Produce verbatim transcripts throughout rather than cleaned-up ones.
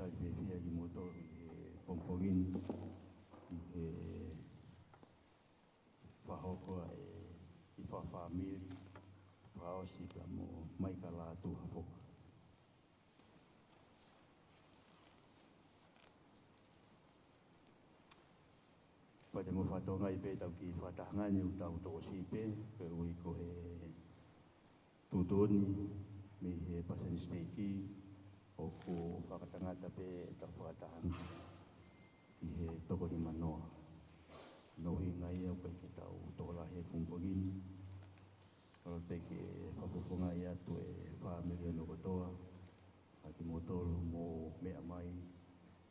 Talitali fiefia kimoutolu ʻi he pongipongi ni, ʻi he fakahoko ʻa e kiʻi fakafāmili fakaʻosi pea mo Maika Lātū Hafoka. Pea te mou fakatokangaʻi pē ʻetau kiʻi fakatahaʻanga ni, ʻoku tau tokosiʻi pē, koeʻuhi ko e tuʻutuʻuni mei he palesiteni siteiki, ʻoku fakatangata pē ʻetau fakatahaʻanga ki he toko nimanoa. Ko hono ʻuhinga ia ʻoku ʻikai ke tau tokolahi he pongipongi ni. Kole pē ke fakafofongaʻi atu e fāmili hono kotoa, ʻa kimoutolu mou meʻa mai,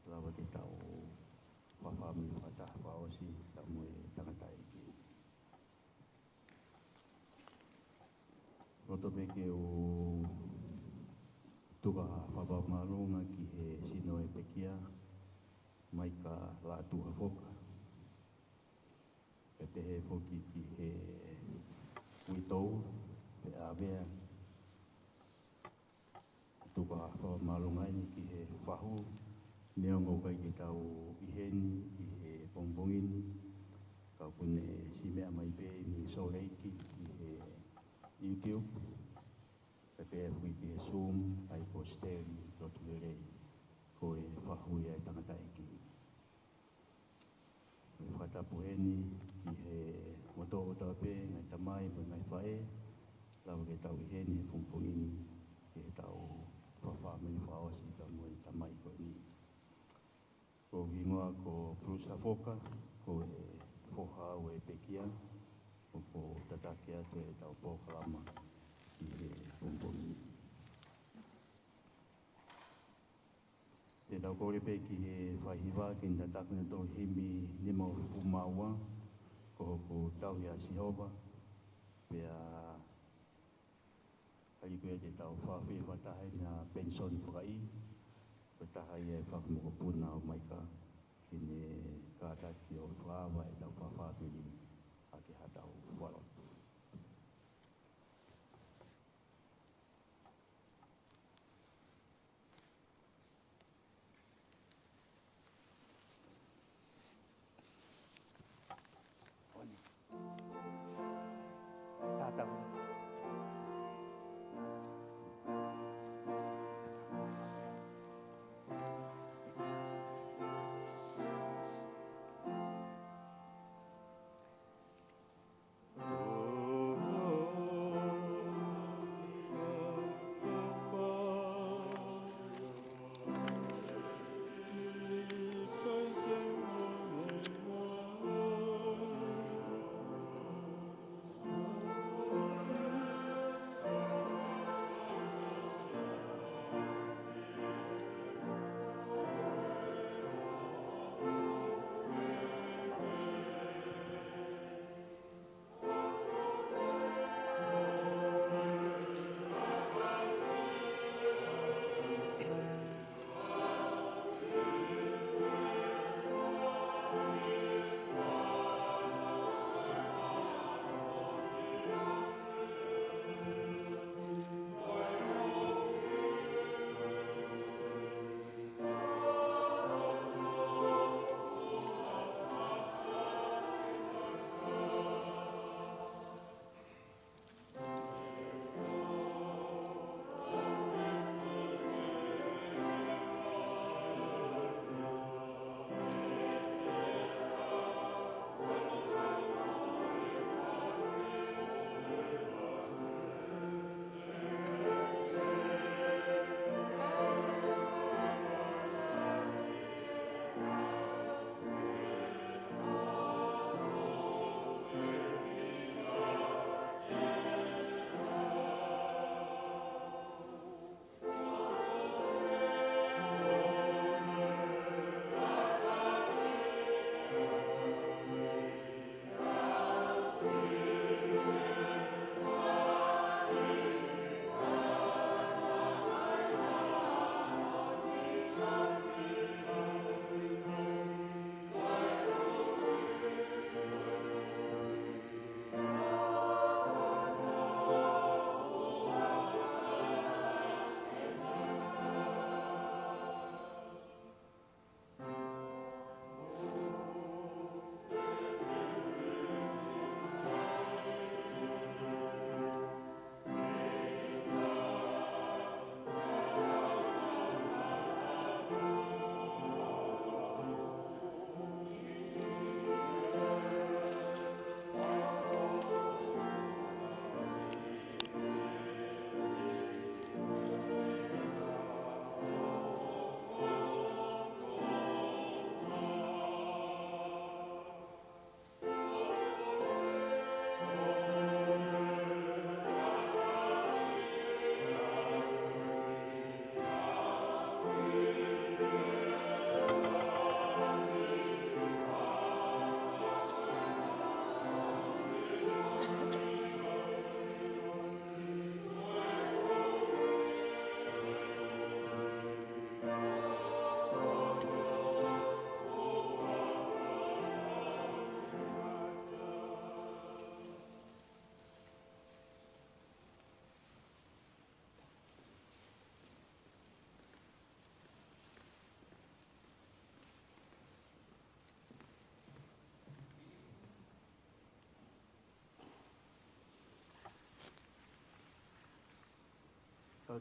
lava ke tau fakafāmili fakataha fakaʻosi pea mo e tangataʻeiki. Loto pē ke u tuku ha fakapapau māʻolunga ki he sino ʻo e pekia, Maika Lātū Hafoka. Pea pehē foki ki he uitou, pe ʻavea. Tuku ha fakapapau māʻolunga eni ki he fahu, neongo ʻoku ʻikai ke tau ʻi heni ʻi he pongipongi ni, ka ʻoku ne siʻi meʻa mai pē mei Salt Lake ʻi he YouTube, pea pehē foki ki he Zoom, ʻa ia ko Steli Lotulelei, ko e fahu ia ʻo e tangataʻeiki. Ko e fakatapu heni ki he motuʻa kotoa pē, ngaahi tamai mo e ngaahi faʻē, lava ke tau ʻi heni he pongipongi ni, ki heʻetau fakafāmili fakaʻosi pea mo e tamai ko eni. Ko hoku hingoa ko Bruce Hafoka, ko e foha au ʻo e pekia, ʻoku ou tataki atu ʻetau polokalama ʻi he pongipongi ni. Te tau kole pē ki he faihiva ke ne tataki ʻa e tolu himi nimangofulu mā ua, Ko Hoku Tauhi ʻa Sihova, pea hili ko ia te tau fakaafeʻi fakataha ʻa Penisoni Fakaʻī, ko e taha ia e fanga mokopuna ʻo Maika, ke ne kātaki ʻo fakaava ʻetau fakafāmili ʻaki haʻatau fakalotu.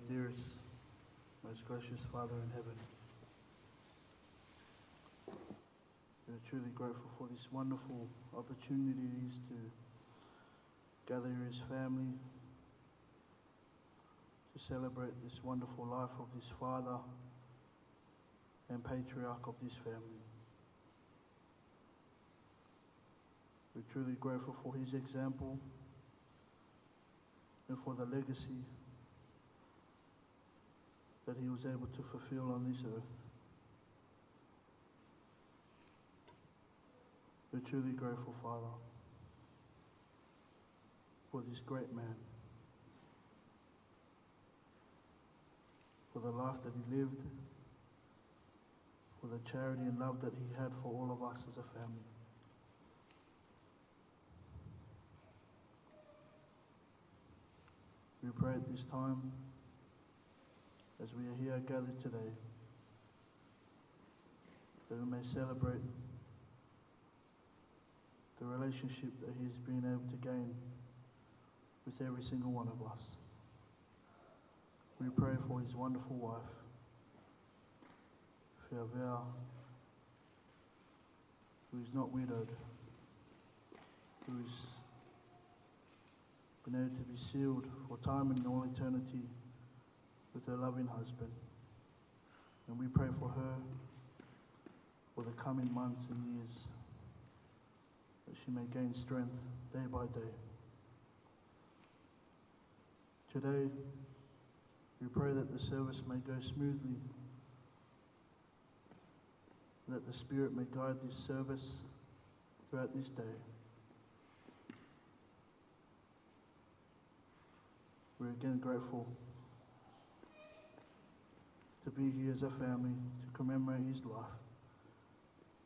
Dearest, most gracious Father in heaven, we are truly grateful for this wonderful opportunity it is to gather here as family to celebrate this wonderful life of this father and patriarch of this family. We're truly grateful for his example and for the legacy that he was able to fulfill on this earth. We're truly grateful, Father, for this great man, for the life that he lived, for the charity and love that he had for all of us as a family. We pray at this time, as we are here gathered today, that we may celebrate the relationship that he has been able to gain with every single one of us. We pray for his wonderful wife, Fiavea, who is not widowed, who has been able to be sealed for time and all eternity with her loving husband. And we pray for her for the coming months and years, that she may gain strength day by day. Today, we pray that the service may go smoothly, that the Spirit may guide this service throughout this day. We're again grateful to be here as a family to commemorate his life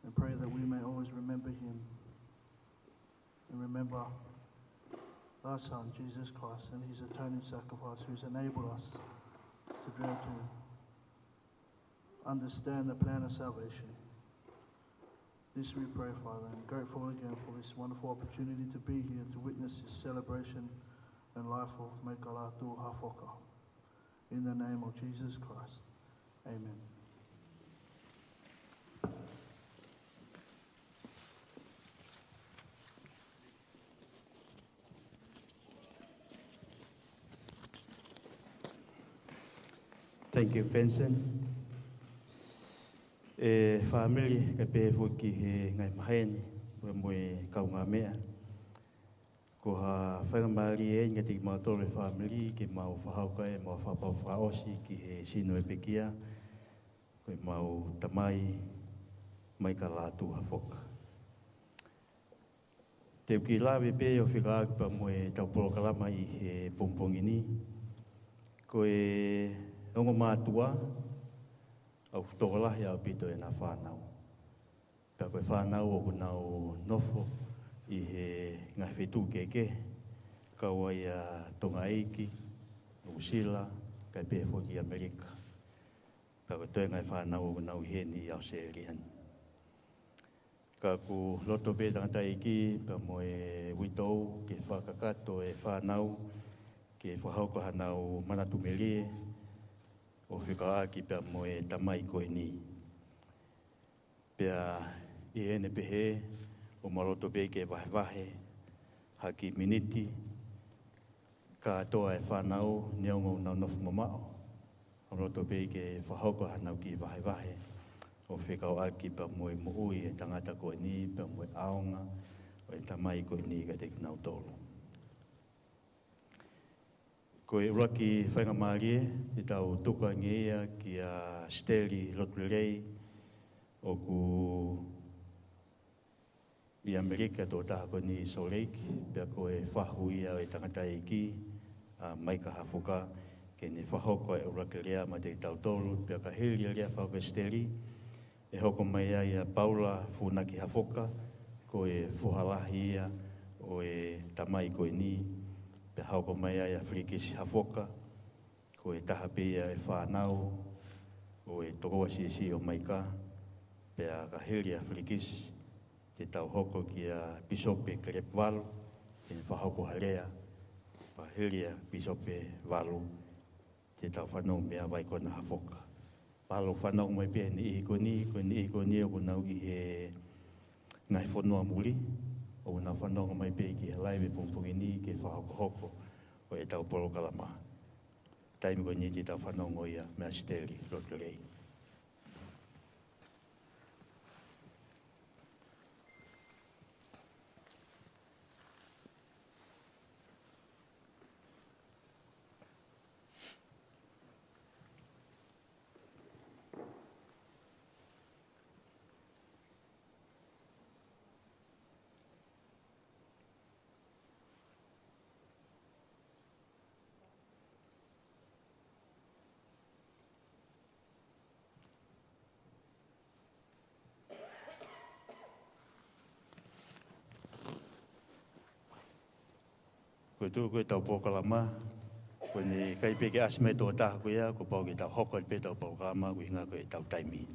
and pray that we may always remember him and remember our Son, Jesus Christ, and his atoning sacrifice, who's enabled us to be able to understand the plan of salvation. This we pray, Father, and grateful again for this wonderful opportunity to be here to witness this celebration and life of Maikalatu Hafoka. In the name of Jesus Christ, amen. Thank you, Benson. ʻE fāmili, kae pehē foki ki he ngaahi maheni, mo e, mo e kaungāmeʻa. Ko ha faingamālie eni kiate kimautolu ʻe fāmili ke mau fakahoko ʻemau fakapapau fakaʻosi ki he sino ʻo e pekia, ko ʻemau tamai Maikalatu Hafoka. Te u kiʻi lave pē ʻo fekauʻaki pea mo ʻetau polokalama ʻi he pongipongi ni. Ko e ongo mātuʻa, ʻoku tokolahi ʻaupito ʻena fānau. Pea ko e fānau ʻoku nau nofo ʻi he ngaahi feituʻu kehekehe, kau ai ʻa Tonga ʻEiki, Nuʻusila, kae pehē foki ʻAmelika. Pea ko e toe ngaahi fānau ʻoku nau ʻi heni ʻi ʻAositelēlia ni. Ka ʻoku loto pē tangataʻeiki pea mo e uitou ke fakakakato e fānau ke fakahoko hanau manatu melie ʻo fekauʻaki pea mo e tamai ko eni. Pea ʻi heʻene pehē, ʻoku ma loto pē ke vahevahe ha kiʻi miniti kātoa e fānau neongo ʻoku nau nofo mamaʻo. ʻOku ma loto pē ke fakahoko hanau kiʻi vahevahe ʻo fekauʻaki pea mo e moʻui e tangata ko eni pea mo e ʻaonga ʻo e tamai ko eni kiate kinautolu. Ko e ʻuluaki faingamālie, te tau tuku ange ia kia Siteli Lotulelei, ʻoku ʻi ʻAmelika tokotaha ko eni ʻi Salt Lake, pea ko e fahu ia ʻo e tangataʻeiki, ʻa Maika Hafoka, ke ne fakahoko e ʻuluaki lea maʻa kitautolu, pea ka hili e lea fakahoko ʻe Siteli, ʻe hoko mai ai ʻa Paula Funaki Hafoka, ko e foha lahi ia ʻo e tamai ko eni, pea hoko mai ai ʻa Filikisi Hafoka, ko e taha pē ia e fānau ʻo e tokoua siʻisiʻi ʻo Maika, pea ka hili ʻa Filikisi, te tau hoko kia Pīsope Kelepu Valu, ke ne fakahoko ha lea, pea hili ʻa Pīsope Valu, te tau fanongo mei he vai ko ena Hafoka. Mālō fanongo mai pē he niʻihi ko eni, ko e niʻihi ko eni ʻoku nau ʻi he ngaahi fonua muli, ʻoku nau fanongo mai pē ki he live he pongipongi ni ki he fakahokohoko ʻo ʻetau polokalama. Taimi ko eni te tau fanongo ia meia Siteli Lotu Lelei. Ko e tuʻu ko ē ʻetau polokalama, ko eni ʻikai pē ke ʻasi mai e tokotaha ko ia, kuo pau ke tau hoko pē ʻetau polokalama, ko e ʻuhinga ko ʻetau taimi.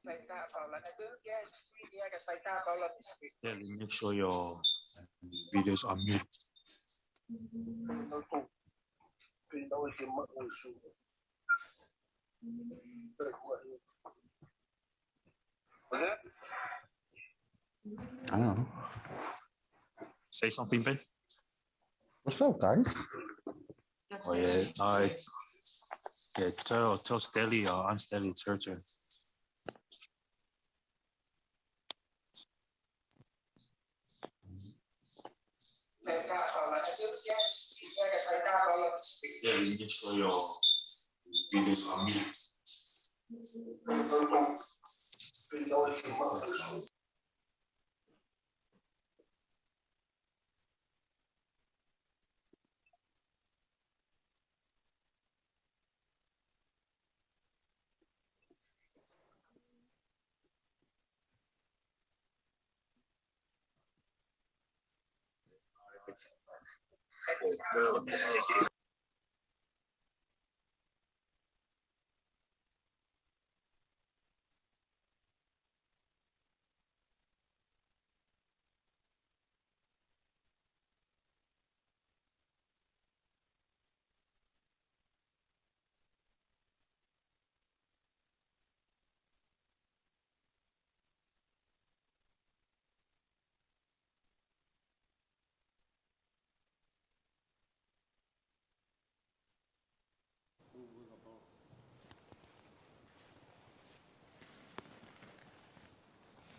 Faʻitā Paula, na tu ke screen ia ke faʻitā Paula. Yeah, make sure your, uh, videos are mute. I don't know. Say something, Ben. What's up, guys? Oh, yeah. All right. Yeah, tell, tell Stelly or Aunt Stelly it's her turn. Yeah, make sure your videos are mute.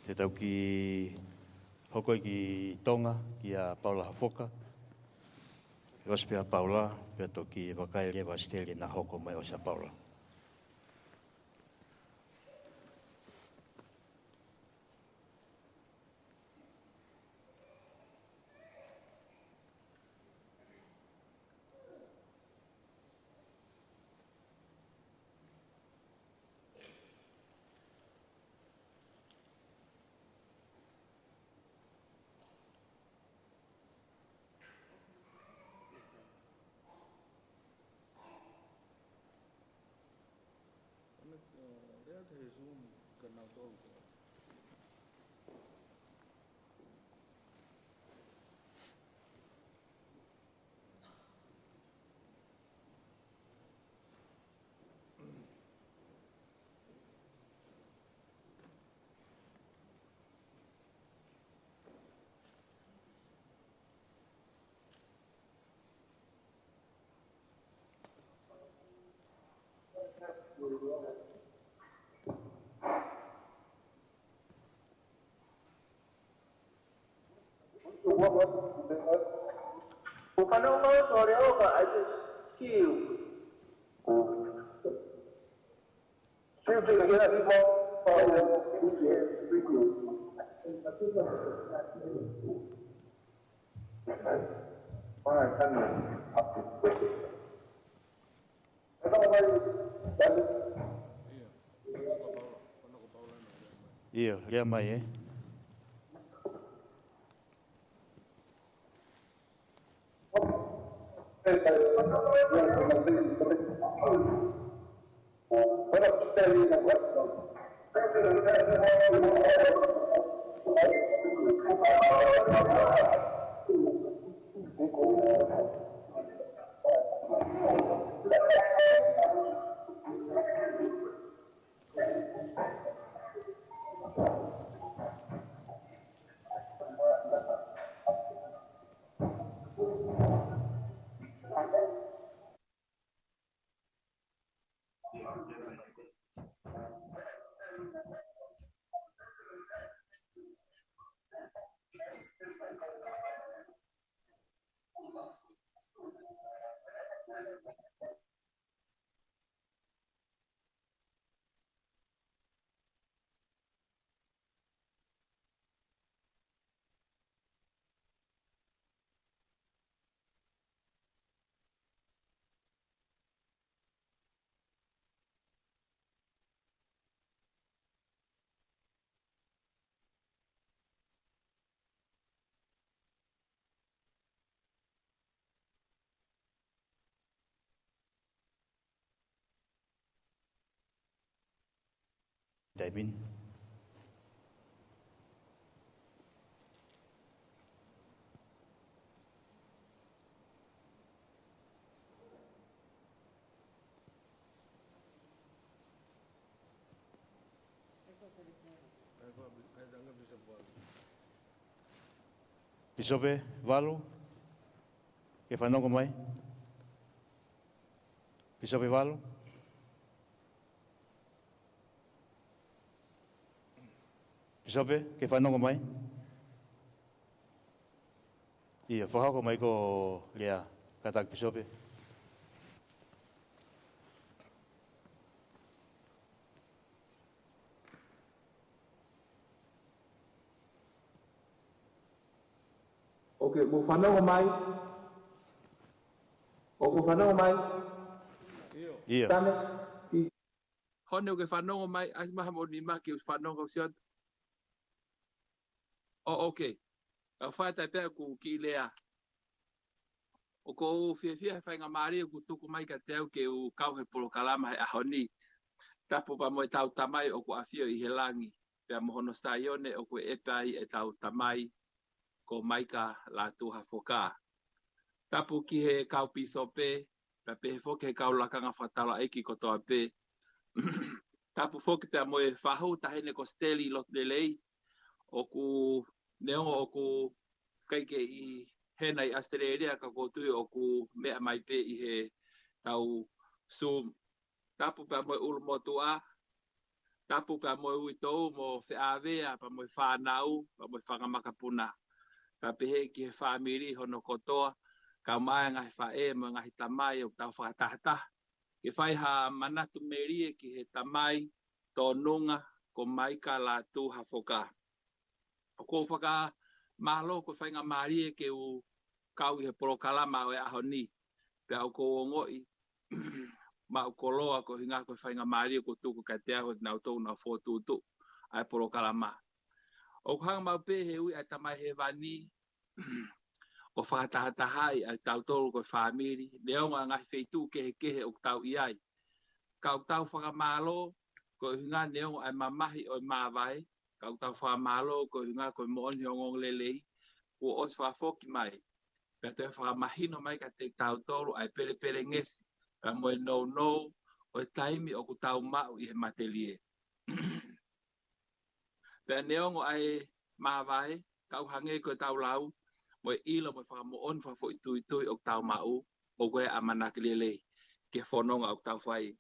Te tau kiʻi hoko ki Tonga, kia Paula Hafoka. ʻOsi pē ʻa Paula, pea toki vakai leva ʻa Siteli na hoko mai ʻosi ʻa Paula. Ufano mo to le oka, I just feel. Feel to the more. All right, come on. ʻIo, lea mai, ē. Taimi ni. Pīsope Valu, ke fanongo mai? Pīsope Valu? Pīsope, ke fanongo mai? ʻIo, fakahoko mai ʻa e lea, kātaki Pīsope. ʻOku fanongo mai? ʻOku fanongo mai? ʻIo. Tane? ʻI- Hone, ʻoku fanongo mai? ʻAsi mai ha moʻoni mai ke fanongo, Siot. ʻO, ʻoku. Ka fai atu pē ʻeku kiʻi lea. ʻOku ou fiefia he faingamālie ʻoku tuku mai kiate au ke u kau he polokalama he ʻaho ni. Tapu pea mo ʻetau Tamai ʻoku ʻafio ʻi he langi, pea mo hono Saione ʻoku ʻepa ai ʻetau tamai, ko Maika Lātū Hafoka. Tapu ki he kau pīsope, pea pehē foki he kau lakanga fakataulaʻeiki kotoa pē. Tapu foki pea mo e fahu, Taʻahine ko Siteli Lotulelei, ʻoku neongo ʻoku ʻikai ke ʻi hena ʻi ʻAositelēlia ka ʻoku ou tui ʻoku meʻa mai pē ʻi heʻetau Zoom. Tapu pea mo e ʻulumotuʻa, tapu pea mo e uitou mo Feʻavea, pea mo e fānau, pea mo e fanga makapuna. Pea pehē ki he fāmili hono kotoa, kae ʻumaʻā e ngaahi faʻē mo e ngaahi tamai ʻoku tau fakatahataha ke fai ha manatu melie ki he tamai tōnunga ko Maika Lātū Hafoka. ʻOku ou fakamālō ko e faingamālie ke u kau ʻi he polokalama ʻo e ʻaho ni. Pea ʻoku ou ongoʻi maʻu koloa ko e ʻuhinga ko e faingamālie kuo tuku kiate au ʻe kinautolu ʻoku nau fokotuʻutuʻu ʻa e polokalama. ʻOku hanga maʻu pē he ui ʻa e Tamai Hēvani ʻo fakatahatahaʻi ʻa kitautolu ko e fāmili, neongo ʻa e ngaahi feituʻu kehekehe ʻoku tau ʻi ai. Ka ʻoku tau fakamālō ko e ʻuhinga neongo ʻa e mamahi ʻo e māvae, ka ʻoku tau fakamālō ko e ʻuhinga ko e moʻoni ʻo e ongoongolelei kuo ʻosi fakafoki mai, pea toe fakamahino mai kiate kitautolu ʻa e pelepelengesi pea mo e nounou ʻo e taimi ʻoku tau maʻu ʻi he matelie. Pea neongo ʻa e māvae, ka ʻoku hangē ko ʻetau lau, mo e ʻilo mo e fakamoʻoni fakafoʻituitui ʻoku tau maʻu, ʻoku ʻi ai e ʻamanaki lelei ki he fononga ʻoku tau fai.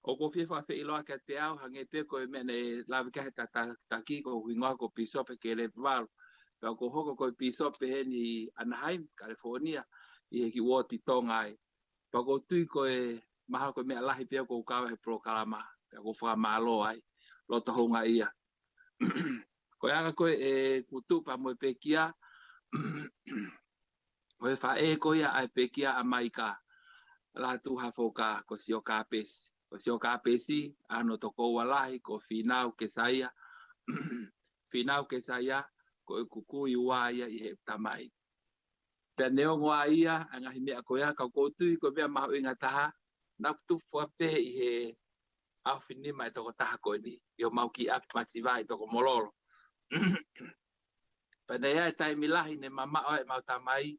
ʻOku ou fie fakafeʻiloaki atu kiate au, hangē pē ko e meʻa naʻe lave ki ai ʻetau ta-, taki, ko hoku hingoa ko Pīsope Kelepi Valu. Pea ʻoku ou hoko ko e pīsope heni ʻi Anaheim, California, ʻi he kiʻi uooti Tonga ai. Pea ʻoku ou tui ko e mahalo ko e meʻa lahi pē ʻoku ou kau he polokalama, pea ʻoku ou fakamālō ai, loto houngaʻia. Ko e anga ko ē ʻeku tuʻu pea mo e pekia, ko e faʻē ko ia ʻa e pekia ʻa Maika, Lātūhafoka, ko Siokapesi. Ko Siokapesi, ʻa hono tokoua lahi, ko Fīnau Kesaia. Fīnau Kesaia, ko ʻeku kui ua ia ʻi heʻeku tamai. Pea neongo ʻa ia, ʻa e ngaahi meʻa ko ia, ka ʻoku ou tui ko e meʻa mahuʻinga taha, naʻá ku tupu fakapehē ʻi he ʻaofinima ʻa e tokotaha ko eni, ʻi homau kiʻi ʻapi masiva ʻi Tokomololo. Pea naʻe ʻi ai e taimi lahi ne mamaʻo ai ʻemau tamai,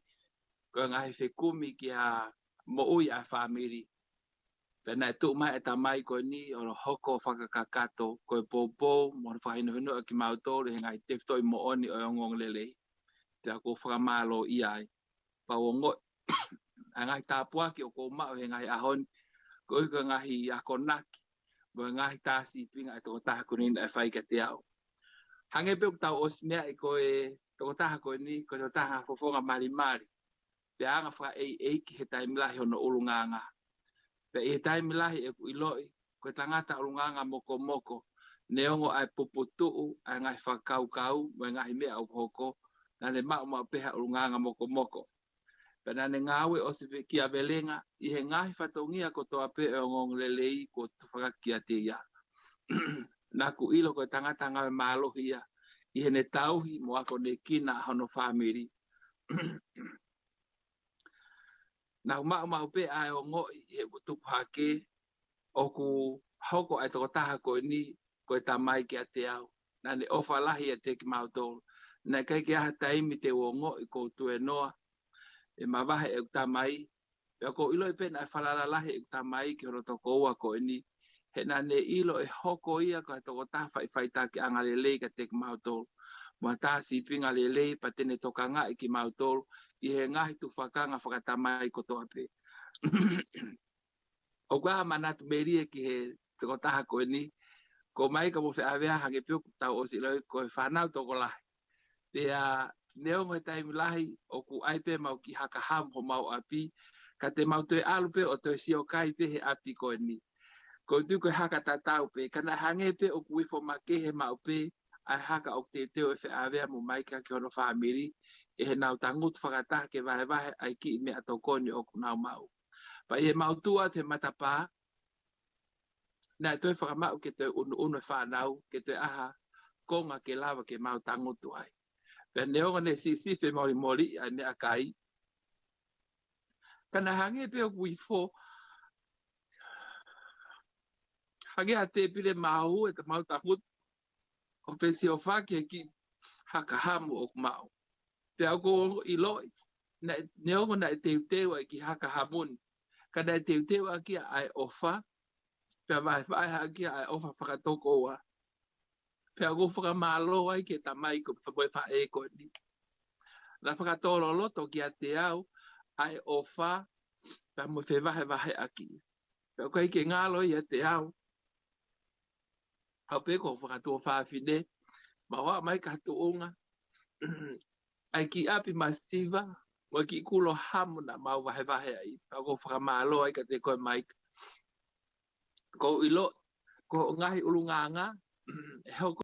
ko e ngaahi fekumi ki ha moʻui ʻa e fāmili. Pea naʻe tuʻu mai e tamai ko eni ʻo hoko ʻo fakakakato, ko e poupou, mo hono fakahinohinoʻi ʻa kimautolu he ngaahi tefitoʻi moʻoni ʻo e ongoongolelei. Pea ʻoku ou fakamālōʻia ai. Pea u ongoʻi ʻa e ngaahi tāpuaki ʻoku ou maʻu he ngaahi ʻaho ni, koeʻuhi ko e ngaahi akonaki, mo e ngaahi tā sīpinga ʻa e tokotaha ko eni naʻe fai kiate au. Hangē pē ʻoku tau ʻosi meaʻi ko e tokotaha ko eni, ko e tokotaha fofonga malimali. Pea anga fakaʻeiʻeiki he taimi lahi hono ʻulungaanga. Pea ʻi he taimi lahi ʻeku ʻiloʻi, ko e tangata ʻulungaanga mokomoko, neongo ʻa e puputuʻu ʻa e ngaahi fakakaukau, mo e ngaahi meʻa ʻoku hoko, naʻá ne maʻu maʻu pē ha ʻulungaanga mokomoko. Pea naʻá ne ngāue ʻo sivikia velenga, ʻi he ngaahi fatongia kotoa pē ʻo e ongoongolelei kuo tufakaki kiate ia. Naʻá ku ʻilo ko e tangata ngāue mālohi ia, ʻi heʻene tauhi mo akonekina hono fāmili. Naʻá ku maʻu maʻu pē ʻa e ongoʻi ʻi heʻeku tupu hake, ʻoku hoko ʻa e tokotaha ko eni, ko e tamai kiate au. Naʻá ne ʻofa lahi ʻiate kimautolu. Naʻe ʻikai ke ʻi ai ha taimi te u ongoʻi ʻoku ou tuēnoa, ʻe mavahe ʻeku tamai. Pea ʻoku ou ʻiloʻi pē naʻe falala lahi ʻeku tamai ki hono tokoua ko eni. He naʻá ne ʻilo ʻe hoko ia ko e tokotaha faʻifaʻitakiʻanga lelei kiate kimautolu. Mo ha tā sīpinga lelei pea te ne tokangaʻi kimautolu ʻi he ngaahi tufakanga fakatamai kotoa pē. ʻOku ʻi ai ha manatu melie ki he tokotaha ko eni, ko Maika mo Feʻaveʻa hangē pē ʻoku tau ʻosi ʻiloʻi ko e fānau tokolahi. Pea neongo he taimi lahi, ʻoku ʻi ai pē ʻemau kiʻi haka hamu homau ʻapi, ka te mau toe ʻalu pē ʻo toe sio kai pē he ʻapi ko eni. ʻOku ou tui ko e haka tatau pē, ka naʻe hangē pē ʻoku ifo makehe maʻu pē ʻa e haka ʻoku teuteu ʻe Feʻaveʻa mo Maika ki hono fāmili, ʻi heʻenau tangutu fakataha ke vahevahe ʻa e kiʻi meʻatokoni ʻoku nau maʻu. Pea ʻi heʻemau tuʻu atu he matapā, naʻe toe fakamaʻu ke toe ʻunuʻunu e fānau, ke toe ʻai ha konga ke lava ke mau tangutu ai. Pea neongo naʻe siʻisiʻi femolimoliʻi ʻa e meʻakai, ka naʻe hangē pē ʻoku ifo, hangē ha tēpile māhu ʻetau tangutu, ʻo fesiofaki he kiʻi haka hamu ʻoku maʻu. Pea ʻoku ou ʻiloʻi, naʻe, neongo naʻe teuteu ʻa e kiʻi haka hamu ni, ka naʻe teuteu ʻaki ia ʻa e ʻofa, pea vahevahe ʻaki ia ʻa e ʻofa fakatokoua. Pea ʻoku ou fakamālō ai ki he tamai ko, mo e faʻē ko eni. Naʻe fakatōloloto kiate au ʻa e ʻofa, pea mo e fevahevaheʻaki. Pea ʻoku ʻikai ke ngalo ʻiate au, au pē ko e fakatuofāfine, mau ō mai ki ha tuʻunga, ʻa e kiʻi ʻapi masiva, mo e kiʻi kulo hamu naʻa mau vahevahe ai. Pea ʻoku ou fakamālō ai kiate koe Maika. ʻOku ou ʻilo, ko hoʻo ngaahi ʻulungaanga, ʻe hoko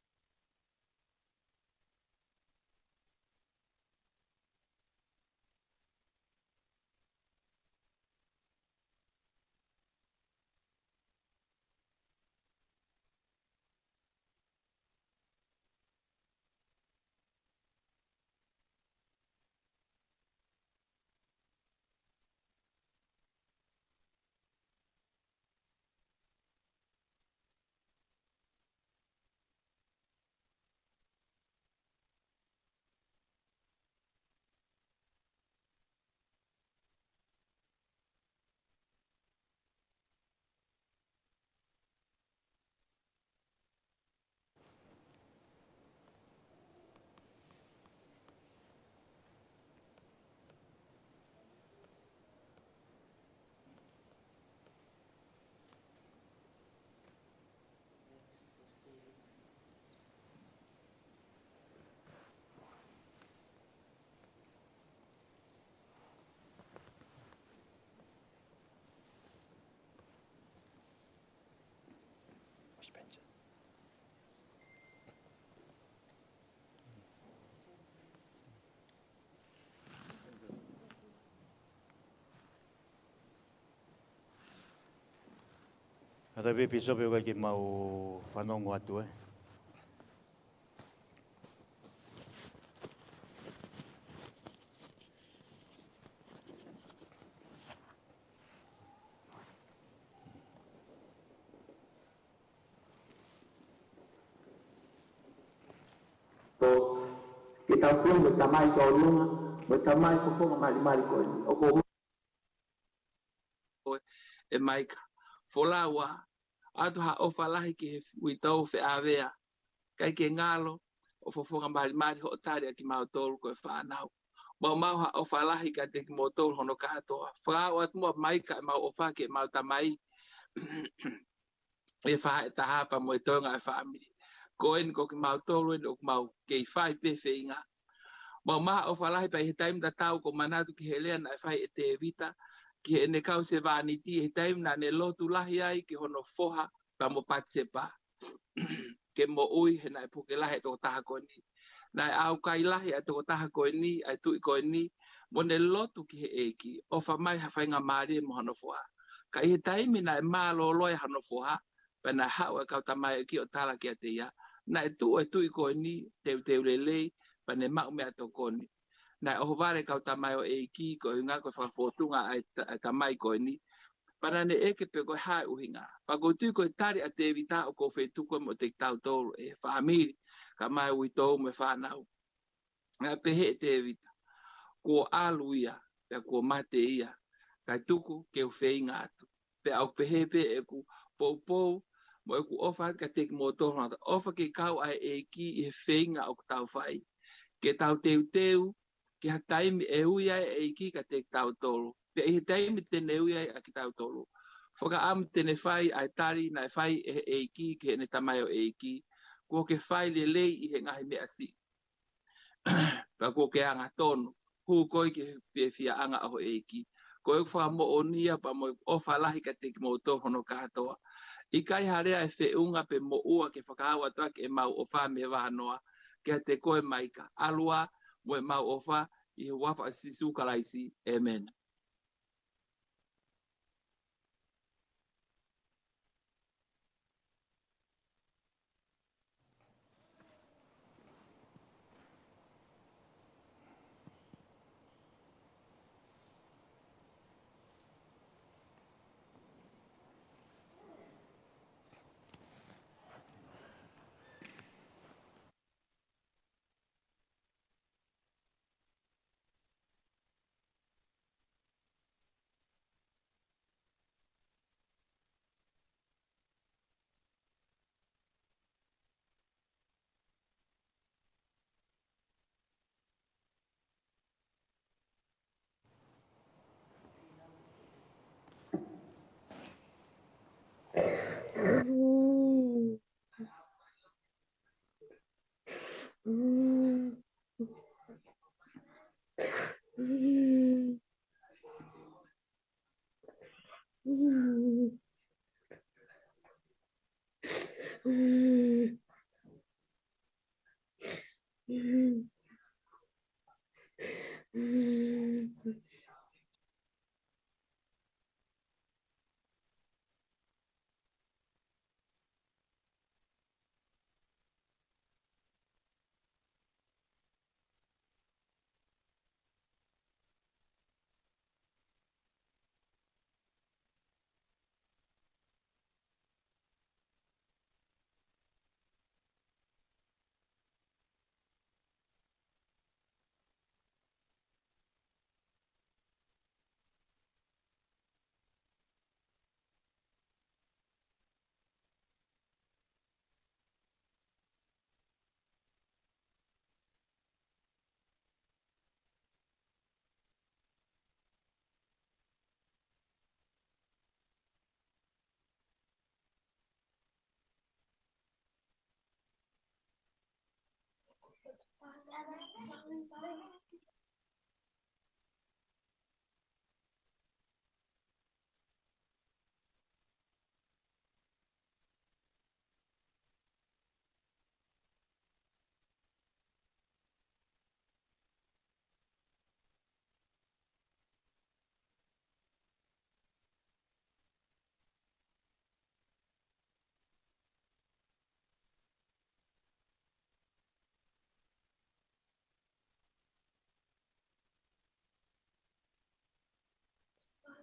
Kātaki pē Pīsope ʻoku ʻikai ke mau fanongo atu, ē. Ko, ke tau foki mo e tamai tolonga, mo e tamai fofonga malimali ko eni. ʻOku ʻe Maika. Folau ā, ʻoatu ha ʻofa lahi ki he uitou feʻāvea. ʻIkai ke ngalo ʻo fofonga malimali hoʻo tali ʻa kimautolu ko e fānau. Maumau ha ʻofa lahi kiate kimoutolu hono kātoa. Fakaaʻu atu muʻa Maika ʻemau ʻofa ki heʻemau tamai. ʻE faʻē taha pea mo e toenga e fāmili. Ko eni ko kimautolu eni ʻoku mau kei fai pē feinga. Maumau ha ʻofa lahi pea ʻi he taimi tatau ʻoku ou manatu ki he lea naʻe fai ʻe Tēvita ki heʻene kau sevāniti, ʻi he taimi naʻa ne lotu lahi ai ki hono foha pea mo Patisepa ke moʻui he naʻe puke lahi e tokotaha ko eni. Naʻe ʻaukai lahi ʻa e tokotaha ko eni, ʻa e tuʻi ko eni, mo ne lotu ki he ʻEiki, ʻofa mai ha faingamālie mo hono foha. Ka ʻi he taimi naʻe mālōlō ai hono foha, pea naʻe haʻu e kau tamaioʻeiki ʻo tala kiate ia, naʻe tuʻu e tuʻi ko eni, teuteu lelei, pea ne maʻu meʻatokoni. Naʻe ʻohovale e kau tamaioʻeiki, ko e ʻuhinga ko e fakafōtunga ʻa e ta-, ʻa e tamai ko eni, pea naʻa ne ʻeke pe ko e hā e ʻuhinga. Pea ʻoku ou tui ko e tali ʻa Tēvita ʻoku ou fie tuku mo kitautolu ʻe he fāmili, kae ʻumaʻā e uitou mo e fānau. Naʻe pehē ʻe Tēvita, kuo ʻalu ia, pea kuo mate ia, kae tuku ke u feinga atu. Pea ʻoku pehē pē ʻeku poupou, mo ʻeku ʻofa atu kiate kimoutolu, naʻa ta ʻofa ke kau ʻa e ʻEiki ʻi he feinga ʻoku tau fai. Ke tau teuteu, ki ha taimi ʻe ui ai e ʻEiki kiate kitautolu. Pea ʻi he taimi te ne ui ai ʻa kitautolu, fakaʻamu te ne fai ʻa e tali naʻe fai ʻe he ʻEiki ki heʻene tamaioʻeiki. Kuo ke fai lelei ʻi he ngaahi meʻa siʻi. Pea kuo ke angatonu, hū koe ki he fiefiaʻanga ʻo e ʻEiki. Ko ʻeku fakamoʻoni ia pea mo e ʻofa lahi kiate kimoutolu hono kātoa. ʻIkai ha lea ʻe feʻunga pe moʻua ke fakaaʻu atu ʻaki ʻemau ʻofa mei he vahanoa kiate koe Maika. ʻAlu ā mo ʻemau ʻofa ʻi he huafa ʻo Sīsū Kalaisi. ʻĒmeni.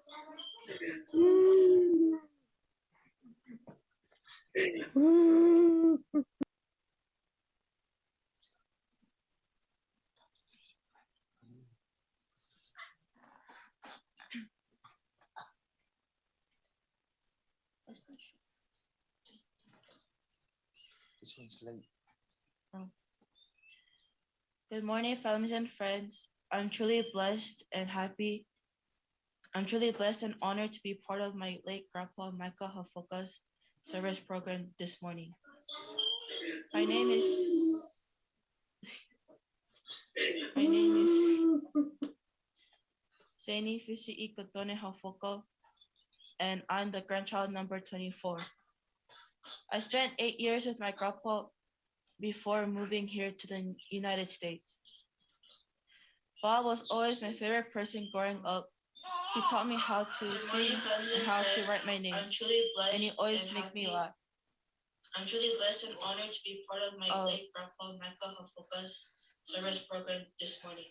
This one's late. Oh. Good morning, families and friends. I'm truly blessed and happy. I'm truly blessed and honored to be part of my late grandpa Michael Hafoka's service program this morning. My name is, my name is Seini Fisi Ikotone Hafoka, and I'm the grandchild number twenty-four. I spent eight years with my grandpa before moving here to the United States. Bob was always my favorite person growing up. He taught me how to sing and how to write my name, and he always make me laugh. I'm truly blessed and honored to be part of my late grandpa Michael Hafoka's service program this morning.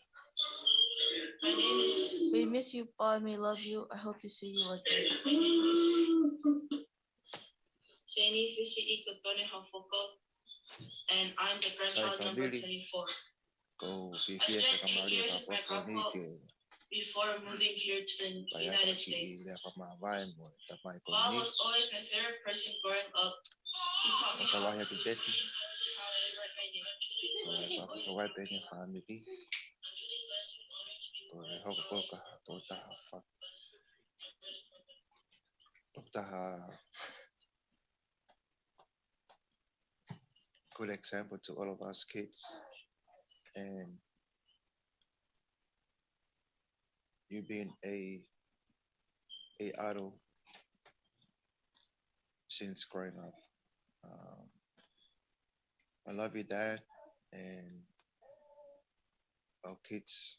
My name is. We miss you, Bob, and we love you. I hope to see you again. My name is Seini Fisi Ikotone Hafoka, and I'm the grandchild number twenty-four. I spent eight years with my grandpa before moving here to the United States. Bob was always my favorite person growing up. He taught me how to sing, how to write my name. Ko e fakafetaʻi pē eni family. Ko e hoko ko ka, ko taha fa-, ko taha good example to all of us kids. And you've been a, a idol since growing up. Um, I love you, Dad, and our kids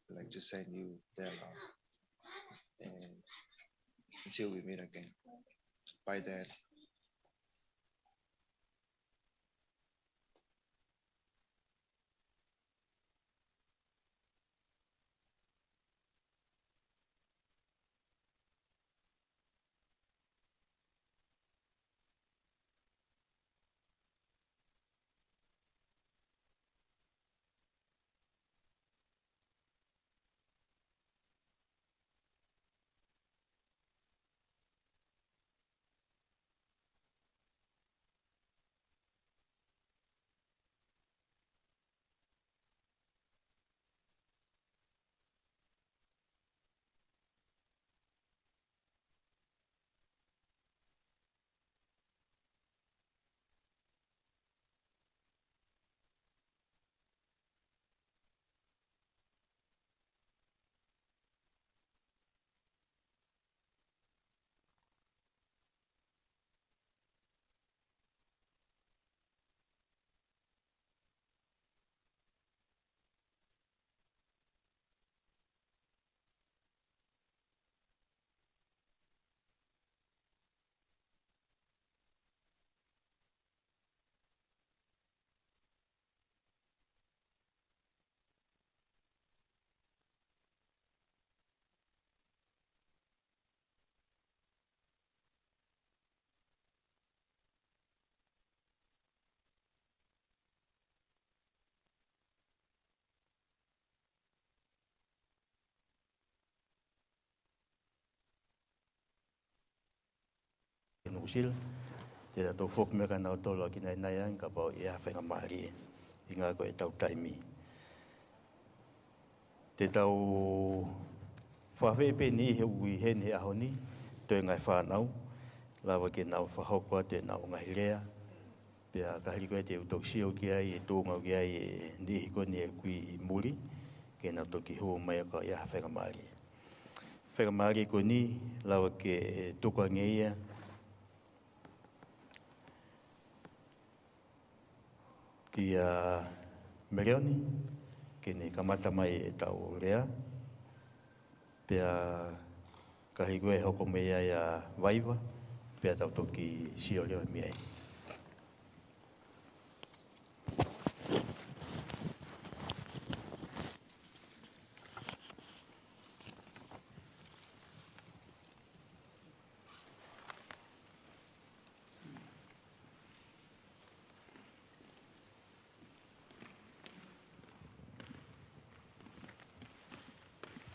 would like to send you their love. And until we meet again. Bye, Dad. Ki Nuʻusila, te tau foki mai kia nautolu ʻa kinautolu ia kapau ʻe ʻi ai ha faingamālie, ʻi he ngaahi ko ʻetau taimi. Te tau fafeʻi pē ʻi he ʻuhi heni he ʻaho ni, toe ngaahi fānau, lava ke nau fakahoko atu ʻenau ngaahi lea, pea ka hili ko ia te u toki sio ki ai, ʻe tuʻunga ki ai ʻe niʻihi ko eni ʻoku ʻi muli, ke nau toki hū mai ʻo ka ʻi ai ha faingamālie. Faingamālie ko eni, lava ke tuku ange ia kia Meleoni, ke ne kamata mai ʻetau lea, pea ka hili ko ia ʻe hoko mai ai ʻa Vaiva, pea tau toki sio leva mei ai.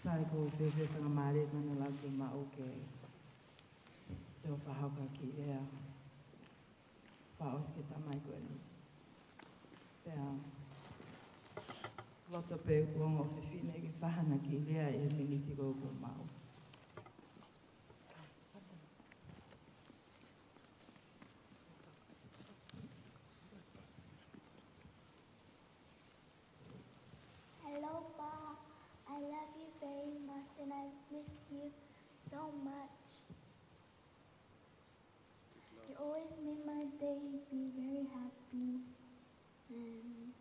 Sai, ʻoku ou fiefia fakamālie ko eni ʻoku ou lau ke maʻu ke te u fakahoko ʻa e kiʻi lea fakaʻosi ki he tamai ko eni. Pea loto pē ʻoku ongo fefine ke fakahā ʻa e kiʻi lea ʻi he miniti ko ē ʻoku ou maʻu. Hello, Pa. I love you very much and I miss you so much. You always make my day be very happy. And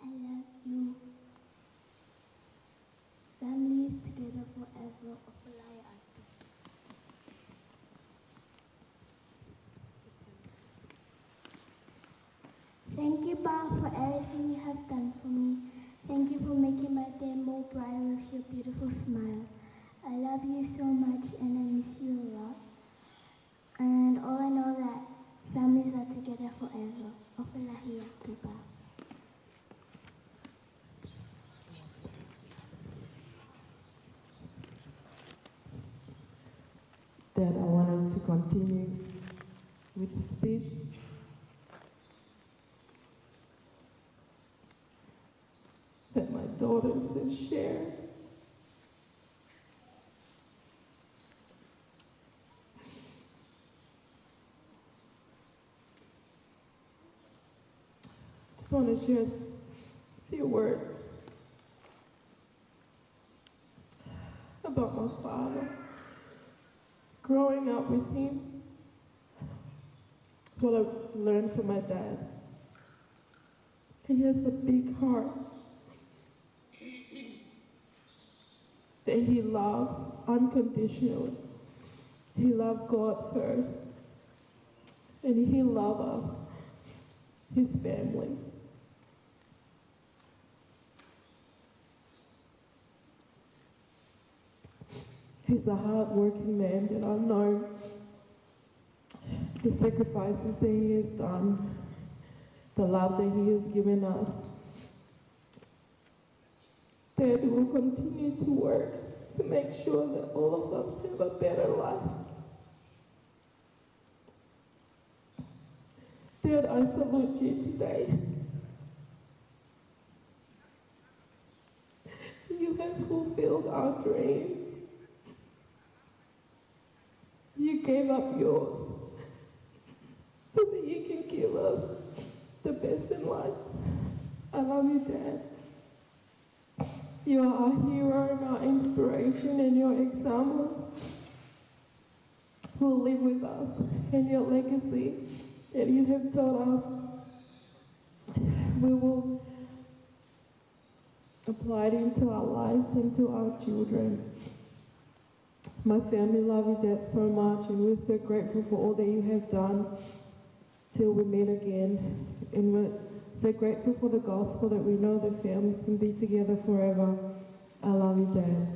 I love you. Families together forever. ʻOfa lahi atu. Thank you, Pa, for everything you have done for me. Thank you for making my day more bright with your beautiful smile. I love you so much and I miss you a lot. And all I know that families are together forever. ʻOfa lahi atu, Pa. That I wanted to continue with the speech that my daughters have shared. Just want to share a few words about my father. Growing up with him, what I learned from my dad. He has a big heart that he loves unconditionally. He loved God first, and he loved us, his family. He's a hard-working man that I know. The sacrifices that he has done, the love that he has given us, that he will continue to work to make sure that all of us have a better life. Dad, I salute you today. You have fulfilled our dreams. You gave up yours so that you can give us the best in life. I love you, Dad. You are our hero and our inspiration, and your examples will live with us, and your legacy that you have taught us, we will apply it into our lives and to our children. My family love you, Dad, so much, and we're so grateful for all that you have done till we meet again. And we're so grateful for the gospel that we know that families can be together forever. I love you, Dad.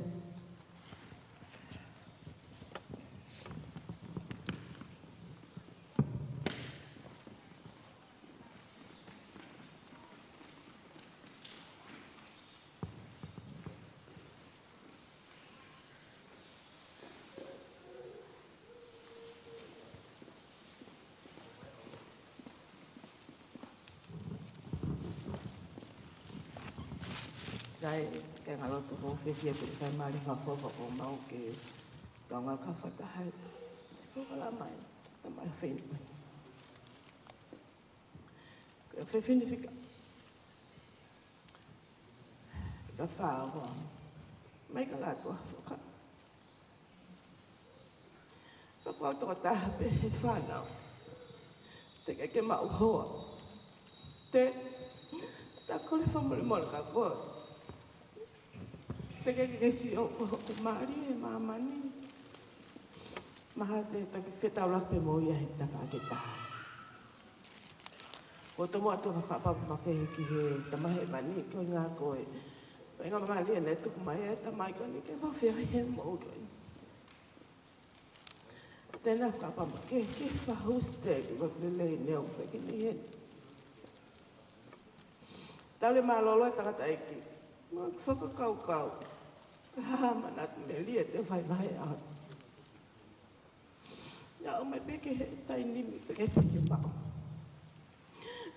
Sai, kāinga lotu, ʻoku ou fiefia ke fai mai ʻa e fakafofonga ʻoku ou maʻu ke kaungā kau fakataha ai. Ko ka la mai, tamai fefine. Ko e fefine fika, fika fā ua. Mai ka la toa foka. Ka ko au tokotaha pē he fānau. Teʻeki ke maʻu hoa. Te, ta kole fakamolemole kia koe. Teʻeki ke sio ko hoku mali he māmani. Mahalo te ta kiʻi fetaulaki pē mo ia he tafaʻaki ʻe taha. Ko e tomuʻa atu ha fakaʻapaʻapa makehe ki he Tamai Hēvani, ko e ʻuhinga ko e, ko e ʻuhinga mālie ʻene tuku mai e tamai ko eni ke mau feohi he moʻui ko eni. Te na fakaʻapaʻapa makehe ki he fakaʻusi te ki ʻoku lelei ne ʻoku pehē ni heni. Tau le mālōlō e tangataʻeiki. Mo e fakakaukau. Ka manatu melie te fai mai ʻa. Ia ʻomai pē ki he taimi ni te ke piki maʻu.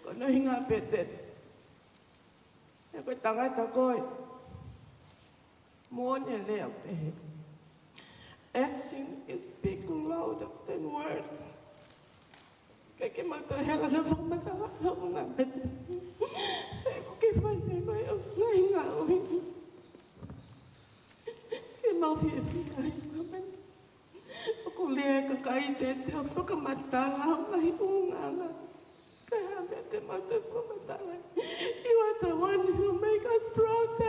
Ko hono ʻuhinga pē te. He ko e tangata ko ē. Moʻoni e lea ʻoku pehē. Action is speak louder than words. Kae ke mau toe hela na fakamatala ʻo ngā pete. He ko ke fai mai mai ʻo ngā hinga ʻo hinga. Ke mau fiefia ai, ʻoku lea e kakai te te ʻo fakamatala ʻo ngaahi ʻulungaanga. Ka ʻi ai ha meʻa te mau toe fakamatala. You are the one who make us proud.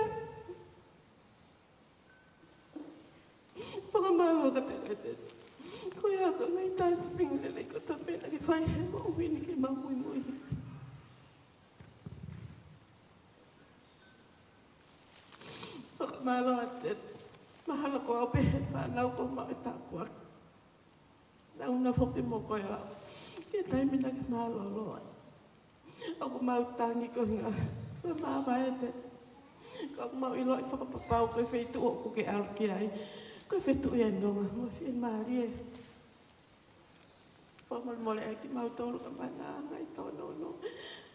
Fakamālō ka te kete. Ko ia ka ngai tā spring lele ko ta pena ke fai he mo wini ke mau mui mui. Fakamālō ʻa te mahalo ko au pē he fānau ko mau e tāpuaki. Nau na foki mo koe au. Ke taimi na ke mālōlō ai. ʻOku mau tangi ko hinga. Ko mau vaete. Ka ʻoku mau ʻiloʻi fakapapau ko e feituʻu ʻoku ke ʻalu ki ai. Ko e feituʻu ia nonga. Mo fie mālie. Fakamolemole ai kimautolu ka mana ngai tōnounou.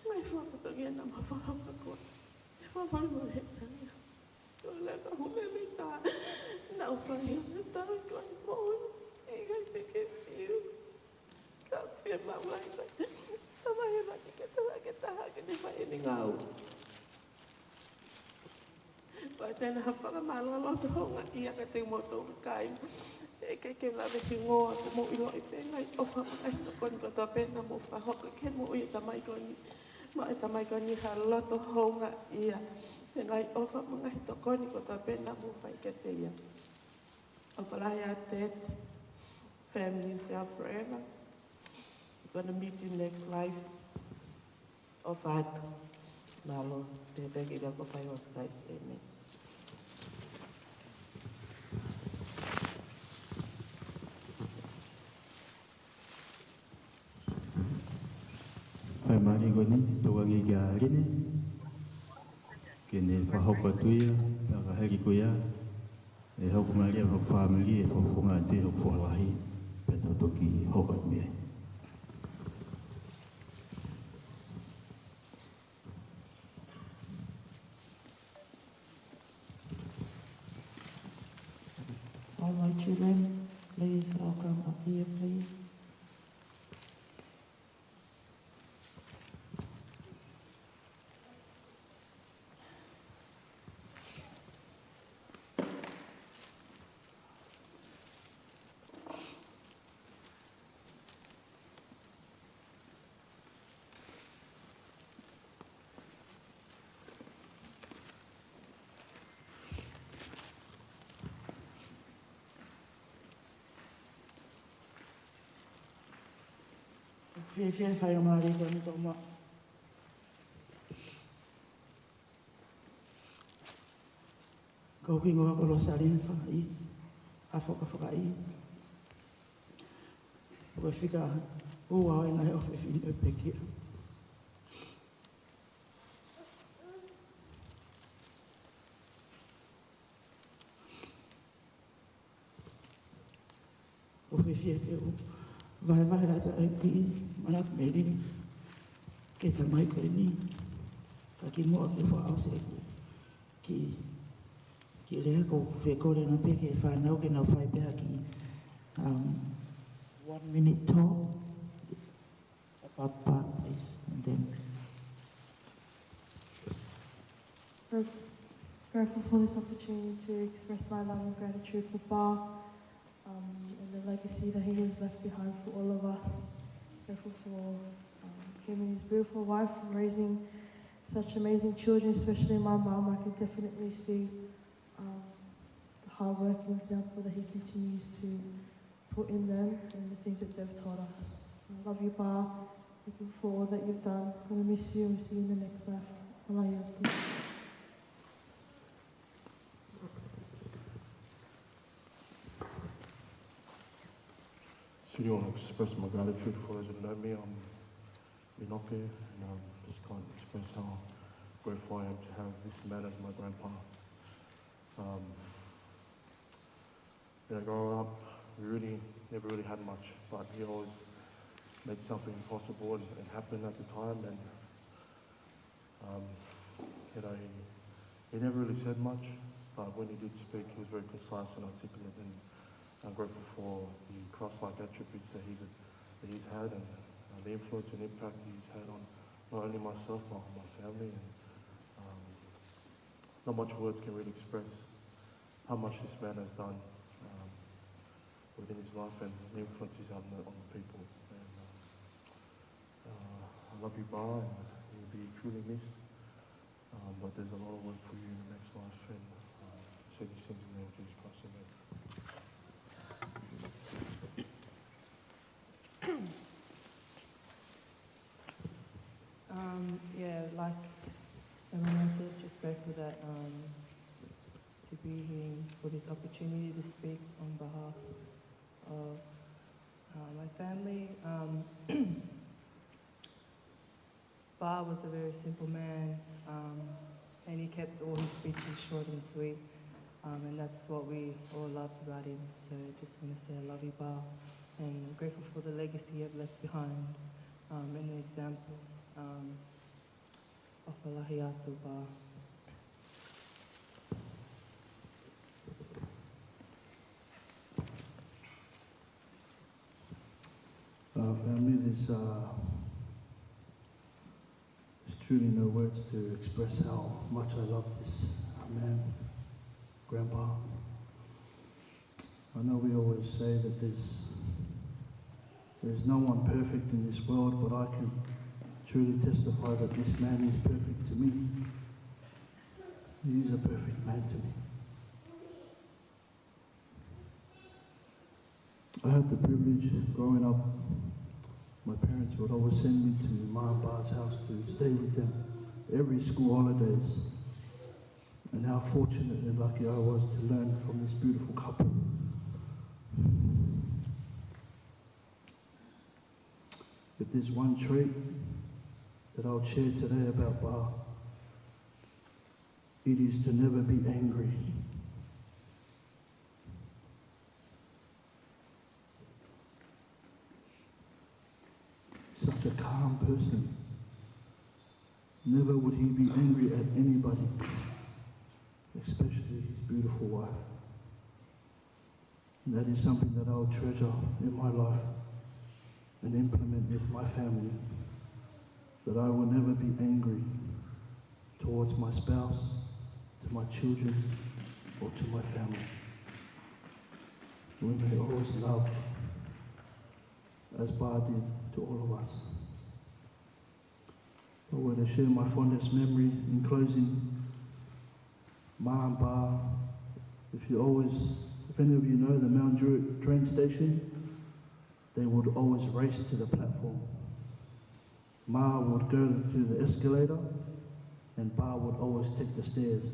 Ngai fakatongia na ma fakaka koe. Fakamolemole ai. Ko le ka hule me tā. Na ufahi me tā ko i mou. E kai te ke piu. Ka fie mau lai kai. Tama he maki ke tā ke tā ke ne fai ni ngau. Ko e tena ha fakamālō loto houngaʻia ka te mo tō kai. E ke ke lave hingoa ko mo ʻiloʻi pē ngai ʻofa mo ngai tokoni kotoa pē na mo fakahoka ke mo ui e tamai ko ni. Mo e tamai ko ni ha loto houngaʻia. Pē ngai ʻofa mo ngai tokoni kotoa pē na mo fai ke te ia. ʻOfa lahi ʻa te. Family is our forever. Gonna meet you next life. ʻOfa atu. Mālō, te te ki la ko fai o stais, amen. Fai mali ko ni, tokanga ki a Line. Ke ne fakahoko atu ia, pea ka heli ko ia. E hoku mali, e hoku fāmili, e hoku fakafofonga atu, e hoku fakalahi, pea tau toki hoko atu mei ai. All my children, please all come up here, please. Fiefia he faingamālie ko eni ʻoku mau. Ko hoku hingoa ko Losaline Fakaʻi, ʻa Fakafakaʻi. Ko e fika ua ʻo e ngaahi ʻofefine ʻo e pekia. ʻOku fiefia ke u vahevahe atu ʻa e kiʻi manatu melie ki he tamai ko eni. Ka kimuʻa ke u fakaʻosi ʻeku kiʻi, kiʻi lea, ʻoku ou fie kole ange pē ki he fānau ke nau fai pē ha kiʻi, um, one minute talk. Papa, please, and then. We're grateful for this opportunity to express my love and gratitude for Pa, um, and the legacy that he has left behind for all of us. Grateful for, um, him and his beautiful wife for raising such amazing children, especially my mum. I can definitely see, um, the hard work and example that he continues to put in them and the things that they've taught us. I love you, Pa. Thank you for all that you've done. We'll miss you and see you in the next life. Mālō ʻaupito. Senior, I want to express my gratitude for those who know me. I'm Minoke, and, um, just can't express how grateful I am to have this man as my grandpa. Um, You know, growing up, we really never really had much, but he always made something possible and, and happen at the time. And um, you know, he, he never really said much, but when he did speak, he was very concise and articulate. And I'm grateful for the Christ-like attributes that he's that he's had, and uh, the influence and impact he's had on not only myself but on my family. And um, not much words can really express how much this man has done um, within his life and the influence he's had on the, on the people. And um, uh, I love you, Ba, and you'll be truly missed. Um, but there's a lot of work for you in the next life, and um, I say these things in the name of Jesus Christ. Amen. Um, yeah, like everyone said, just grateful that um, to be here for this opportunity to speak on behalf of uh, my family. Um, Ba was a very simple man, um, and he kept all his speeches short and sweet, um, and that's what we all loved about him. So I just want to say I love you, Ba, and I'm grateful for the legacy you have left behind um, and the example. Um, ʻOfa lahi atu, Ba. Uh, family, there's, uh, there's truly no words to express how much I love this uh, man, Grandpa. I know we always say that there's, there's no one perfect in this world, but I can truly testify that this man is perfect to me. He is a perfect man to me. I had the privilege of growing up, my parents would always send me to my Ba's house to stay with them every school holidays. And how fortunate and lucky I was to learn from this beautiful couple. If there's one trait that I'll share today about Ba, it is to never be angry. Such a calm person. Never would he be angry at anybody, especially his beautiful wife. And that is something that I'll treasure in my life and implement with my family, that I will never be angry towards my spouse, to my children, or to my family. We may always love as Ba did to all of us. I want to share my fondest memory in closing. Ma and Ba, if you always, if any of you know the Mount Druitt train station, they would always race to the platform. Ma would go through the escalator, and Ba would always take the stairs.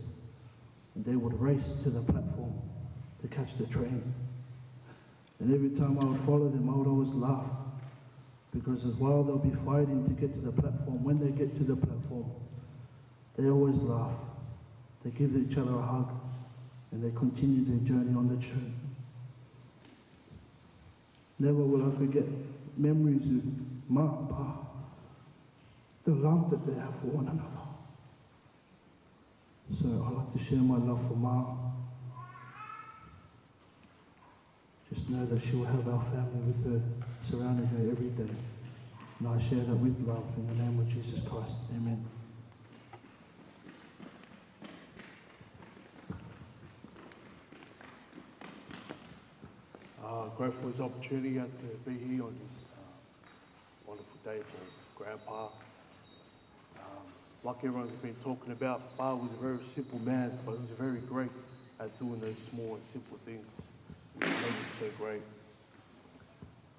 And they would race to the platform to catch the train. And every time I would follow them, I would always laugh. Because while they'll be fighting to get to the platform, when they get to the platform, they always laugh. They give each other a hug and they continue their journey on the train. Never will I forget memories of Ma and Pa, the love that they have for one another. So I'd like to share my love for Ma. Just know that she will have our family with her, surrounding her every day. And I share that with love in the name of Jesus Christ. Amen. Uh, grateful for this opportunity uh, to be here on this uh, wonderful day for Grandpa. Um, like everyone's been talking about, Pa was a very simple man, but he was very great at doing those small and simple things, which made him so great.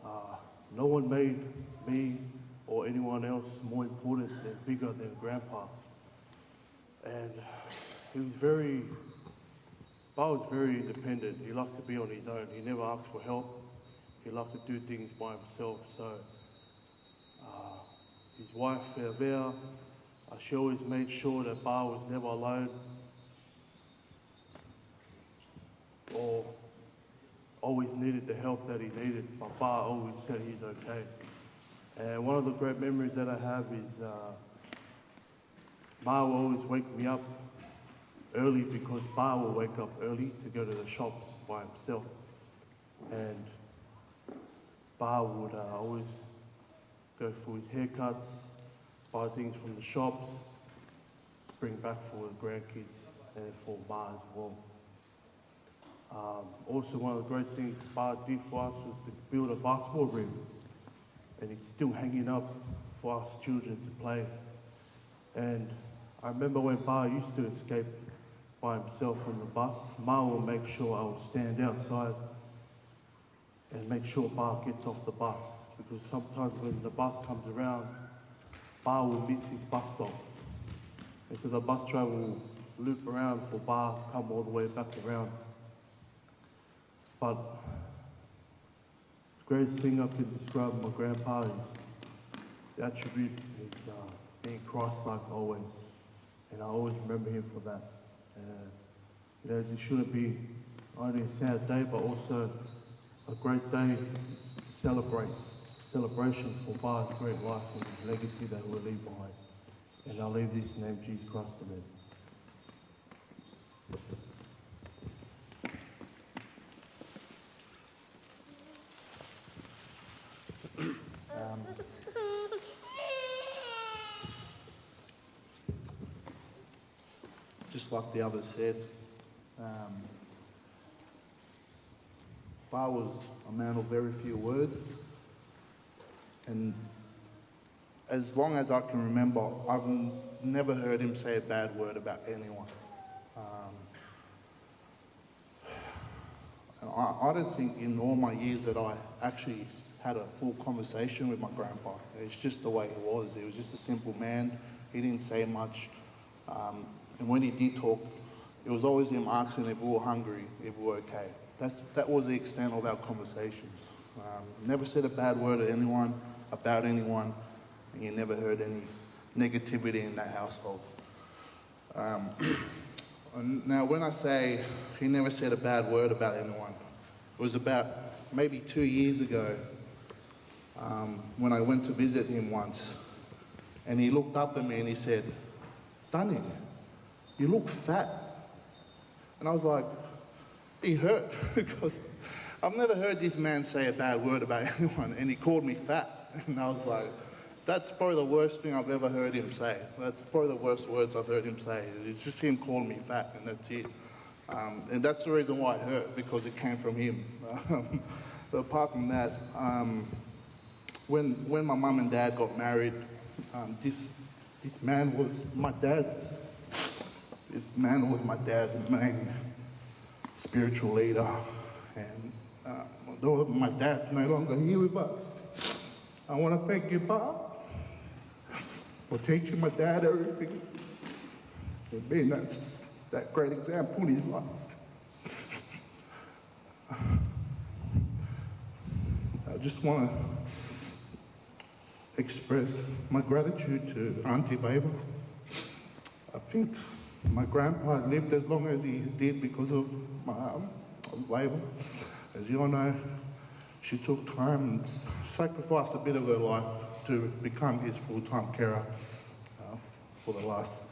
Uh, no one made me or anyone else more important and bigger than Grandpa. And he was very, Pa was very independent. He liked to be on his own. He never asked for help. He liked to do things by himself. So uh, his wife, Fevea, uh, she always made sure that Pa was never alone or always needed the help that he needed, but Pa always said he's okay. And one of the great memories that I have is, uh, Ma will always wake me up early because Pa will wake up early to go to the shops by himself. And Pa would, uh, always go for his haircuts, buy things from the shops, to bring back for the grandkids and for Ma as well. Um, also, one of the great things Pa did for us was to build a basketball rim, and it's still hanging up for us children to play. And I remember when Pa used to escape by himself from the bus, Ma will make sure I will stand outside and make sure Pa gets off the bus, because sometimes when the bus comes around, Pa will miss his bus stop. And so the bus driver will loop around for Pa come all the way back around. But the greatest thing I can describe my grandpa is the attribute is, uh, being Christ-like always. And I always remember him for that. And, you know, this shouldn't be only a sad day, but also a great day to celebrate. Celebration for Pa's great life and his legacy that he will leave behind. And I'll leave this in the name of Jesus Christ, amen. Um, just like the others said, um, Pa was a man of very few words, and as long as I can remember, I've n-, never heard him say a bad word about anyone. Um, and I, I don't think in all my years that I actually s-, had a full conversation with my grandpa. It's just the way he was. He was just a simple man. He didn't say much. Um, and when he did talk, it was always him asking if we were hungry, if we were okay. That's, that was the extent of our conversations. Um, never said a bad word at anyone, about anyone, and you never heard any negativity in that household. Um, and now, when I say he never said a bad word about anyone, it was about maybe two years ago, um, when I went to visit him once, and he looked up at me and he said, "Tane, you look fat." And I was like, it hurt because I've never heard this man say a bad word about anyone, and he called me fat. And I was like, that's probably the worst thing I've ever heard him say. That's probably the worst words I've heard him say. It's just him calling me fat, and that's it. Um, and that's the reason why it hurt, because it came from him. Um, but apart from that, um, when, when my mum and dad got married, um, this, this man was my dad's, this man was my dad's main spiritual leader. And, uh, although my dad's no longer here with us, I wanna thank you, Pa, for teaching my dad everything and being that, that great example in his life. I just wanna express my gratitude to Auntie Vava. I think my grandpa lived as long as he did because of my, um, Vava. As you all know, she took time and sacrificed a bit of her life to become his full-time carer, uh, for the last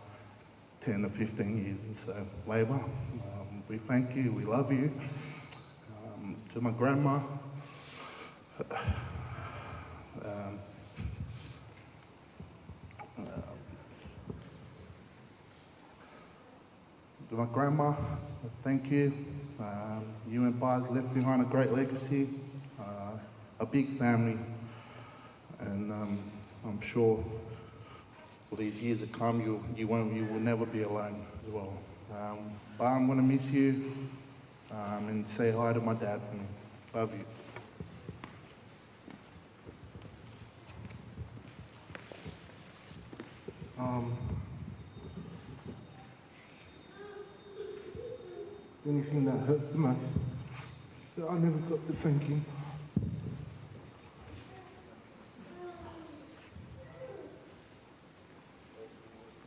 ten to fifteen years. And so, Vava, um, we thank you, we love you. Um, to my grandma, um, uh, to my grandma, thank you. Um, you and Pa's left behind a great legacy, uh, a big family, and, um, I'm sure for these years to come, you, you won't, you will never be alone as well. Um, Pa, I'm gonna miss you, um, and say hi to my dad for me. Love you. Um, the only thing that hurts the most is that I never got to thank him.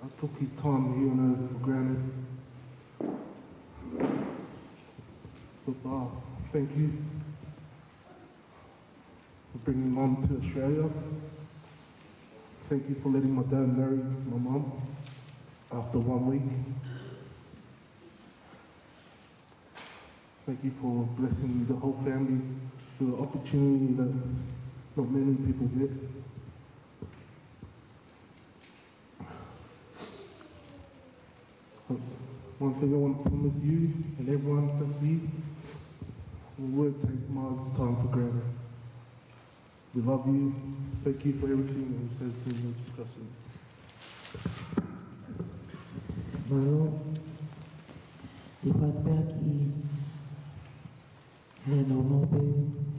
I took his time here on earth for granted. But, Pa, thank you. Bringing mum to Australia. Thank you for letting my dad marry my mum after one week. Thank you for blessing the whole family with an opportunity that not many people get. One thing I want to promise you and everyone that's here, we won't take Mum's time for granted. We love you. Thank you for everything, and we say this in Jesus Christ. Mālō. Te u fai pē ki he nounou pē,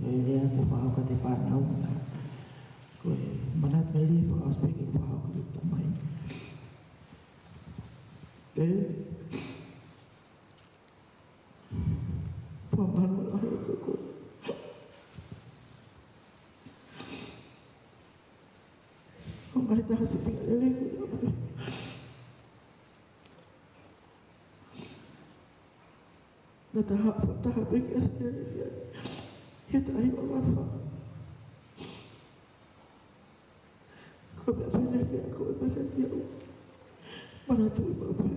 he lea ko e fakaʻau kiate fānau. Ko e manatu meli fakaʻosi pē ke fakaʻau kiate tamai. Pē, fakamālō lahi ʻaupito. Ko e ngaahi taha sīpinga lelei ko ia. Naʻa ta haʻu fakataha pē ki ʻAositelēlia he taʻu ua noa fā. Ko e meʻa pehē pē ʻa koe mai kiate au. Manatuʻi maʻu pē.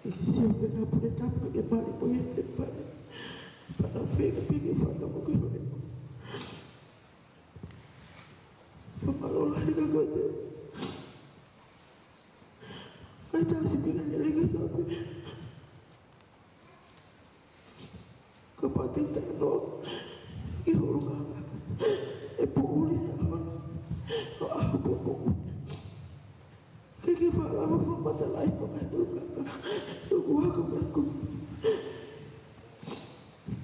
Ke ke sio pē ki he pule tapu ke mali mo ia te pale. Pea nau feinga pē ke fana mo ke hole. Fakamālō lahi ka ko e te. Kai tau si pina ke leka sape. Ka pati tano ki holo ka e pōʻuli ʻa ʻaho pōʻuli. Ke ke fakalava fakamatalaʻi mo kai tau kaka. Tuku haka maku.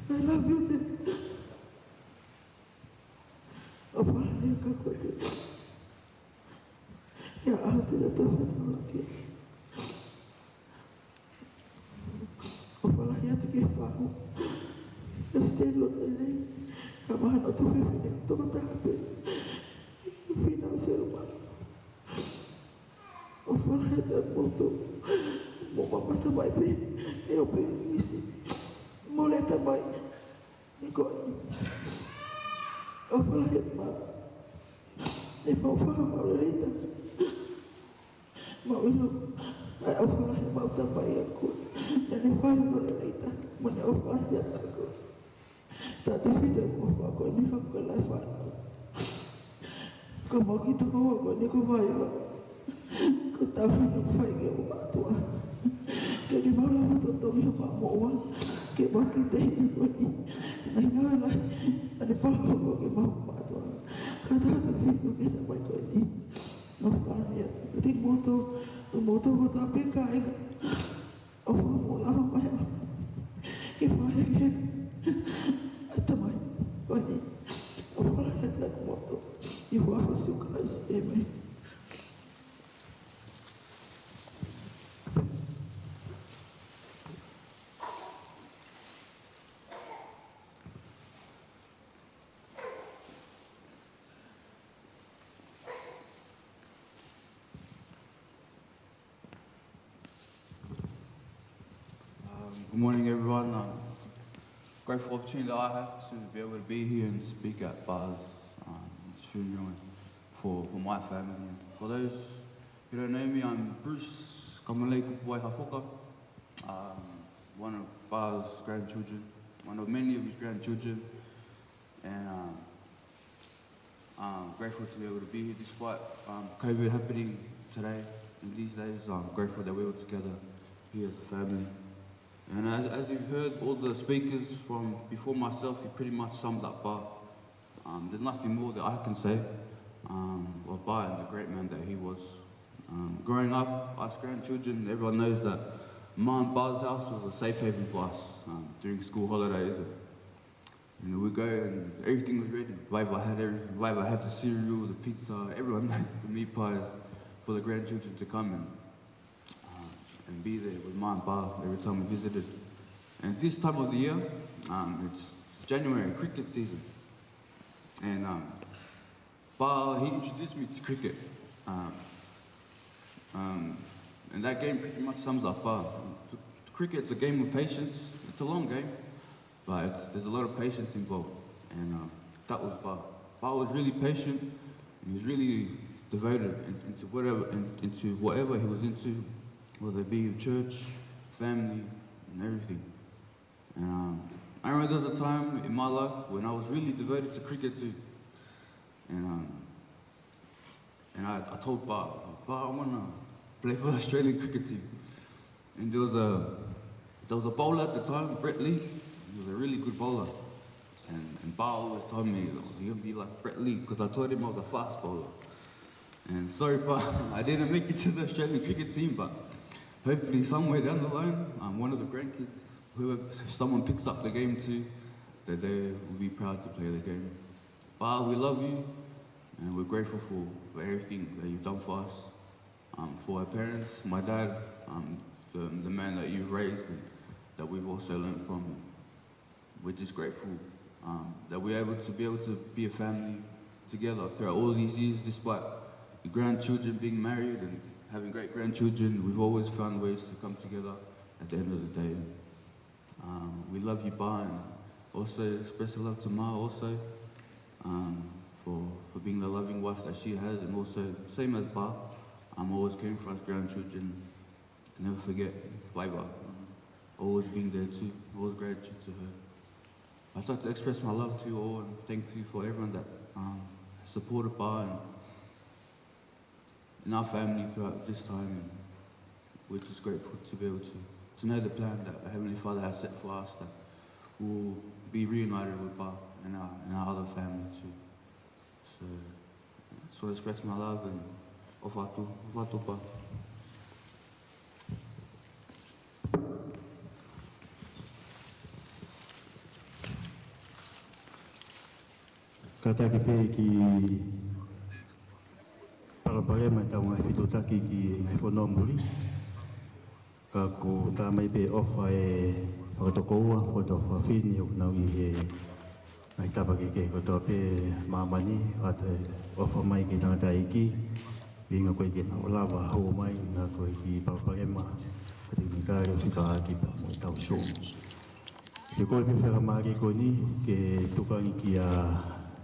I love you, Dad. ʻOfa lahi atu ka ko e te. ʻIa au te na tofa tau laki. ʻOfa lahi atu ki he fānau. ʻIa stay low lelei. Ka mahalo ʻoku tau fefine tokotaha pē. Fina o se luma. ʻOfa lahi atu moutolu. Mou mamata mai pē. ʻE ʻo pē isi. Mou lea mai. Ko e ʻofa lahi atu maʻa. ʻE fau faha mau lelei ta. Mau ʻilo. ʻAi ʻofa lahi maʻu tamai ʻaku. Naʻa ne fai mau lelei ta. Mo ne ʻofa lahi atu ʻaku. Tautefito mo e ʻofa ko eni hau ka lai fānau. Ko mau ki toko ua ko eni ko Vaiva. Ko tau hana fai ke o mātuʻa. Ke ke mau lava totongi ho mamoa. Ke mau ki te hini ko eni. Ngai ngai lai. Ane fala ko ke mau mātuʻa. Ka tautefito ke sa mai ko eni. No fala ia. Te moto. No moto ko ta pe ka eka. ʻOfa mo lava mai ʻa. Ke fai ke. Tamai. Ko eni. ʻOfa lahi atu moutolu. ʻI he huafa ʻo Sīsū Kalaisi. ʻĒmeni. Um, good morning, everyone. Um, grateful opportunity that I have to be able to be here and speak at Pa's, um, funeral and for, for my family. And for those who don't know me, I'm Bruce Kamalei Kupuai Hafoka, um, one of Pa's grandchildren, one of many of his grandchildren. And, um, I'm grateful to be able to be here despite, um, COVID happening today and these days. I'm grateful that we're all together here as a family. And as, as you've heard all the speakers from before myself, you pretty much summed up Pa. Um, there's nothing more that I can say, um, about Pa and the great man that he was. Um, growing up, us grandchildren, everyone knows that Mum and Pa's house was a safe haven for us, um, during school holidays. And, you know, we go and everything was ready. Vaiva had everything. Vaiva had the cereal, the pizza, everyone had the meat pies for the grandchildren to come and, uh, and be there with Mum and Pa every time we visited. And this time of the year, um, it's January, cricket season. And, um, Pa, he introduced me to cricket. Um, um, and that game pretty much sums up Pa. Cricket's a game of patience. It's a long game, but it's, there's a lot of patience involved. And um, that was Pa. Pa was really patient and he was really devoted in, into whatever in, into whatever he was into, whether it be church, family, and everything. And um, I remember there was a time in my life when I was really devoted to cricket too. And um, and I, I told Pa, Pa, I want to play for the Australian cricket team. And there was a there was a bowler at the time, Brett Lee. He was a really good bowler. And, and Pa always told me, "Oh, you're going to be like Brett Lee," because I told him I was a fast bowler. And sorry, Pa, I didn't make it to the Australian cricket team, but hopefully somewhere down the line, um, one of the grandkids, whoever, if someone picks up the game too, that they will be proud to play the game. Pa, we love you, and we're grateful for, for everything that you've done for us, um, for our parents, my dad, um, the, the man that you've raised and that we've also learned from. We're just grateful um, that we're able to be able to be a family together throughout all these years, despite your grandchildren being married and having great grandchildren. We've always found ways to come together at the end of the day. Um, we love you, Pa, and also special love to Ma also um, for, for being the loving wife that she has, and also same as Pa, um, always caring for us grandchildren. Never forget Vaiva, um, always being there too, always gratitude to her. I'd like to express my love to you all and thank you for everyone that um, supported Pa and in our family throughout this time, and we're just grateful to be able to, to know the plan that our Heavenly Father has set for us, that we'll be reunited with Pa and our, and our other family too. So, so respect my love and ʻofa atu, ʻofa atu Pa. Kātaki pē ki palopalema ʻetau ngaahi fetutaki ki he ngaahi fonua muli. Ka ʻoku tā mai pē ʻofa e fakatokoua, poto fafine ʻoku nau ʻi he ngaahi tapa kehekehe kotoa pē māmani, ʻoatu e ʻofa mai ki he tangataʻeiki, ʻuhinga ko e ke nau lava hou mai, ʻuhinga ko e ki palopalema, ka te kini kale ʻo fika ʻaki pea mo ʻetau Zoom. Te u kole pē fakamālō ko eni ke tuku ange kia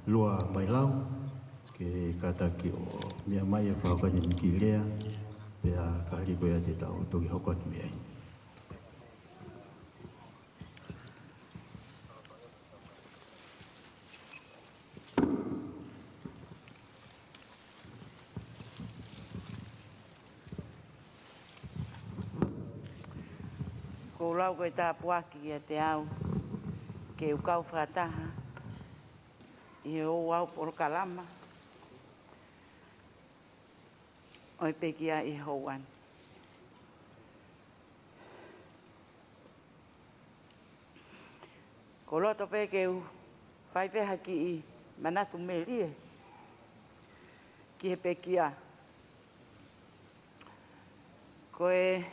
Lua Mailau, ke kātaki ʻo meʻa mai ʻo fakahoko ʻene kiʻi lea, pea ka hili ko ia te tau toki hoko atu mei ai. Ko u lau ko e tāpuaki kiate au, ke u kau fakataha ʻi he ouau polokalama ʻo e pekia ʻi he houa ni. Ko u loto pē ke u fai pē ha kiʻi manatu melie ki he pekia. Ko e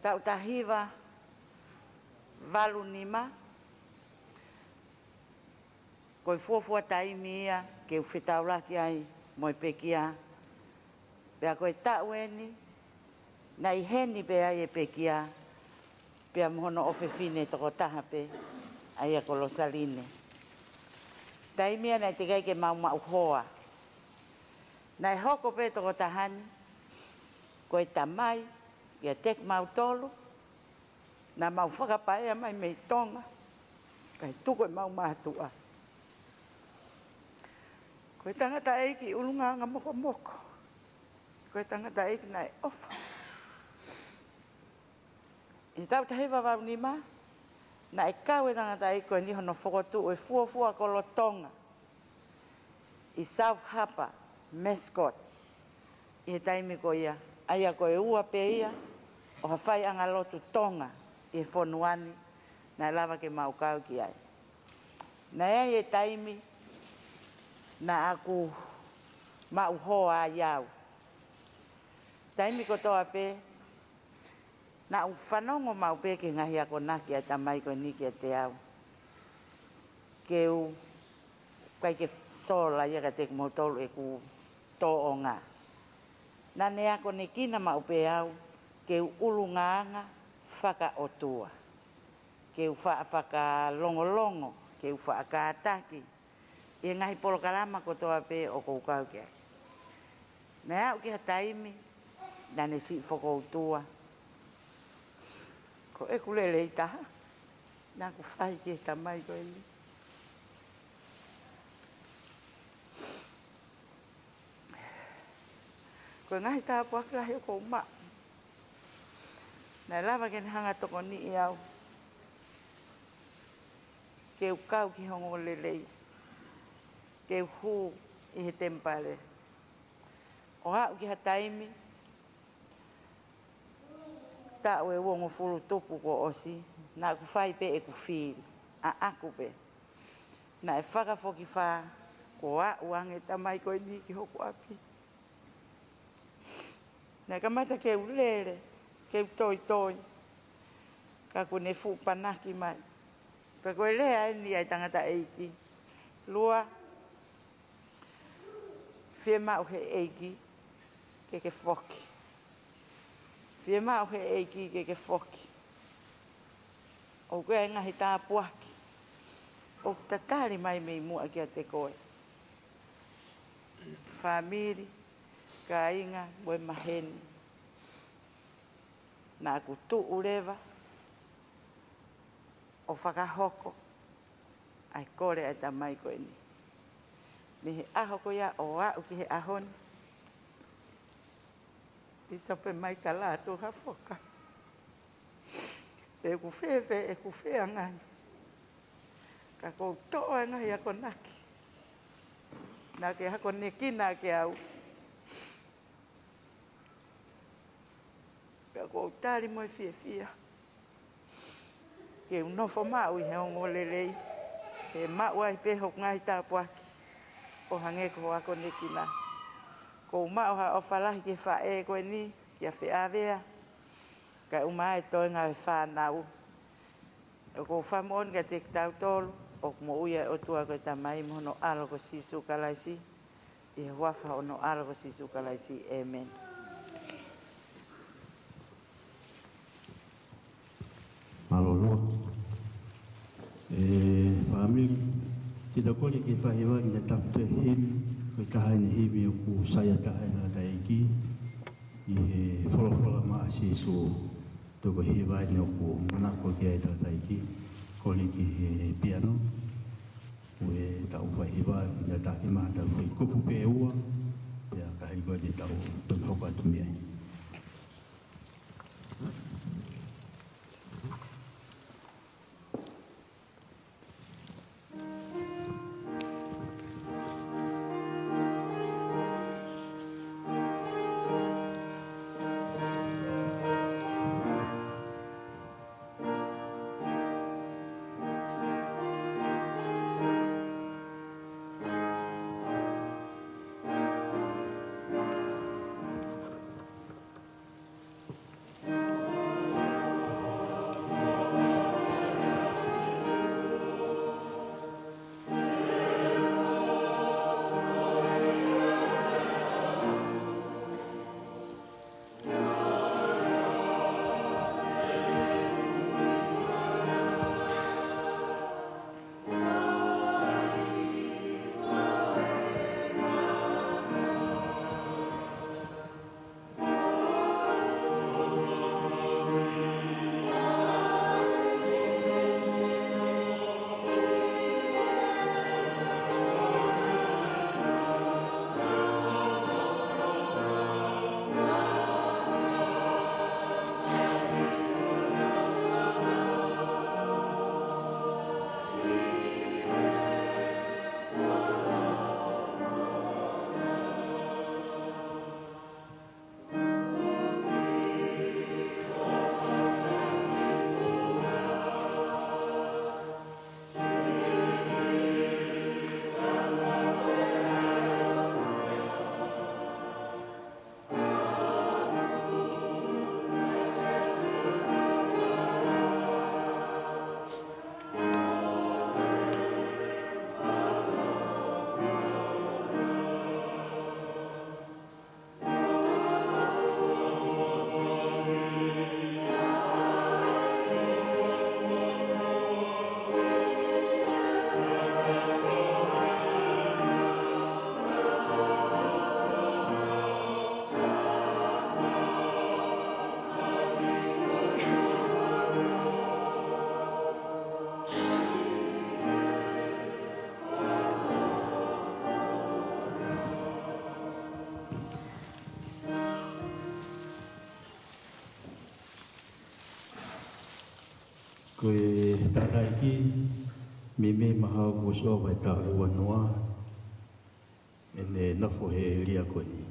taʻu taha hiva valu nima, ko e fuofua taimi ia ke u fetaulaki ai mo e pekia. Pea ko e taʻu eni, naʻe ʻi heni pē ai e pekia, pea mo hono ʻofefine tokotaha pē, ʻa ia ko Losaline. Taimi ia naʻe teʻeki ai ke mau maʻu hoa. Naʻe hoko pē tokotaha ni, ko e tamai, kiate kimautolu, naʻa mau fakapaea mai mei Tonga, kae tuku ʻemau mātuʻa. Ko e tangataʻeiki ʻulungaanga mokomoko. Ko e tangataʻeiki naʻe ʻofa. ʻI he taʻu taha hiva valu nima, naʻe kau e tangataʻeiki ko eni hono fokotuʻu e fuofua kolo Tonga ʻi South Harbour, Mascot, ʻi he taimi ko ia, ʻa ia ko e ua pē ia ʻo ha faiʻanga lotu Tonga ʻi he fonua ni, naʻe lava ke mau kau ki ai. Naʻe ʻi ai e taimi naʻa ku maʻu hoa ai au. Taimi kotoa pē, naʻa ku fanongo maʻu pē ki he ngaahi akonaki ʻa e tamai ko eni kiate au. Ke u ʻikai ke sola ia kiate kimoutolu ʻeku tōʻonga. Naʻa ne akonekina maʻu pē au ke u ʻulungaanga fakaʻotua. Ke u faʻa fakalongolongo ke u faʻa kātaki ʻi he ngaahi polokalama kotoa pē ʻoku ou kau ki ai. Naʻe aʻu ki ha taimi, naʻa ne siʻi fokoutua. Ko ʻeku lelei taha naʻa ku fai ki he tamai ko eni. Ko e ngaahi tāpuaki lahi ʻoku ou maʻu. Naʻe lava ke ne hanga ʻo tokoniʻi au ke u kau ki he ongoongolelei, ke u hū ʻi he temipale. ʻO aʻu ki ha taimi, taʻu ʻe uongofulu tupu kuo ʻosi, naʻa ku fai pē ʻeku fili ʻaʻaku pē. Naʻe fakafokifā, kuo aʻu ange e tamai ko eni ki hoku ʻapi. Naʻe kamata ke u lele, ke u toitoi, ka kuo ne fuʻu panaki mai. Ka ko e lea eni ʻa e tangataʻeiki: Lua, fiemaʻu he ʻEiki ke ke foki. Fiemaʻu he ʻEiki ke ke foki. ʻOku ʻi ai e ngaahi tāpuaki ʻoku tatali mai mei muʻa kiate koe. Fāmili, kāinga, mo e maheni. Naʻa ku tuʻu leva ʻo fakahoko ʻa e kole ʻa e tamai ko eni. Mei he ʻaho ko ia ʻo aʻu ki he ʻaho ni, Pīsope Maikala Tuʻihafoka, pe ʻoku fēfē ʻeku feangai, ka ʻoku ou toʻo e ngaahi akonaki naʻa ke akonekina kiate au. Pea ʻoku ou tali mo e fiefia ke u nofo maʻu ʻi he ongoongolelei, he maʻu ai pē hoku ngaahi tāpuaki ʻo hangē ko hoʻo akonekina. ʻOku ou maʻu ha ʻofa lahi ki he faʻē ko eni, kia Feʻavea, kae ʻumaʻā e toenga ʻo e fānau. ʻOku ou fakamoʻoni kiate kitautolu ʻoku moʻui ʻa e ʻOtua ko e Tamai mo hono ʻAlo ko Sīsū Kalaisi, ʻi he huafa ʻo hono ʻAlo ko Sīsū Kalaisi. ʻĒmeni. Mālō. ʻE fāmili, te tau kole ke fai ha hiva ke tau toʻo e himi, ko e taha eni e himi ʻoku saiʻia taha ai e tangataʻeiki ʻi he folofola maʻa Sīsū. Ko e hiva eni ʻoku manako ki ai e tangataʻeiki. Kole ki he piano. Ko ʻetau fai hiva, ke tau taki mai, tau fai kupu pē ʻe ua, pea ka hili ko ia te tau toki hoko atu mei ai. Ko e tātāʻi ki mimi mahau ko so vai ta uanoa, ʻene nofo he ʻēlia ko eni.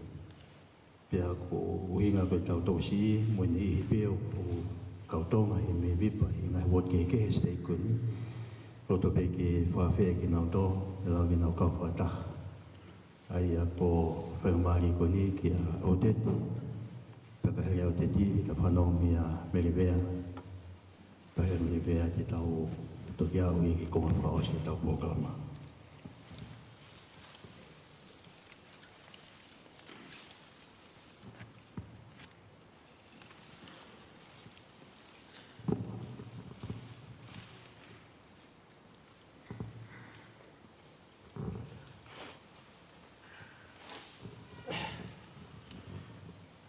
Pea ko e ʻuhinga ko e tau tausi, mo ʻene ʻihi pē ʻoku kau Tonga he mimi pa, he ngaahi uooti kehekehe he siteiki ko eni. Loto pē ke fafē kinautolu, ʻe lau kinautolu kau fakataha. ʻA ia ko e faingamālie ko eni kia ʻOteti, pea pehē ʻOteti, ta fanongo meia Melevea, pehē Melevea te tau toki aʻu ki he konga fakaʻosi ʻetau polokalama.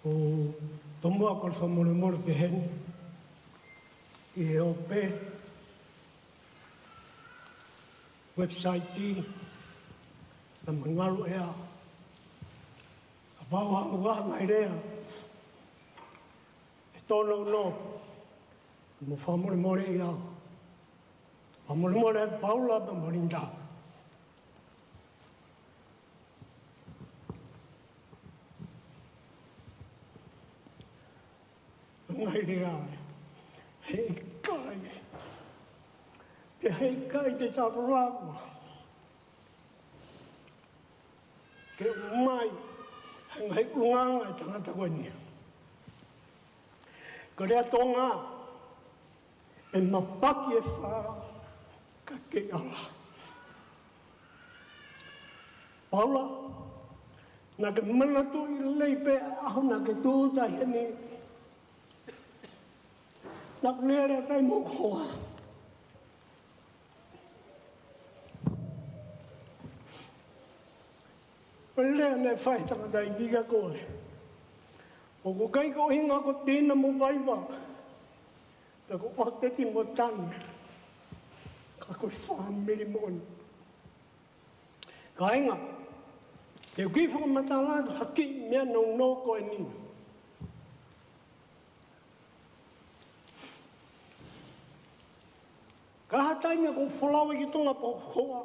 ʻOku tomuʻa kole fakamolemole peheni ki he ope website na mangalu ea a pau ha ua mai lea e tono no mo fakamolemole ia. Fakamolemole Paula mo Linda. Ngai lea, he ʻikai, he ʻikai te ta lava ke mai he ngaahi ʻulungaanga e tangata ko eni. Ko e lea Tonga, ʻe mapaki e fā ka kei ʻala. Paula, naʻa ke manatuʻi lelei pē ʻaho naʻa ke tūʻuta heni, naʻa ku lele kai mo koa. Ko e lea naʻe fai tangata i kia koe. ʻOku ʻikai ko e ʻuhinga ko Tina mo Vaiva, pe ko ʻOteti mo Tane, ka ko e fāmili moʻoni. Kāinga, te u kiʻi fakamatala atu ha kiʻi meʻa nounou ko eni. Ka ha taimi ʻoku folau ki Tonga pe ko e hoa,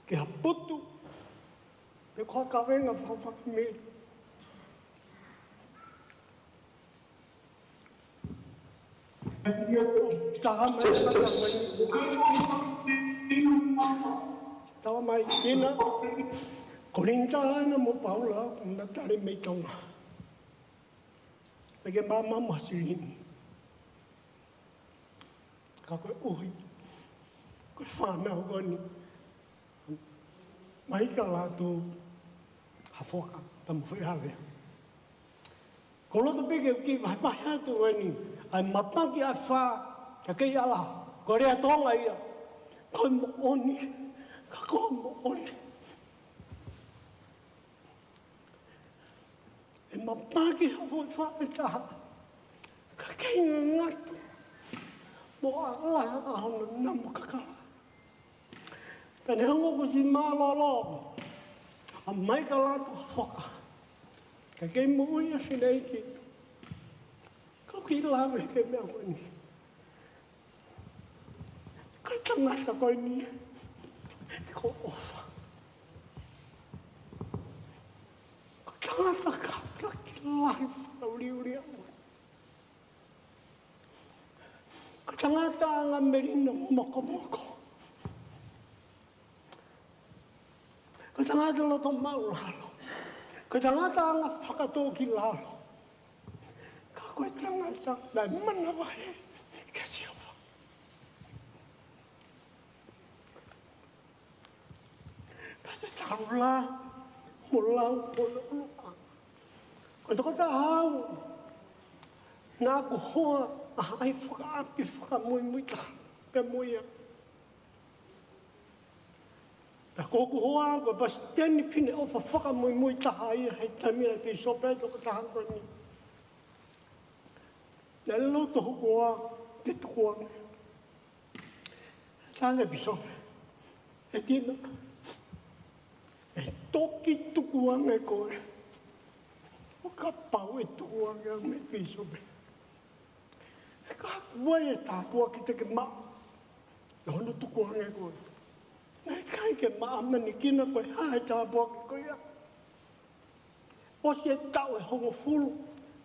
ki ha putu, pe ko ha kavenga fakafāmili. Taha mai, taha mai Tina, ko Linda ena mo Paula, ko Natale mei Tonga. Pea ke māmā mo ha silini. Ka koeʻuhi ko e fānau ko eni, mai kia lātou ha foka, ta mo fai ha vea. Ko loto pē ke u kiʻi vahevahe atu eni, ʻa e mapaki ʻa e fā ka kei ʻala, ko e lea Tonga ia, ko e moʻoni, ka ko e moʻoni. ʻE mapaki ha foʻi fā ʻe taha ka kei ngangatu mo ʻala ʻa hono namu kakala. Pea ne hanga ʻo kusi mālōlō, ʻa mai kia lātou ha foka, ka kei moʻui ʻa fineʻeiki. Ka u kiʻi lave ki he meʻa ko eni. Ko e tangata ko eni, ko ʻOfa, ko e tangata kātaki lahi fakaʻuliʻuli ʻaʻau. Ko e tangata anga melino mokomoko. Ko e tangata loto māʻulalo. Ko e tangata anga fakatōkilalo. Ka ko e tangata naʻe manavahē kia Sihova. Pea te tau lau mo lau ko e ʻuluʻa. Ko e tokotaha au naʻa ku hoa ʻa e fakaʻapi fakamuimui taha pē mo ia. Pea ko hoku hoa ko e palesiteni Fineʻofa fakamuimui taha ia he taimi ʻa e pīsope tokotaha ko eni. Naʻe loto hoku hoa ke tukuange. Tane pīsope, ʻe Tina, ʻe toki tukuange koe, ʻo kapau ʻe tukuange au mei he pīsope. Ka ko e hā e tāpuaki te ke maʻu ʻi hono tukuange koe? Naʻe ʻikai ke māmanikina koe ʻe ha tāpuaki ko ia. ʻOsi e taʻu ʻe hongofulu,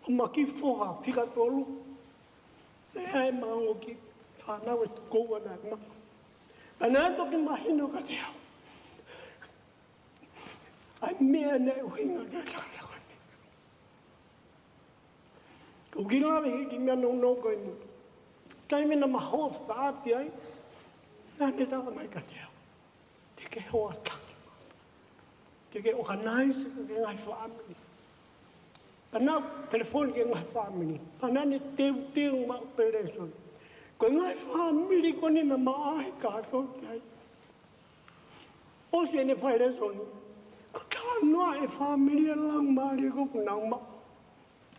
homa kiʻi foha fika tolu. Naʻe ʻi ai e ongo kiʻi fānau ʻe toko ua naʻe maʻu. Pea naʻe toki mahino kiate au ʻa e meʻa naʻe ʻuhinga ki ai e takataha ko eni. Ko e kiʻi lave hiki meʻa nounou ko eni. Taimi naʻa ma hoʻo fakaʻapi ai, naʻa ne talamai kiate au, te ke hoʻatā, te ke organize e ngaahi fāmili. Pea naʻa ku telefoni ki he ngaahi fāmili, pea naʻa ne teuteu maʻu pē lēsoni. Ko e ngaahi fāmili ko eni naʻa ma ʻaʻahi kātoa ki ai. ʻOsi ʻene fai e lēsoni, ko e talanoa e fāmili ʻa e laumālie ko ē ʻoku nau maʻu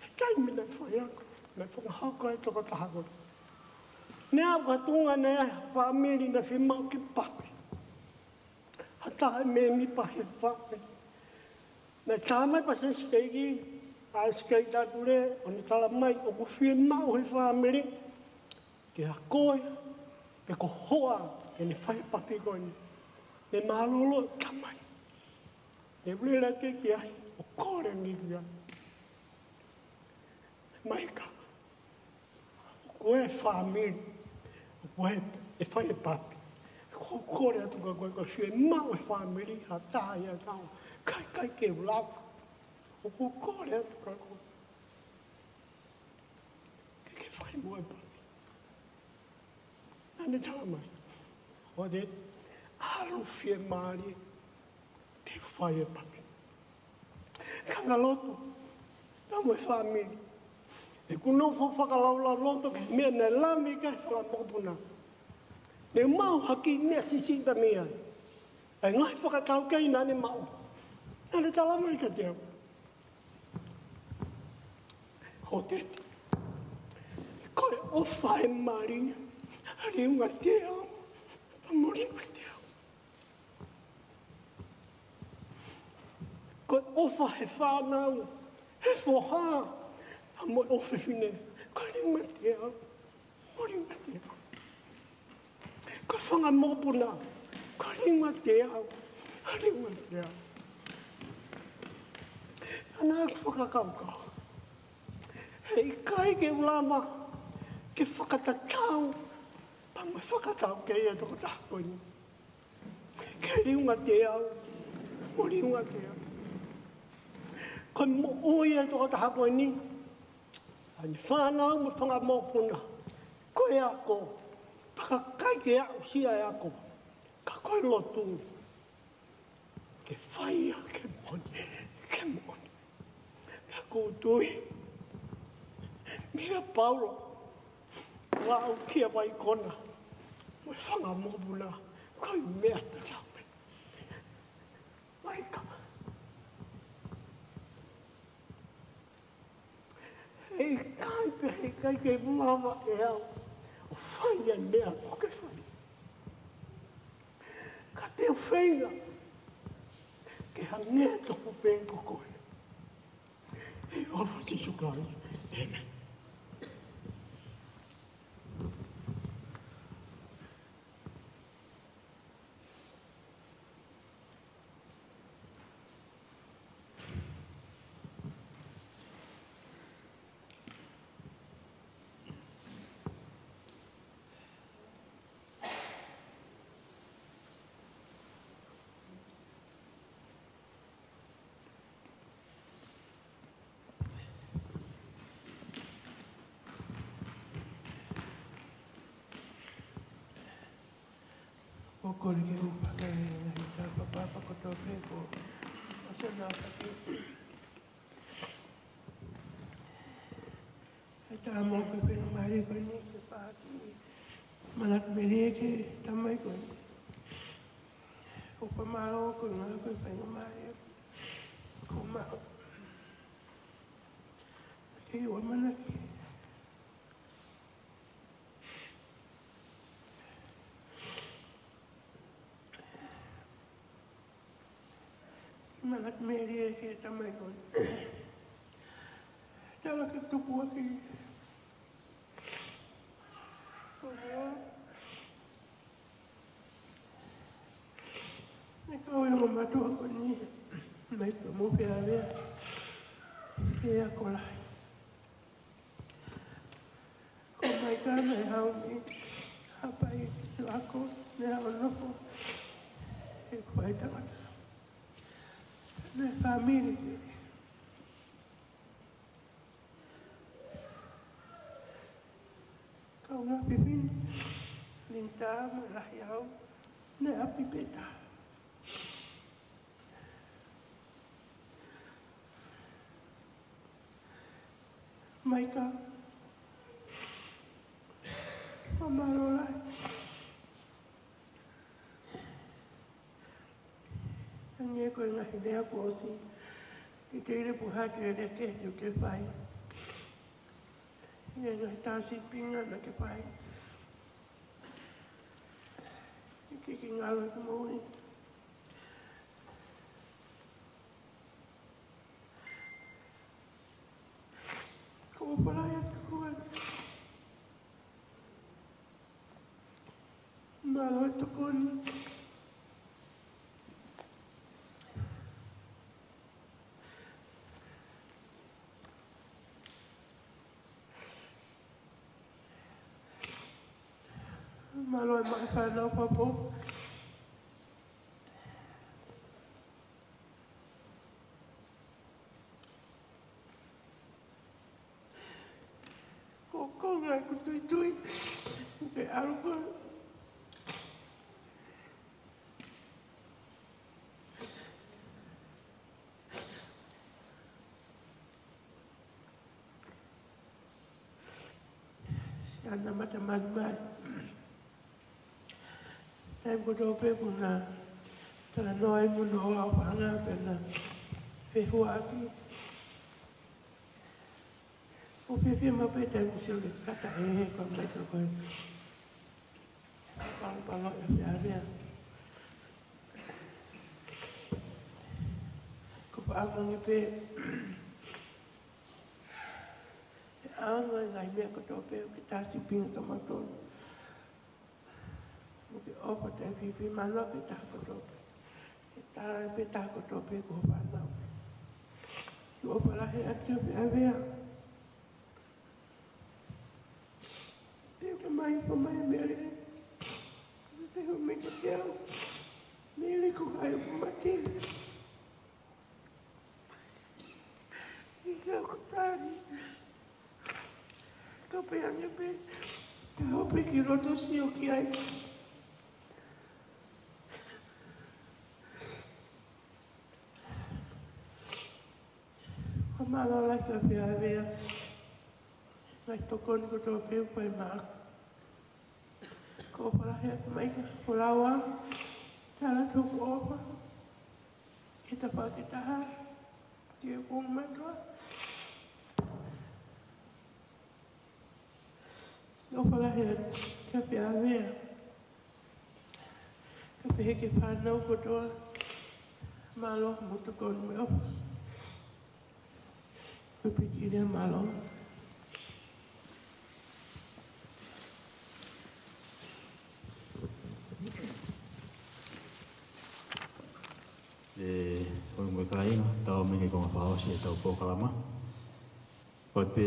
he taimi naʻe fai ai, naʻe fakahoko ai e tokotaha ko ē. Naʻe aʻu ki ha tuʻunga naʻe ʻi ai ha fāmili naʻe fiemaʻu ke papi ha taha e mēmipa he fāmili. Naʻe talamai ʻe he palesiteni siteiki ʻa e siteiki taʻatule, ʻo ne talamai ʻoku fiemaʻu he fāmili ke ʻi ai koe pe ko ho hoa ke ne fai e papi ko eni. Ne mālōlō e tamai. Ne ʻuliʻi leva ki ai ʻo kole ange ki ai. Maika, ko e fāmili, ko e, ʻe fai e papi. Ko e kole atu kia koe, ko e fiemaʻu he fāmili ha taha ia tau. ʻIkai, ʻikai ke u lava. Ko e kole atu kia koe ke ke fai mo au e papi. Naʻa ne talamai, ʻoua te ʻalu fiemālie, te u fai e papi. Kāingalotu, pea mo e fāmili, ʻoku ou nofo fakalaulauloto ki he meʻa naʻe lave ki ai e fanga mokopuna. Ne u maʻu ha kiʻi meʻa siʻisiʻi pē mei ai. ʻA e ngaahi fakataukei naʻa ne maʻu. Naʻa ne talamai kiate au, Hoteti, ko e ʻofa ʻa e mali, liunga teau, pea mo liunga teau. Ko e ʻofa he fānau, he foha, pea mo e ʻofefine, ko e liunga teau, mo liunga teau. Ko e fanga mokopuna, ko e liunga teau, liunga teau. Naʻa ku fakakaukau, heʻikai ke u lava ke fakatatau pea mo e fakataukei ʻa e tokotaha ko eni. Ke liunga teau, mo liunga teau. Ko e moʻui ʻa e tokotaha ko eni, ʻa ʻene fānau mo e fanga mokopuna, ko e ako, pea ʻikai ke aʻusia e ako, ka ko e lotu. Ke fai ia ke moʻoni, ke moʻoni. Pea ʻoku ou tui, meia Paula, ʻo aʻu kia Vaikona mo e fanga mokopuna, ko e meʻa tatau pē. Maika, heʻikai pē, heʻikai ke lava ʻe au ʻo fai ʻa e meʻa ʻoku ke fai. Ka te u feinga ke hangē tofu pē ko koe. ʻI he huafa ʻo Sīsū Kalaisi. ʻĒmeni. ʻOku ou kole ke u paka e ngaahi tapa papa kotoa pē ko ʻosi ʻa e ngaahi taki. ʻE tā mo ke pena mare ko eni ke pāki. Manatu melie ki he tamai ko eni. Ko pa malo ko ngā ko pa ngā mare. Ko ma. Ke ua manaki. Manatu melie ki he tamai ko eni. Tala ke tupu ʻaki. Mo Fealea, ʻe ako lahi. Ko Maika naʻe haʻu mei Haʻapai, ʻo ako, naʻe haʻu ʻo nofo he faʻahi tangata. Naʻe fāmili pē. Kaungā fefine, Linita mo Lahiau, naʻe ʻapi pē taha. Maika, fakamālō lahi. Hangē ko e ngaahi lea kuo ʻosi, ʻi he lea pē ʻoku ʻi ai e lea kehe te u toe fai. ʻI he ngaahi tā sīpinga naʻa ke fai. ʻIkai ke ngalo ʻeku moʻui. Ko e palai atu koe. Mālō e tokoni. Mālō e maʻu e fānau pea mo e Ko e konga ʻeku tuitui, ʻoku ke ʻalu koe. Siana mata malimali. Taimi kotoa pē ʻoku na talanoa ai mo hono ʻofaʻanga pea na fehuaʻaki. ʻOku fiefia maʻu pē taimi ʻoku sio ki he kata ʻe he ko mai ka ko e palopalo ʻe Fealea. Ko e fakaʻamu ange pē ʻe ʻaonga e ngaahi meʻa kotoa pē ʻoku ke tā sīpinga kia mautolu. Mo ke ʻofa taʻefifi, mālō e taha kotoa pē. Ke tala pē taha kotoa pē ko e fānau. Ke ʻofa lahi atu kia Fealea. Te u ka mai, ka mai Mele. Te u mai ka te au. Mele ko hai ʻoku mate. ʻIkai ko tani. Ka pehē ange pē, ka hope ki loto sio ki ai. Fakamālō lahi kia Fealea. Ngaahi tokoni kotoa pē ʻoku fai maʻaku. Ko e ʻofa lahi atu mai kia Folaua, tala atu hoku ʻofa ki he tafaʻaki ʻe taha, ki he ongo mātuʻa. ʻOfa lahi atu kia Fealea. Ka pehē ki he fānau kotoa, mālō mo e tokoni mo e ʻofa. Ko e piki lea mālō. ʻE, ʻoku mou kāinga, tau ō mai ki he konga fakaʻosi ʻetau polokalama. Ko e pē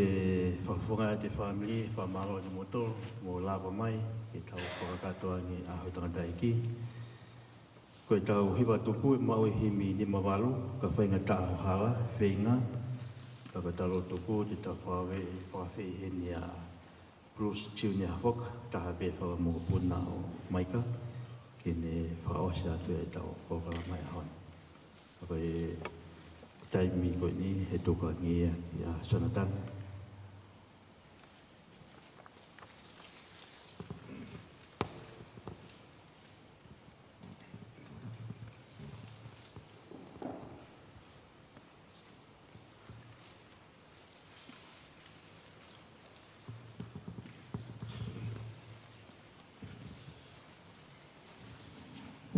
fakafofonga ʻa e fāmili, fakamālō atu moutolu, mou lava mai, ke tau fakakakato ange ʻa e ʻaho tangataʻeiki. Ko ʻetau hiva tuku ʻe maʻu e himi nima valu, ka faingataʻa ho hala, feinga, ka ko ʻetau lotu tuku, te tau fakaafeʻi, fakaafeʻi heni ʻa Bruce Junior Hafoka, taha pē fanga mokopuna ʻo Maika, ke ne fakaʻosi atu ʻetau polokalama he ʻaho ni. Ka ko e taimi ko eni, ʻe tuku ange ia kia Jonathan.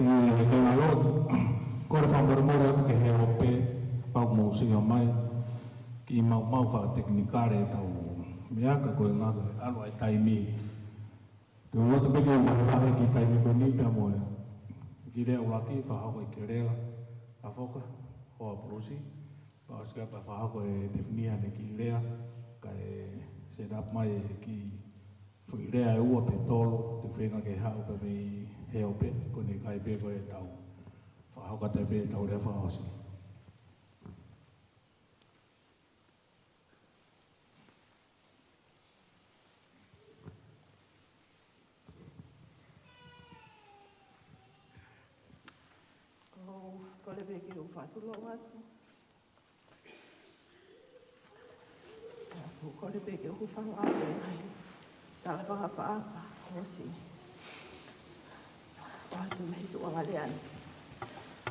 ʻE, kāinga lotu, kole fakamolemole atu ki he ope, pea mou sio mai, kiʻi maumau fakatekinikale ʻetau meʻa ka ko e ngata ʻalu ʻa e taimi. Te u loto pē ke u vahevahe e kiʻi taimi ko eni pea mo e kiʻi lea ʻuluaki fakahoko ʻe Kelela Hafoka. Poa Pulusi, pea ʻosi ko ia pea fakahoko ʻe Tefini ʻene kiʻi lea, kae set up mai e kiʻi foʻi lea ʻe ua pe tolu, te u feinga ke haʻu pē mei he ope, ko ʻene ʻikai pē ko ʻetau fakahoko atu pē ʻetau lea fakaʻosi. Ko, kole pē ke u fakatulou atu. Ko, kole pē ke u hūfanga ʻo pehē ai. Tala fakaʻapaʻapa, ʻosi. ʻOatu mei he tuʻunga lea ni.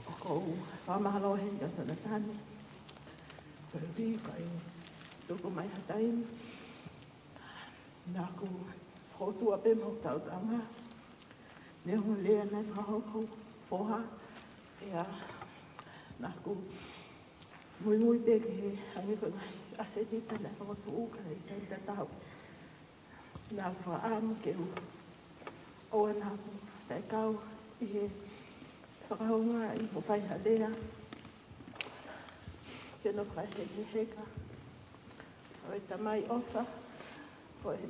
ʻOku ou fakamālō heni kia Sonatane. Ko e pika e tuku mai ha taimi. Naʻa ku fakaʻotua pē mo tautanga. Neongo e lea naʻe fakahoko foha. ʻIa, naʻa ku muimui pē ki he hangē ko e ngaahi ʻasenita naʻe fokotuʻu ka naʻe ʻikai tatau. Naʻa ku fakaʻamu ke u ʻoua naʻa ku taʻekau ʻi he fakaʻaongaʻi mo fai ha lea. Ke nofo fakahekeheka. ʻOe Tamai ʻofa, ko e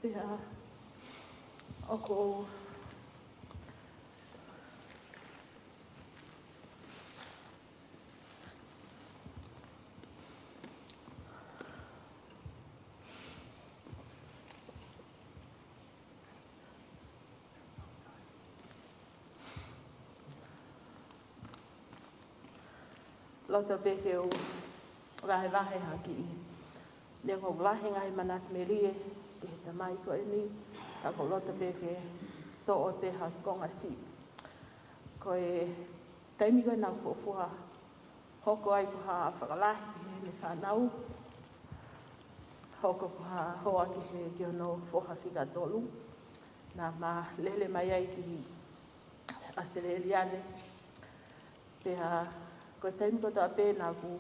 Pea, ʻoku ou loto pē ke u vahevahe ha kiʻi. Neongo ʻoku lahi e ngaahi manatu melie ki he tamai ko eni, ka ʻoku ou loto pē ke toʻo pē ha konga siʻi. Ko e taimi ko ē naʻa ku fuofua hoko ai ko ha fakalahi ki heʻene fānau, hoko ko ha hoa ki he, ki hono foha fika tolu, naʻá ma lele mai ai ki ʻAositelēlia ni. Pea ko e taimi kotoa pē naʻa ku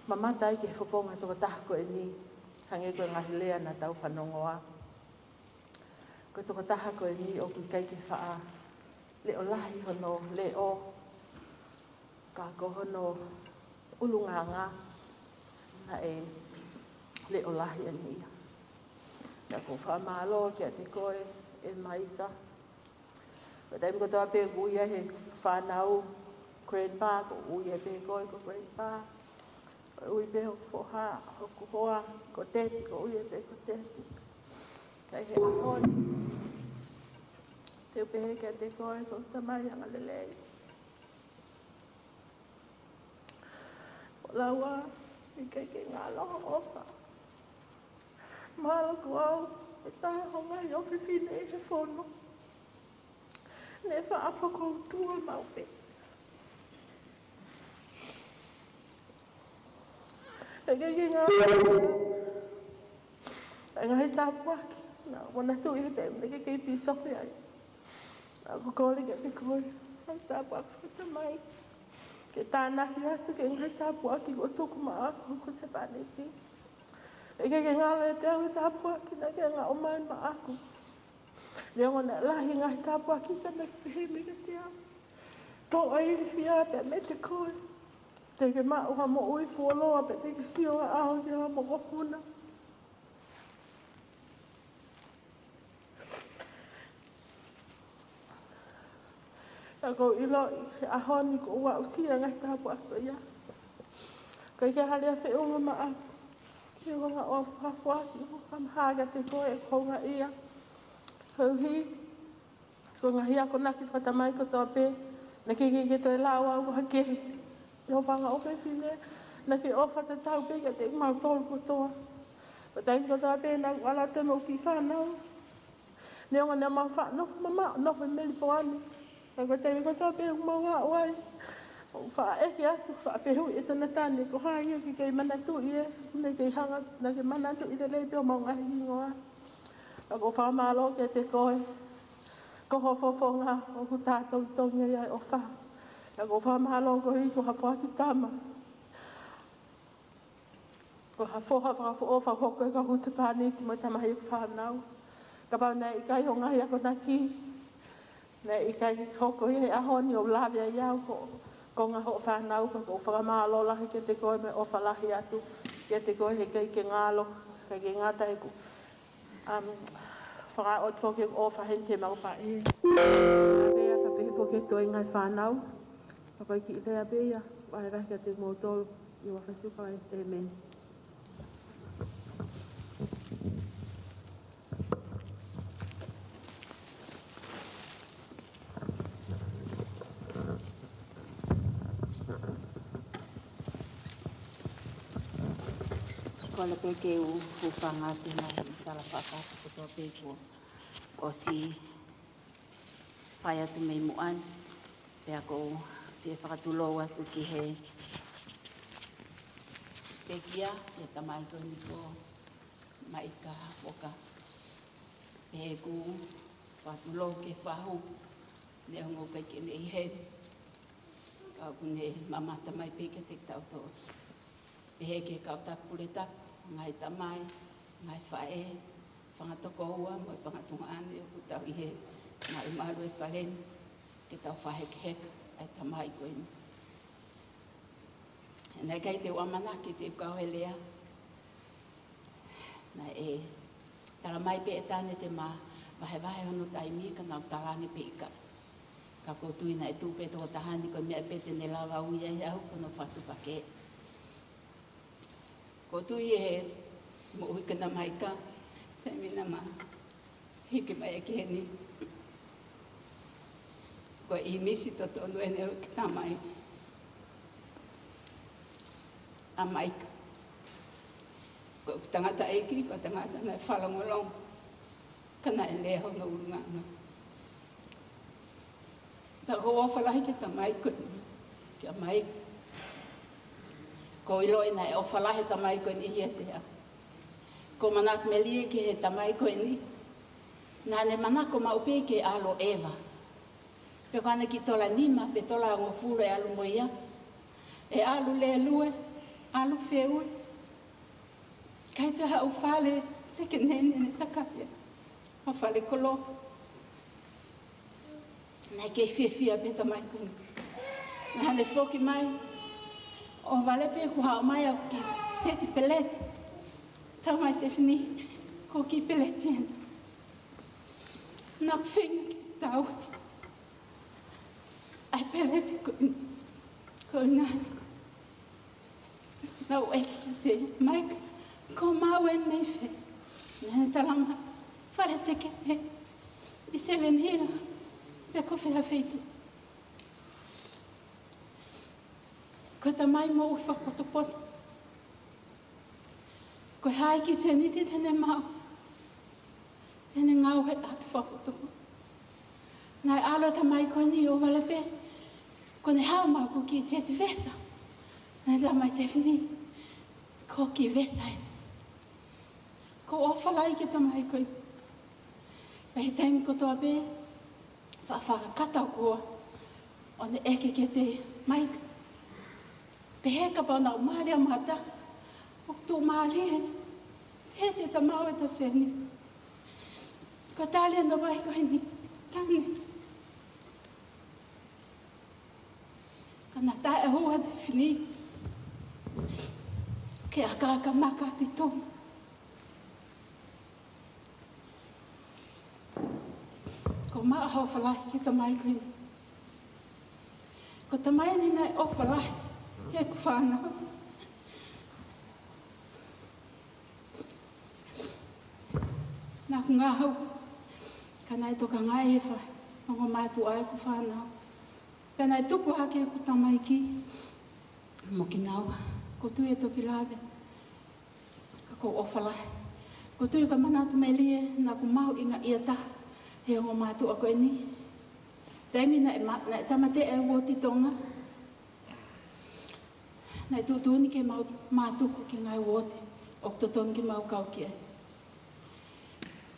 mamata ai ki he fofonga tokotaha ko eni, hangē ko e ngaahi lea naʻa tau fanongoa. Ko e tokotaha ko eni ʻoku ʻikai ke faʻa leʻo lahi hono leʻo, ka ko hono ʻulungaanga naʻe leʻo lahi ʻeni ia. Pea ʻoku ou fakamālō kiate koe, ʻe Maika. Ko e taimi kotoa pē ʻoku ui ai he fānau grandpa, ʻoku ui ai pē koe ko grandpa. ʻOku ui pē hoku foha, hoku hoa, ko teti, ʻoku ui ai pē ko teti. Ka ʻi he ʻaho ni, te u pehē kiate koe, ko e tamai angalelei. Ko Laua, ʻikai ke ngalo hoʻo ʻofa. Mahalo ko au, ʻe taha ho ngaahi ʻofefine ʻi he fono. Naʻe faʻa fakoutua maʻu pē. ʻIkai ke ngalo e ngaahi tāpuaki naʻa ku manatuʻi he taimi naʻe kei pīsope ai. Naʻa ku kole kiate koe, ngaahi tāpuaki fakatamai, ke tānaki atu ki he ngaahi tāpuaki kuo tuku maʻaku ʻe hoku husepāniti. ʻIkai ke ngalo ʻiate au e tāpuaki naʻe kei ʻomai maʻaku. Neongo naʻe lahi e ngaahi tāpuaki ka naʻe pehē mai kiate au, toʻo e ilifia pē meiate koe. Te ke maʻu ha moʻui fuoloa pea te ke sio ʻaʻau ki ha mokopuna. Ka ʻoku ou ʻiloʻi he ʻaho ni kuo u aʻusia e ngaahi tāpuaki ko ia. ʻIkai ke ʻi ai ha lea feʻunga maʻaku. Ke u hanga ʻo fakafoaki hoku fakamahā kiate koe ʻi he houngaʻia. Koeʻuhi ko e ngaahi akonaki fakatamai kotoa pē, naʻe ʻikai ke toe lau au ha kehe ʻi hoʻo fanga ʻofefine, naʻa ke ʻofa tatau pē kiate kimautolu kotoa. Ko e taimi kotoa pē naʻa ku ʻalu atu mo hoku kiʻi fānau, neongo naʻa mau faʻa nofo mamaʻo, nofo ʻi Melipoane. Ka ko e taimi kotoa pē ʻoku mau aʻu ai, ʻoku ou faʻa ʻeke atu, faʻa fehuʻi ʻe Sonatane, ko hai ʻoku ke kei manatuʻi ē, naʻa ke kei hanga, naʻa ke manatuʻi lelei pē homau ngaahi hingoa. Ka ʻoku ou fakamālō kiate koe, ko ho fofonga ʻoku tā tongitongi ai ʻa e ʻofa. Ka ʻoku ou fakamālō koeʻuhi ko ha foaki tama. Ko ha foha fakafoʻou fakahoko ʻe hoku husepāniti mo e tamai ʻeku fānau. Kapau naʻe ʻikai hoʻo ngaahi akonaki, Naʻe ʻikai hoko ia he ʻaho ni ʻo lave ai au ko, ko e ngaahi hoʻo fānau, ka ʻoku ou fakamālō lahi kiate koe mo e ʻofa lahi atu kiate koe he ʻikai ke ngalo, ʻikai ke ngata he ʻoku, um, fakaʻotua ke ʻofa heni ke mau faʻē. Pea pehē foki ki he toenga e fānau, pea ko e kiʻi lea pē ia, vahevahe kiate kimoutolu, ʻi he huafa ʻo Sīsū Kalaisi, ʻēmeni. Kole pē ke u hūfanga atu he ngaahi tala fakatapu kotoa pē kuo ʻosi fai atu mei muʻa ni, pea ʻoku ou fie fakatulou atu ki he pekia ʻa e tamai ko eni ko Maika Hafoka. Pea ʻoku ou fakatulou ki he fahu, neongo ʻoku ʻikai ke ne ʻi heni, ka ʻoku ne mamata mai pē kiate kitautolu. Pehē ki he kau taki pule tapu, ngaahi tamai, ngaahi faʻē, fanga tokoua mo e fanga tuongaʻane ʻoku tau ʻi he malumalu ʻo e fale ni, ke tau fakahekeheka ʻa e tamai ko eni. Naʻe ʻikai te u ʻamanaki te u kau he lea. Naʻe talamai pē ʻe Tane te ma vahevahe hono taimi ka naʻá ku tala ange pē ʻikai. Ka ʻoku ou tui naʻe tuʻu pē tokotaha ni ko e meʻa pē te ne lava ui ai au ko hono fatu pake. ʻOku ou tui ʻi he moʻui ko ena ʻa Maika, taimi naʻá ma hiki mai ai ki heni, ko e ʻīmisi totonu ʻeni ʻo e kiʻi tamai ʻa Maika. Ko e tangataʻeiki, ko e tangata naʻe fakalongolongo, ka naʻe lea hono ʻulungaanga. Pea ʻoku ou ʻofa lahi ki he tamai ko eni, kia Maika. ʻOku ou ʻiloʻi naʻe ʻofa lahi e tamai ko eni ʻiate au. ʻOku ou manatu melie ki he tamai ko eni. Naʻá ne manako maʻu pē ke ʻalu ʻo ʻeva. Pe ko ʻene kiʻi tola nima pe tola hongofulu ʻe ʻalu mo ia. ʻE ʻalu lēlue, ʻalu feue. ʻIkai toe haʻu fale sekeneni ʻene takai ai, ʻo fale koloa. Naʻe kei fiefia pē tamai ko eni. Naʻá ne foki mai, ʻohovale pē kuo haʻu mai ʻa e kiʻi seti peleti. Tamai Tefini, ko e kiʻi peleti ena. Naʻá ku feinga ke tau ʻa e peleti ko eni. Ko ena. Naʻá ku ʻeke kiate ia, Maika, ko e maʻu eni mei fē? Naʻá ne talamai, fale sekene ʻi Seven Hill, pe ko fē ha feituʻu. Ko e tamai moʻui fakapotopoto. Ko e hā e kiʻi sēniti te ne maʻu, te ne ngāueʻaki fakapotopoto. Naʻe ʻalu e tamai ko eni ʻo ʻohovale pē, ko ʻene haʻu mo e kiʻi seti vesa. Naʻe talamai, Tefini, ko e kiʻi vesa eni. ʻOku ou ʻofa lahi ki he tamai ko eni. Pea ʻi he taimi kotoa pē, fa-, fakakata ʻo kau ʻo ne ʻeke kiate ia, Maika, pehē kapau naʻá ku mali ʻa mata, ʻoku tuʻumālie, pehē te ta maʻu ʻeta sēniti? Ko e tali ʻa e tamai ko eni, Tane, ka naʻe taʻehua ʻa Tefini ke ʻakaʻaka maka ʻi Tonga. ʻOku ou maʻu ha ʻofa lahi ki he tamai ko eni. Ko e tamai eni naʻe ʻofa lahi ki heʻeku fānau. Naʻá ku ngāue, ka naʻe tokangaʻi ʻe he ongo mātuʻa ʻeku fānau. Pea naʻe tupu hake ʻeku tamaiki mo kinaua. ʻOku ou tui ʻe toki lave. Ka ʻoku ou ʻofa lahi. ʻOku ou tui ka manatu melie naʻá ku mahuʻingaʻia taha he ongo mātuʻa ko eni. Taimi naʻe ma-, naʻe tāmateʻi e uooti Tonga, naʻe tuʻutuʻuni ke mau mātuku ki he ngaahi uooti ʻoku totonu ke mau kau ki ai.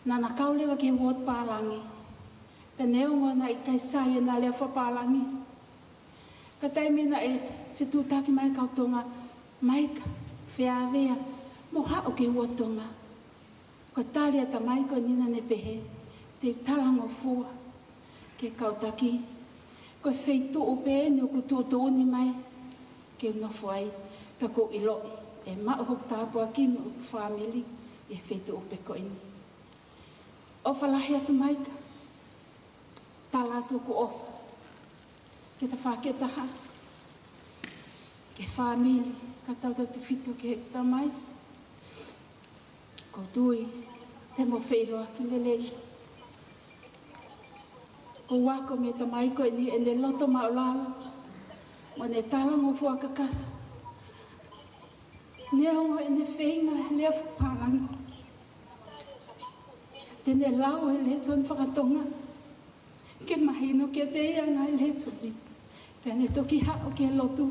Naʻá na kau leva ki he uooti pālangi. Pea neongo naʻe ʻikai sai ʻena lea fakapālangi, ka taimi naʻe fetuʻutaki mai e kau Tonga, Maika, feavea mo haʻu ki he uooti Tonga. Ko e tali ʻa e tamai ko eni naʻá ne pehē, te u talangofua ke kau taki, ko e feituʻu pē eni ʻoku tuʻutuʻuni mai ke u nofo ai, pea ʻoku ou ʻiloʻi ʻe maʻu hoku tāpuaki mo hoku fāmili ʻi he feituʻu pē ko eni. ʻOfa lahi atu Maika, tala atu hoku ʻofa ki he tafaʻaki ʻe taha, ki he fāmili, kae tautautefito ki heʻeku tamai. ʻOku ou tui te mo feʻiloaki lelei. ʻOku ou ako mei he tamai ko eni ʻene loto māʻulalo mo ʻene talangofua kakato. Neongo ʻene feinga he lea fakapālangi, te ne lau e lēsoni fakatonga ke mahino kiate ia e ngaahi lēsoni. Pea ne toki haʻu ki he lotu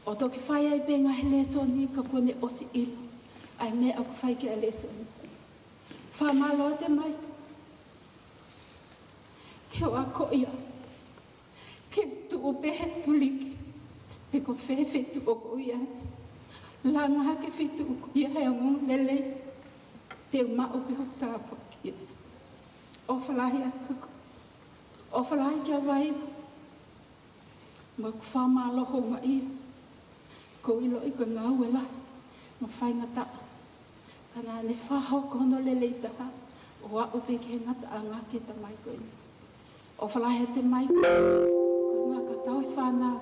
ʻo toki fai ai pē e ngaahi lēsoni, ka kuo ne ʻosi ʻilo ʻa e meʻa ʻoku fai ki ai e lēsoni. Fakamālō atu Maika. Ke u akoʻi ia ke tuʻu pē he tuliki, pe ko fē feituʻu ʻoku ʻi ai. Langa hake feituʻu ʻoku ʻi ai e ongoongolelei, te u maʻu pē hoku tāpuaki. ʻOfa lahi atu kau. ʻOfa lahi kia Vaiva. Mo ʻeku fakamālō houngaʻia. ʻOku ou ʻiloʻi ko e ngāue lahi mo faingataʻa, ka naʻa ne fakahoko hono lelei taha ʻo aʻu pē ki he ngataʻanga ki he tamai ko eni. ʻOfa lahi atu Maika. Ko e ngaahi kakai e fānau,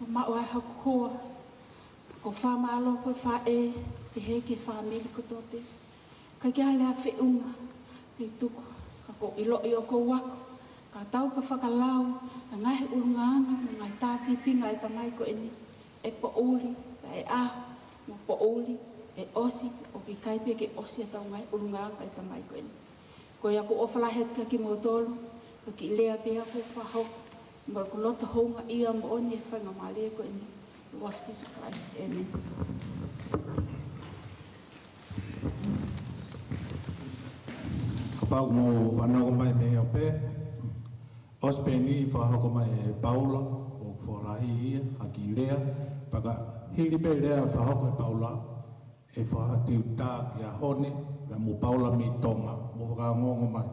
ʻo maʻu ai hoku hoa. ʻOku ou fakamālō ko e faʻē, pehē ki he fāmili kotoa pē. Ka ʻikai ha lea feʻunga te u tuku, ka ʻoku ou ʻiloʻi ʻoku ou ako, ka tau ka fakalau ʻa e ngaahi ʻulungaanga mo e ngaahi tā sīpinga ʻa e tamai ko eni, ʻe poʻuli, ʻe ʻaho mo poʻuli, ʻe ʻosi, ʻoku ʻikai pē ke ʻosi ʻetau ngaahi ʻulungaanga ʻa e tamai ko eni. Ko ia ʻoku ou ʻofa lahi atu kia kimoutolu, ko e kiʻi lea pē ia ʻoku ou fakahoko, mo ʻeku loto houngaʻia moʻoni he faingamālie ko eni. ʻI he huafa ʻo Sīsū Kalaisi, ʻēmeni. Kapau ʻoku mou fanongo mai mei he ope, ʻosi pē eni fakahoko mai ʻe Paula, ʻoku fakalahi ia ha kiʻi lea, pea ka hili pē lea fakahoko ʻe Paula, ʻe fakateuta kia Hone, pea mo Paula mei Tonga, mou fakaongoongo mai.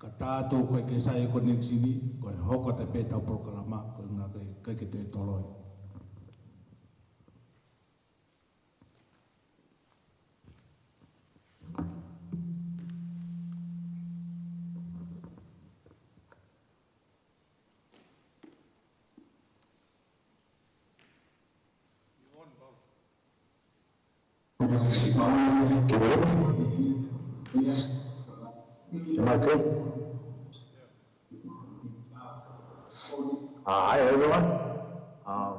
Ka tā atu ʻoku ʻikai ke sai e connection, ko e hoko atu pē ʻetau polokalama, ko e ʻuhinga ʻikai, ʻikai ke toe toloi. You're on, bro. Can you hear me? Am I good? Uh, hi, everyone. Um,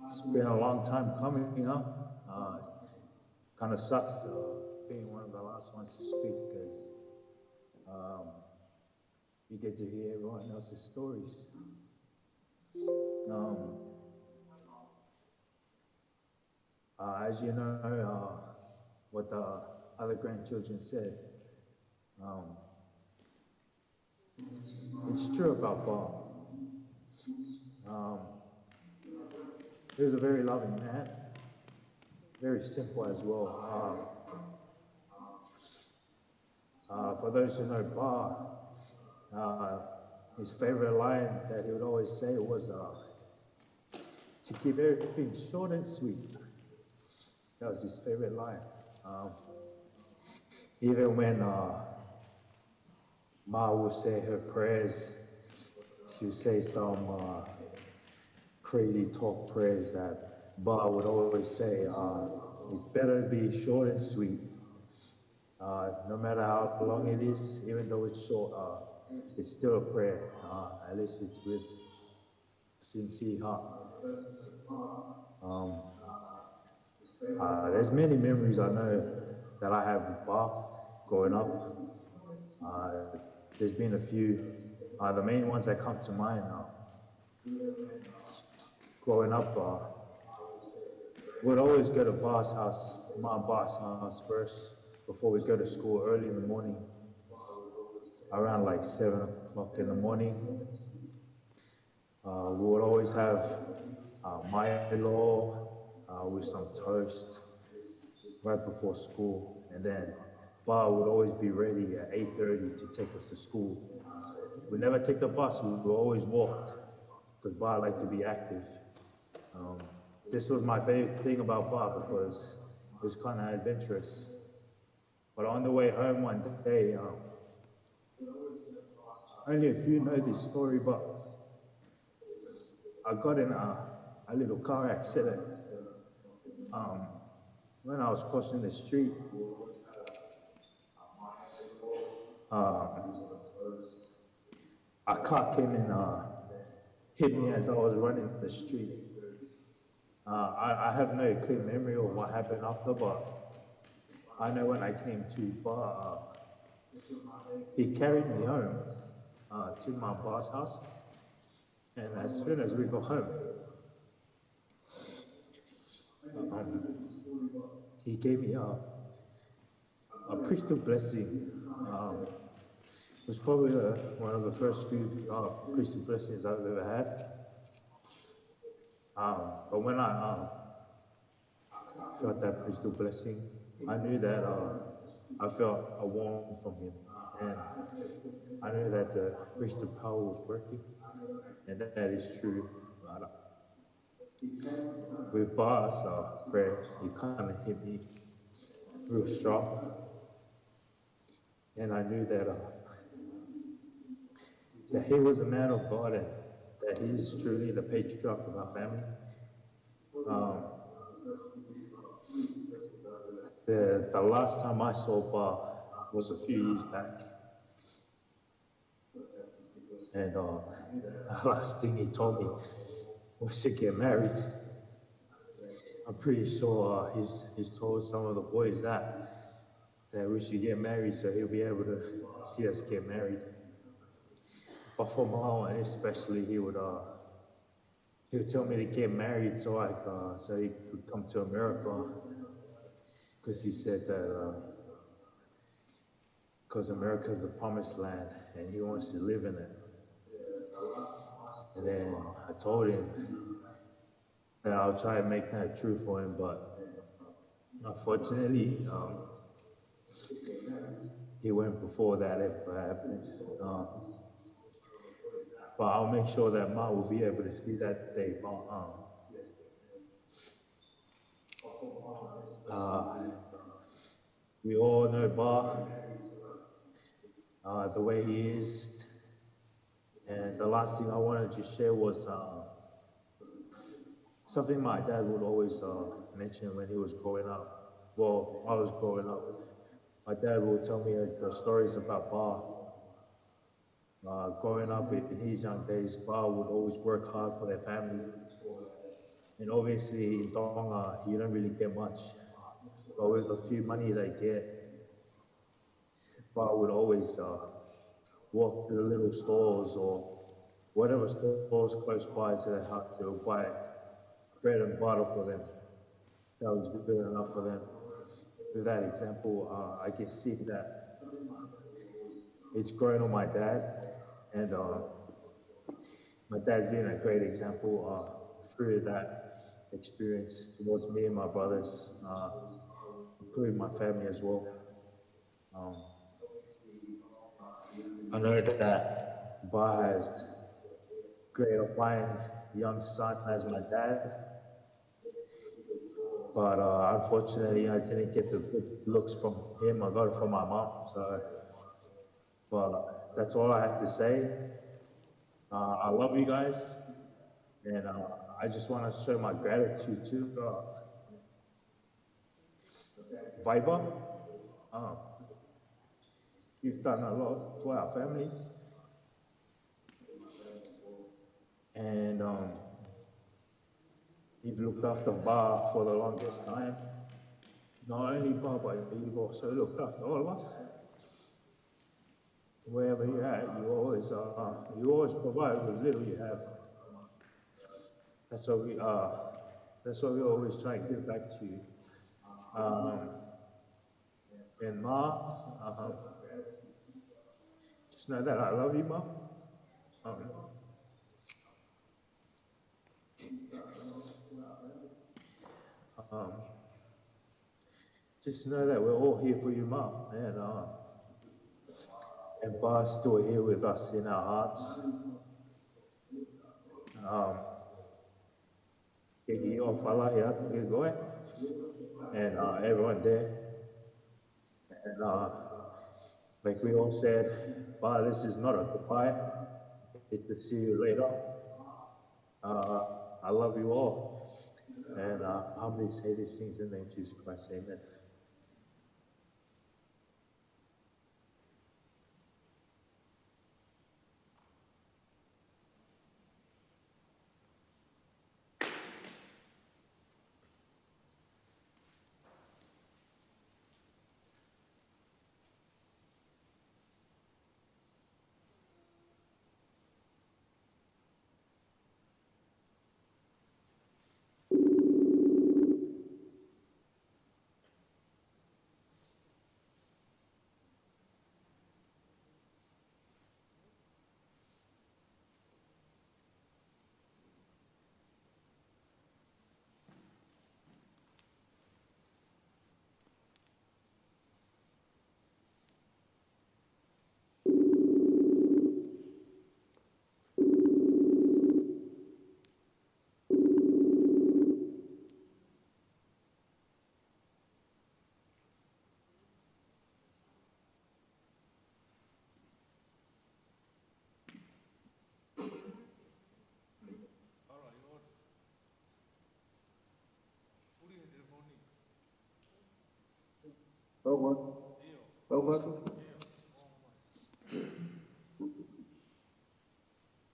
it's been a long time coming, huh? Uh, kind of sucks, uh, being one of the last ones to speak because, um, you get to hear everyone else's stories. Um, uh, as you know, uh, what the other grandchildren said, um, it's true about Bob. Um, he was a very loving man, very simple as well. Um, Uh, for those who know Bob, uh, his favorite line that he would always say was, uh, "To keep everything short and sweet." That was his favorite line. Um, even when, uh, Ma would say her prayers, she would say some, uh, crazy talk prayers that Bob would always say, uh, "It's better to be short and sweet." Uh, no matter how long it is, even though it's short, uh, it's still a prayer. Uh, at least it's with sincere heart. Um, uh, there's many memories I know that I have with Bob growing up. Uh, there's been a few. Uh, the main ones that come to mind are growing up, uh, we'd always go to Bob's house, my Bob's house first, before we go to school early in the morning, around, like, seven o'clock in the morning. Uh, we would always have, uh, Milo, uh, with some toast right before school. And then Bob would always be ready at eight thirty to take us to school. We never take the bus, we always walked, because Ba liked to be active. Um, this was my favorite thing about Ba, because it was kind of adventurous. But on the way home one day, um, only a few know this story, but I got in a, a little car accident, um, when I was crossing the street. Um, a car came and, uh, hit me as I was running the street. Uh, I, I have no clear memory of what happened after, but I know when I came to, Ba, uh, he carried me home, uh, to my Ba's house. And as soon as we got home, um, he gave me a, a priesthood blessing. Um, it was probably, uh, one of the first few, uh, priesthood blessings I've ever had. Um, but when I, um, felt that priesthood blessing, I knew that, uh, I felt a warmth from him. And I knew that the priesthood power was working. And that, that is true. But, uh, with Ba's, uh, prayer, he kind of hit me real strong. And I knew that, uh, that he was a man of God and that he's truly the patriarch of our family. Um, the, the last time I saw Ba was a few years back. And, uh, the last thing he told me was to get married. I'm pretty sure, uh, he's, he's told some of the boys that, that we should get married so he'll be able to see us get married. But for Marlon especially, he would, uh, he would tell me to get married so I, uh, so he could come to America. 'Cause he said that, uh, 'cause America's the promised land and he wants to live in it. And then I told him that I'll try and make that true for him, but unfortunately, um, he went before that ever happened. Um, but I'll make sure that Ma will be able to see that day. But, um, uh, we all know Ba, uh, the way he is. And the last thing I wanted to share was, uh, something my dad would always, uh, mention when he was growing up. Well, I was growing up. My dad would tell me, like, the stories about Ba. Uh, growing up in his young days, Ba would always work hard for their family. And obviously in Tonga, you don't really get much. But with the few money they get, Ba would always, uh, walk to the little stores or whatever stores close by to their house. They would buy bread and butter for them. That was good enough for them. With that example, uh, I can see that it's grown on my dad, and, uh, my dad's been a great example, uh, through that experience towards me and my brothers, uh, including my family as well. Um, I know that Ba has great, a fine young son as my dad, but, uh, unfortunately, I didn't get the good looks from him. I got it from my mom. So, but that's all I have to say. Uh, I love you guys, and, uh, I just wanna show my gratitude to, uh, Vaiva. Um, you've done a lot for our family. And, um, you've looked after Ba for the longest time. Not only Ba, but you've also looked after all of us. Wherever you're at, you always, uh, you always provide with little you have. That's what we, uh, that's what we always try and give back to you. Um, and Ma, um, just know that I love you, Ma. Um, um, just know that we're all here for you, Ma. And, uh, And Boss, still here with us in our hearts. Um, Kiki, ʻofa lahi atu kia koe and, uh, everyone there. And, uh, like we all said, Boss, this is not a goodbye. It's to see you later. Uh, I love you all. And, uh, I humbly say these things in the name of Jesus Christ. Amen.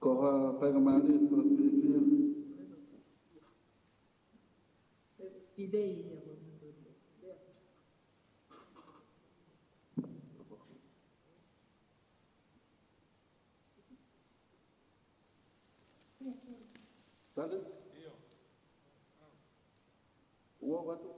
Ko ha faingamālie fakafiefia. Tale? Ua vatu?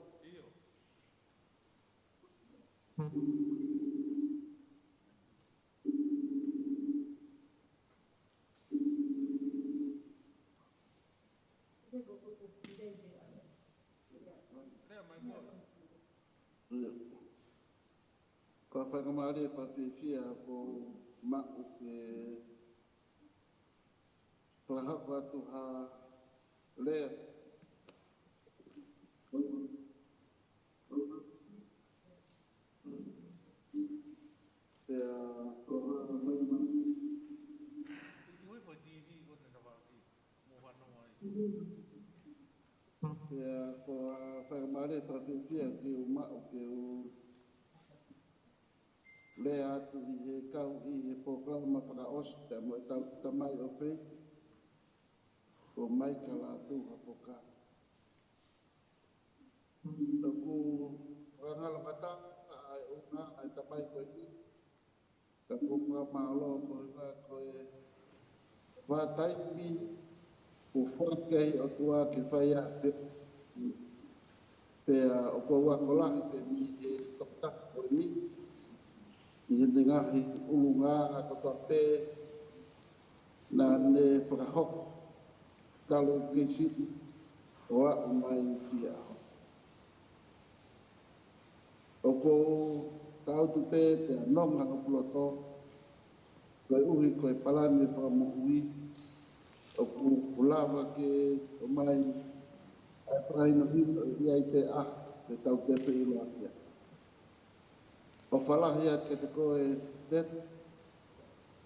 Ko ha faingamālie fakafiefia ʻoku ou maʻu ke fakahoko atu ha lea. Pea ko ha faingamālie Pea ko ha faingamālie fakafiefia ke u maʻu ke u lea atu ʻi he kau ʻi he polokalama fakaʻosi pea mo ʻetau tamai ʻofeina, ko Maika Lātū Hafoka. ʻOku fakangalongata ʻa e ʻuhinga ʻa e tamai ko eni, ka ʻoku ou fakamālō koeʻuhi ko e vahaʻa taimi kuo foaki ʻe he ʻOtua ke fai ʻaki. Pea ʻoku ou ako lahi pē mei he tokotaha ko eni ʻi heʻene ngaahi ʻulungaanga kotoa pē naʻa ne fakahoko talu kei siʻi ʻo aʻu mai ki he ʻaho. ʻOku ou tangutu pē pea nonga hoku loto, koeʻuhi ko e palani ʻo e fakamoʻui ʻoku lava ke ʻomai ʻa e fakahinohino ʻi ai pē ʻa e tau ke feʻiloaki ai. ʻOfa lahi atu kiate koe, Tet,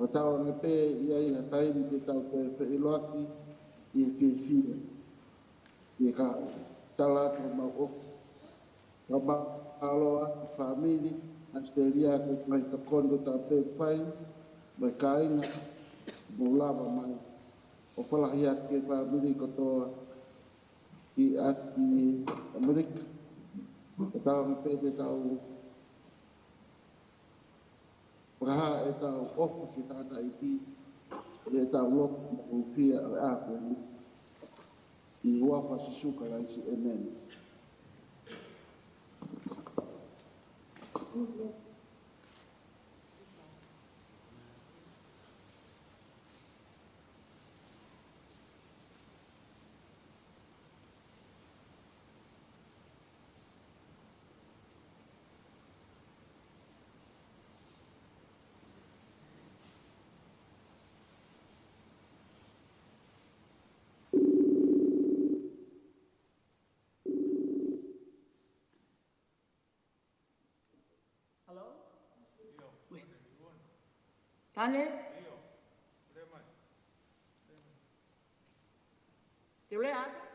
ʻo tau ange pē ʻi ai ha taimi ke tau ke feʻiloaki ʻi he fiefia. ʻI he ka tala atu homau ʻofa. Fakamālō atu ki he fāmili ʻAositelēlia, ko e ngaahi tokoni kotoa pē ʻoku fai, mo e kāinga, mou lava mai. ʻOfa lahi atu ki he fāmili kotoa ʻi ʻAmelika. ʻOku tau ange pē te tau fakahā ʻetau ʻofa ki he tangataʻeiki, ʻi heʻetau lotu mo e hūfia ʻo e ʻaho ko eni. ʻI he huafa ʻo Sīsū Kalaisi, ʻēmeni. Tane? Te u lea atu?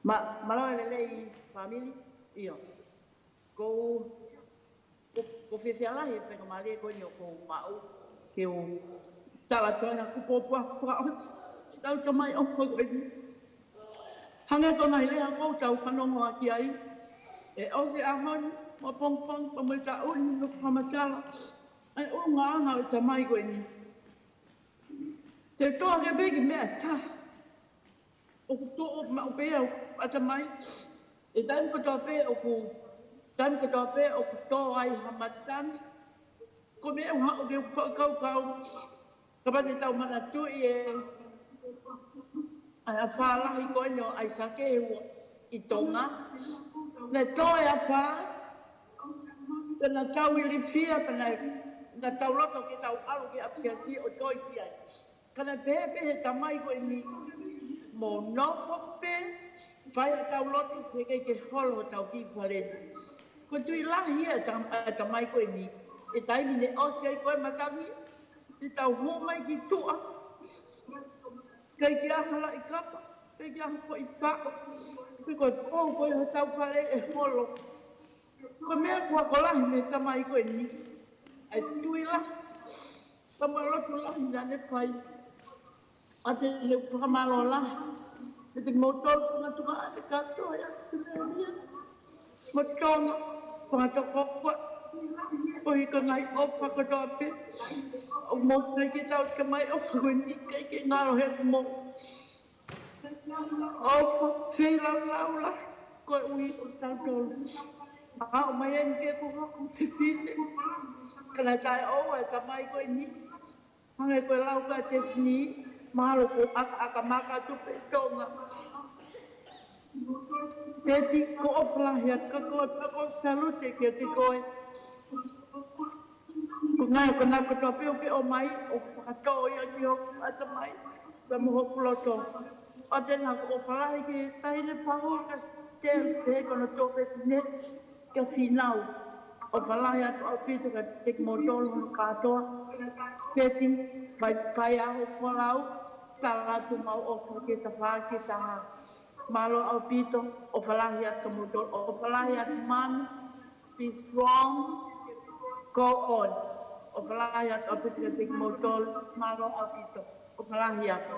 Ma, mālō e lelei fāmili. ʻIo. Ko, ko, ko e fiefia lahi e faingamālie ko eni ʻoku ou maʻu ke u tala atu ʻa e ngaahi kupu ʻoku fakaʻosi ʻetau tamai ʻofa ko eni. Hangē ko e ngaahi lea ʻoku tau fanongo ʻaki ai, ʻe ʻosi e ʻaho ni, mo e pongipongi, pea mo e taʻu ni, mo e fakamatala ʻa e ʻulungaanga ʻo e tamai ko eni. Te u toʻo hake pē ki he meʻa ʻe taha ʻoku tuʻu maʻu pē ʻa e ʻatamai. ʻI he taimi kotoa pē ʻoku, taimi kotoa pē ʻoku tō ai ha matangi, ko e meʻa ʻoku ou haʻu ke u fakakaukau, kapau te tau manatuʻi e, ʻa e afā lahi ko eni ʻo ʻAisake ʻi Tonga. Naʻe tō e afā, pea naʻa tau ilifia, pea naʻa, naʻa tau loto ke tau ʻalu ki ʻapisiasi ʻo toe ki ai. Ka naʻe pehē pē ʻe he tamai ko eni, mou nofo pē, fai haʻatau lotu, he ʻikai ke holo hotau kiʻi fale. Ko e tui lahi ia ʻa e tam-, ʻa e tamai ko eni, ʻi he taimi naʻe ʻosi ai ko ē matangi, te tau hū mai ki tuʻa, ʻikai ke ʻi ai ha laʻi kapa, ʻikai ke ʻi ai ha foʻi paʻo, pe ko e pō ko ē hotau fale ʻe holo. Ko e meʻa ʻoku ako lahi mei he tamai ko eni, ʻa e tui lahi, pea mo e lotu lahi naʻa ne fai. ʻOatu ʻeku fakamālō lahi kiate kimoutolu fanga tuongaʻane kātoa ʻi ʻAositelēlia mo Tonga, fanga tokoua, koeʻuhi ko e ngaahi ʻofa kotoa pē ʻoku mou fai ki heʻetau tamai ʻofa ko eni, ʻikai ke ngalo he mo ʻofa, feilaulau lahi koeʻuhi ko kitautolu. Aʻu mai eni ke ko haku fefine, ka naʻe taʻeʻoua e tamai ko eni, hangē ko e lau ʻa Tefini, mahalo ko e ʻakaʻaka maka atu pē Tonga. Teti, ʻoku ou ʻofa lahi atu kiate koe, ʻoku ou salute kiate koe. Ko e ngaahi konga kotoa pē ʻoku ke ʻomai, ʻoku fakatō ia ki hoku ʻatamai pea mo hoku loto. ʻOatu ʻeku ʻofa lahi ki he taʻahine fahu ko Stella, pehē ki hono tuofefine ko Finau. ʻOfa lahi atu ʻaupito kiate kimoutolu hono kātoa. Teti, fai, fai ā hoʻo folau, tala atu homau ʻofa ki he tafaʻaki ʻe taha. Mālō ʻaupito, ʻofa lahi atu kimoutolu, ʻofa lahi atu Mami, be strong, go on. ʻOfa lahi atu ʻaupito kiate kimoutolu, mālō ʻaupito, ʻofa lahi atu.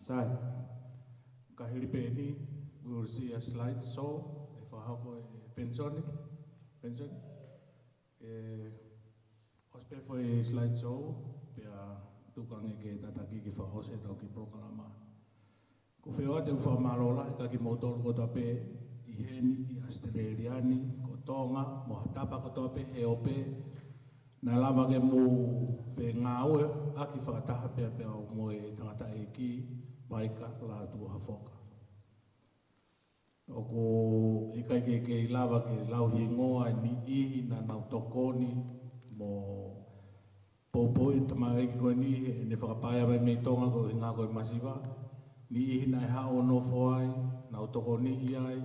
Sai, ka hili pē eni, we will see a slide show, ʻe fakahoko ʻe Pensoni, Pensoni. ʻE, ʻosi pē foʻi slide show, pea tuku ange ke tataki ke fakaʻosi ʻetau kiʻi polokalama. ʻOku ou fie ʻoatu ʻeku fakamālō lahi kiate kimoutolu kotoa pē ʻi heni, ʻi ʻAositelēlia ni, ko Tonga, mo ha tapa kotoa pē he ope, naʻe lava ke mou fengāueʻaki fakataha pē pea mo e tangataʻeiki, Maika Lātū Hafoka. ʻOku ʻikai ke kei lava ke lau hingoa e niʻihi naʻa nau tokoni mo poupouʻi e tamaioʻeiki ko eni heʻene fakapaea mai mei Tonga koeʻuhi ko e masiva. Niʻihi naʻe haʻu ʻo nofo ai, nau tokoniʻi ai,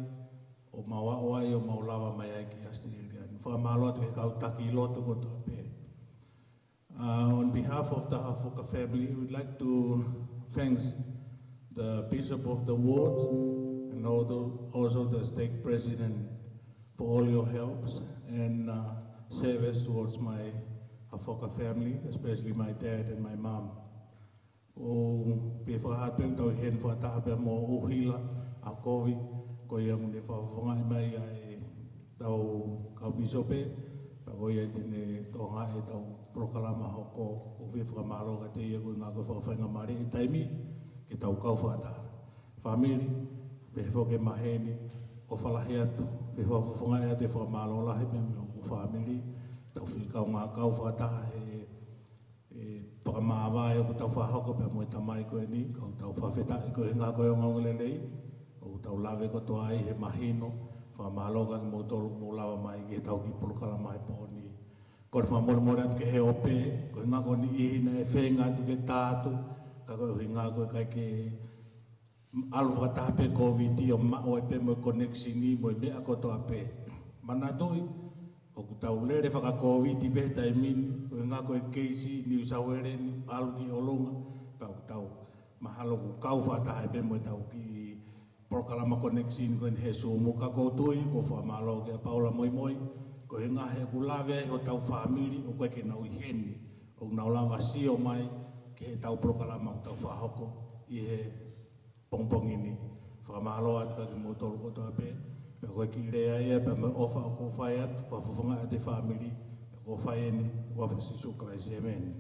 ʻo mau aʻu ai ʻo mau lava mai ai ki ʻAositelēlia. Fakamālō atu ki he kau taki lotu kotoa pē. Uh, on behalf of the Hafoka family, we'd like to thank the Bishop of the ward and also, also the stake president for all your helps and uh, service towards my Hafoka family, especially my dad and my mom. ʻOku ou fie fakahā pē ʻoku tau ʻi heni fakataha pea mo ʻUhila ʻa Kovi, ko ia ʻoku ne fakafofongaʻi mai ʻa e tau kau pīsope, pea ko ia te ne tokangaʻi ʻetau polokalama hoko. ʻOku ou fie fakamālō kiate ia koeʻuhi ko e fakafaingamālie e taimi ke tau kau fakataha. Fāmili, pehē foki e maheni, ʻofa lahi atu, fie fakafofongaʻi atu e fakamālō lahi pē mei hoku fāmili, tau fie kaungā kau fakataha he ʻe fakamāvae ʻoku tau fakahoko pea mo e tamai ko eni, ka ʻoku tau fakafetaʻi koeʻuhi ko e ongoongolelei ʻoku tau lave kotoa ai he mahino. Fakamālō kia kimoutolu ʻoku mou lava mai ki heʻetau kiʻi polokalama he pō ni. Kole fakamolemole atu ki he ope, koeʻuhi ko e niʻihi naʻe feinga atu ke tā atu, ka koeʻuhi ko e ʻikai ke ʻalu fakataha pē Kōviti ʻo maʻu ai pē mo e connection mo e meʻa kotoa pē. Manatuʻi, ʻoku tau lele faka-Kōviti pē he taimi ni, koeʻuhi ko e keisi New South Wales ni ʻalu ki ʻolunga, pea ʻoku tau mahalo ʻoku kau fakataha ai pē mo ʻetau kiʻi polokalama connection ko eni he Zoom. Ka ʻoku ou tui, ʻoku ou fakamālō kia Paula Moimoi, koeʻuhi he ʻoku lave ai hotau fāmili ʻoku ʻikai ke nau ʻi heni, ʻoku nau lava sio mai ki heʻetau polokalama ʻoku tau fakahoko ʻi he pongipongi ni. Fakamālō atu kia kimoutolu kotoa pē, pea ko e kiʻi lea ia, pea mo e ʻofa ʻoku ou fai atu, fakafofongaʻi atu e fāmili, pea ʻoku ou fai eni, ʻi he huafa ʻo Sīsū Kalaisi, ʻēmeni.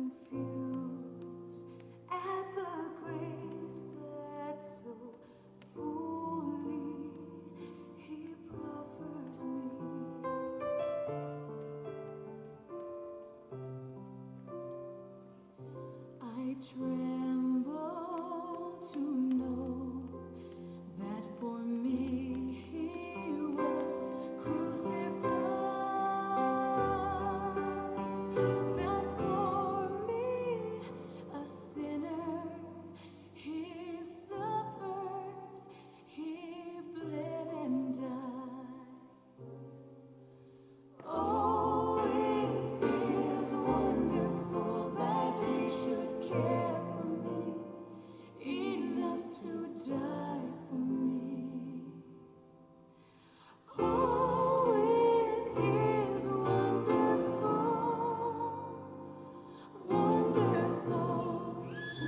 Confused at the grace that so fully he proffers me. I tremble to know that for me he was crucified, that for me, a sinner, he suffered, he bled and died. Oh, it is wonderful that he should care for me, enough to die for me. Oh, it is wonderful, wonderful to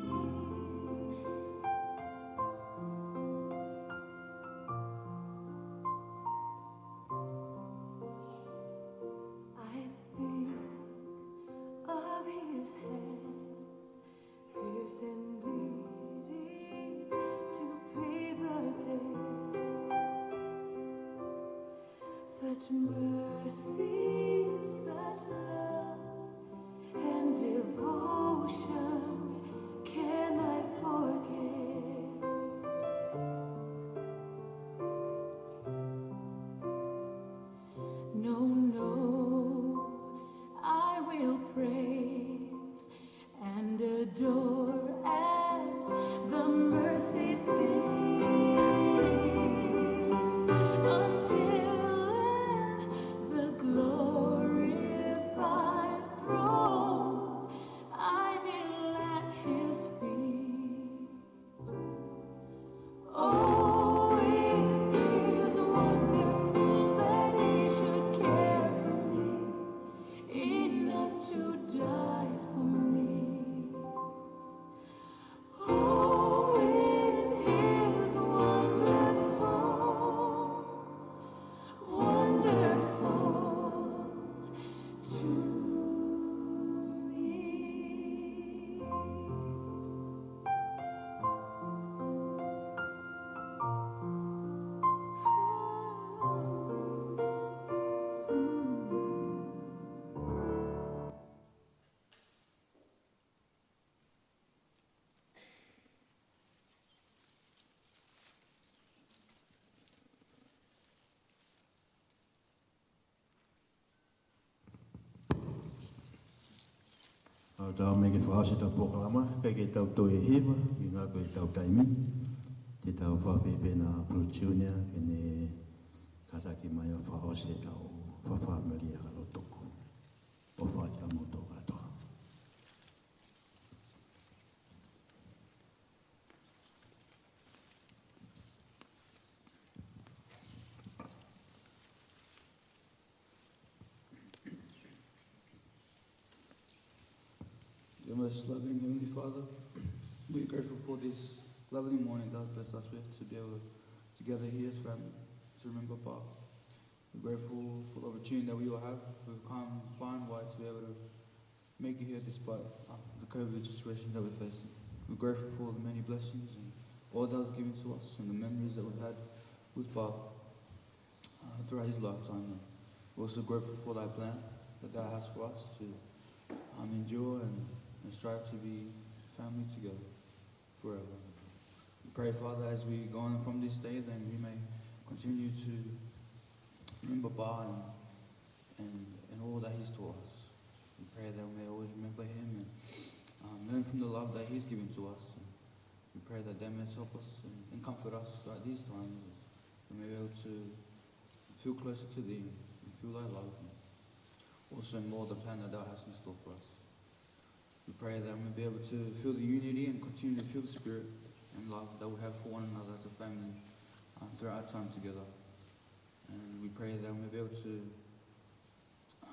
me. I think of his hands, pierced and bleeding to pay the debt. Such mercy, such love and devotion can I forget? No, no, I will praise and adore at the mercy seat until at the glorified throne I kneel at his feet. Oh, it is wonderful that he should care for me, enough to die for me. Oh, it is wonderful, wonderful to me. ʻOku tau ō mai ke fakaʻosi ʻetau polokalama, pea ke tau toe hiva, ʻuhinga ko ʻetau taimi. Te tau fakaafeʻi pē ʻa Blue Junior ke ne kātaki mai ʻo fakaʻosi ʻetau fakafāmili ʻa e lotu ko ē. ʻOfa atu kiate kimoutolu kātoa. Dear most loving Heavenly Father, we are grateful for this lovely morning that you blessed us with to be able to gather here as family to remember Papa. We're grateful for the opportunity that we all have. We've come far and wide to be able to make it here despite, uh, the COVID situation that we're facing. We're grateful for the many blessings and all that was given to us and the memories that we've had with Papa, uh, throughout his lifetime. And we're also grateful for that plan that thou hast for us to, um, endure and, and strive to be family together forever. We pray, Father, as we go on from this day, then we may continue to remember Papa and, and, and all that he's taught us. We pray that we may always remember him and, um, learn from the love that he's given to us. And we pray that thou mayest help us and, and comfort us throughout these times. We may be able to feel closer to thee and feel thy love. And also more the plan that thou hast in store for us. We pray that we may be able to feel the unity and continue to feel the spirit and love that we have for one another as a family, uh, throughout our time together. And we pray that we may be able to,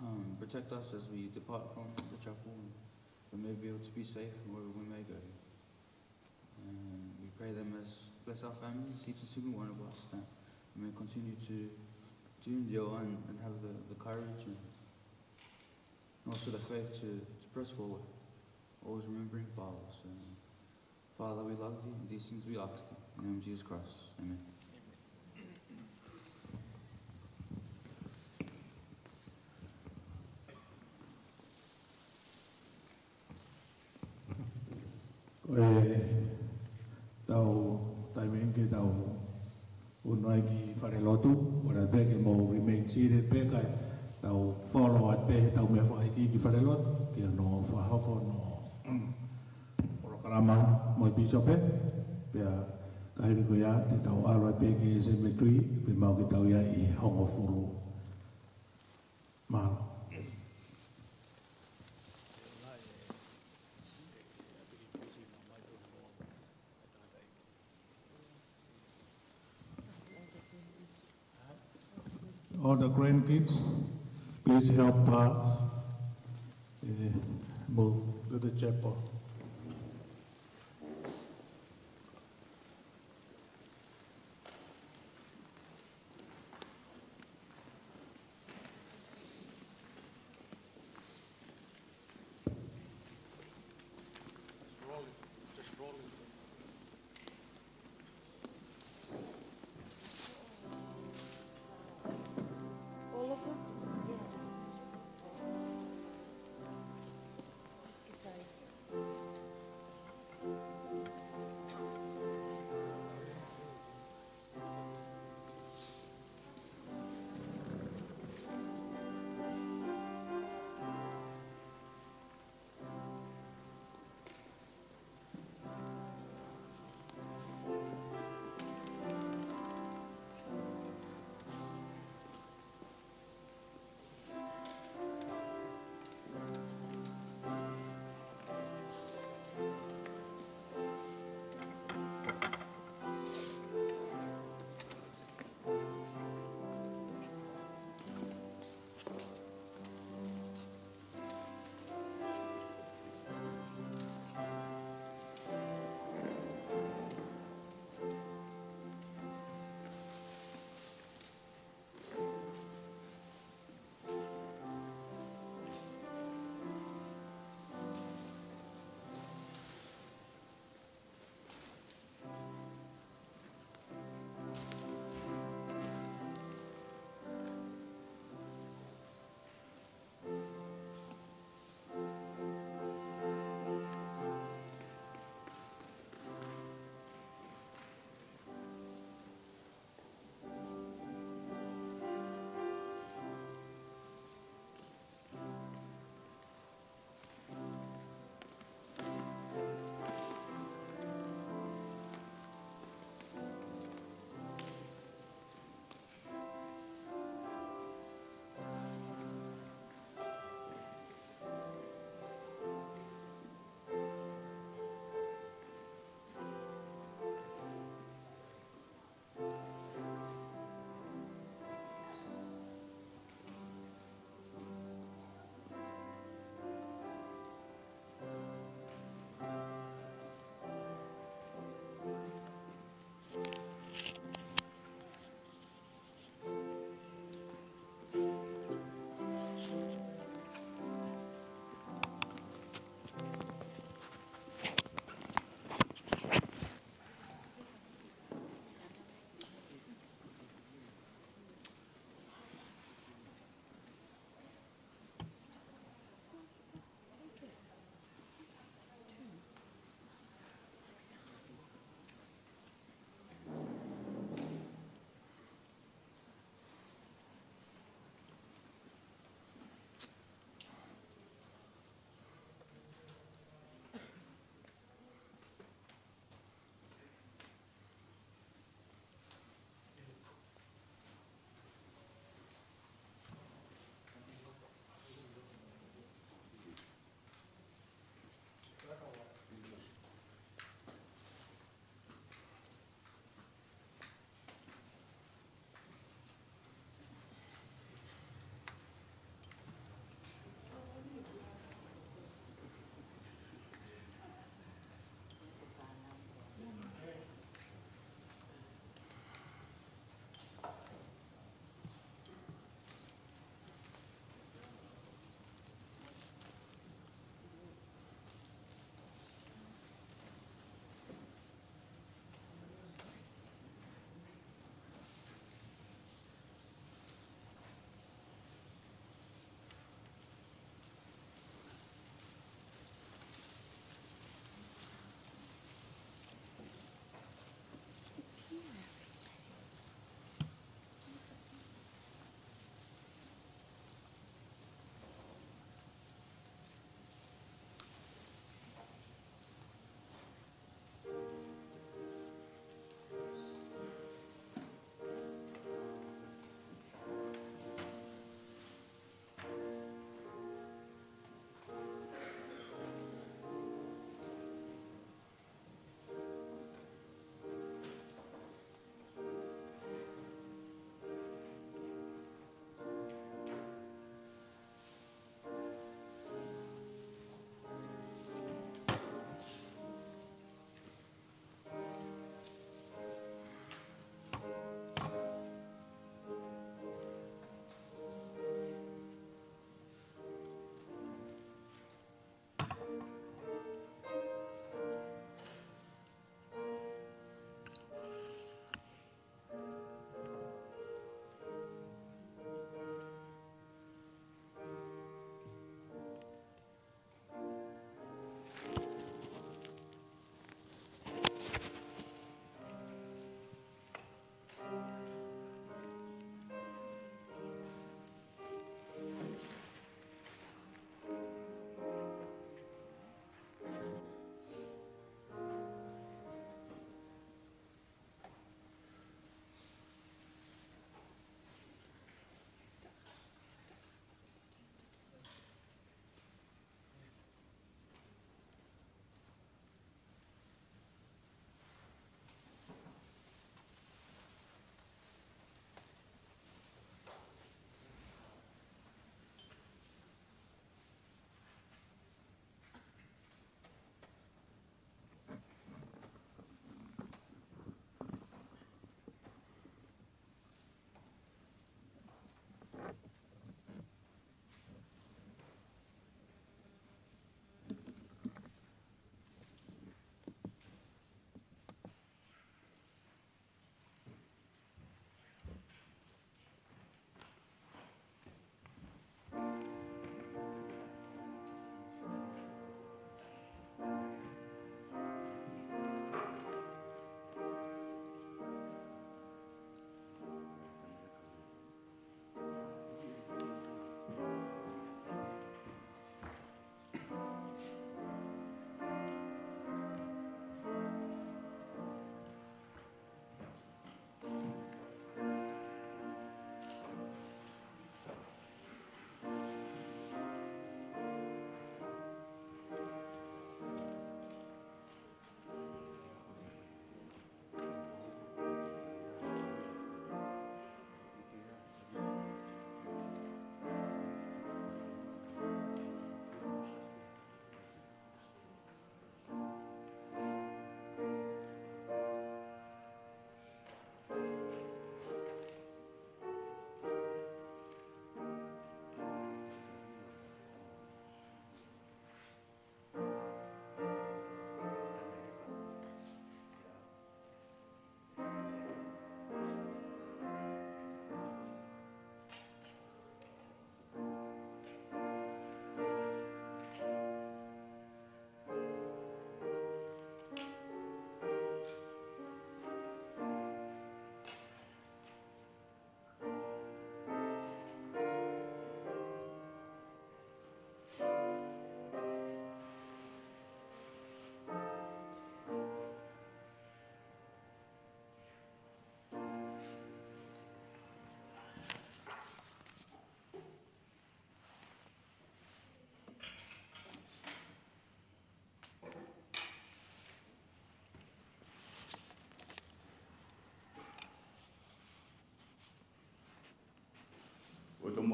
um, protect us as we depart from the chapel, and we may be able to be safe wherever we may go. And we pray that you may bless our families, each and every one of us, that we may continue to, to endure and, and have the, the courage and And also the faith to, to press forward, always remembering Paulus. And Father, we love thee, and these things we ask thee. In the name of Jesus Christ, amen. Ko e tau taimi ke tau unu ai ki falelotu, ʻoua pē ke mou remain seated pē kae tau follow atu pē ʻetau meʻafoaki ki falelotu, ke nau fakahoko honau polokalama mo e pīsope, pea ka hili ko ia te tau ʻalu ai pē ki he cemetery, pea mau ke tau ʻi ai ʻi he hongofulu. Mālō. All the grandkids, please help, uh, uh, move to the chapel. Just roll it. Just roll it. All of them? Yeah. Sorry.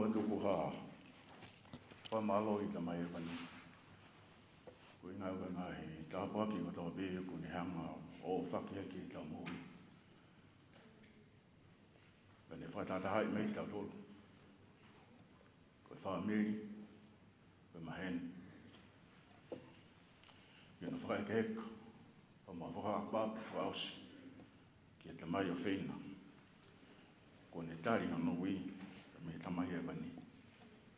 Tuku ha fakamālō ki he Tamai ʻi hēvani. Ko e ʻuhinga ʻo e ngaahi tāpuaki kotoa pē kuo ne hanga ʻo fakahoko ki heʻetau moʻui. Pea ne fakatahatahaʻi mai kitautolu ko e fāmili, ko e maheni, ʻi hono fakaheka, pea mo e fakaʻapaʻapa fakaʻosi ki he tamai ʻofeina kuo ne tali hono ui mei he Tamai ʻi hēvani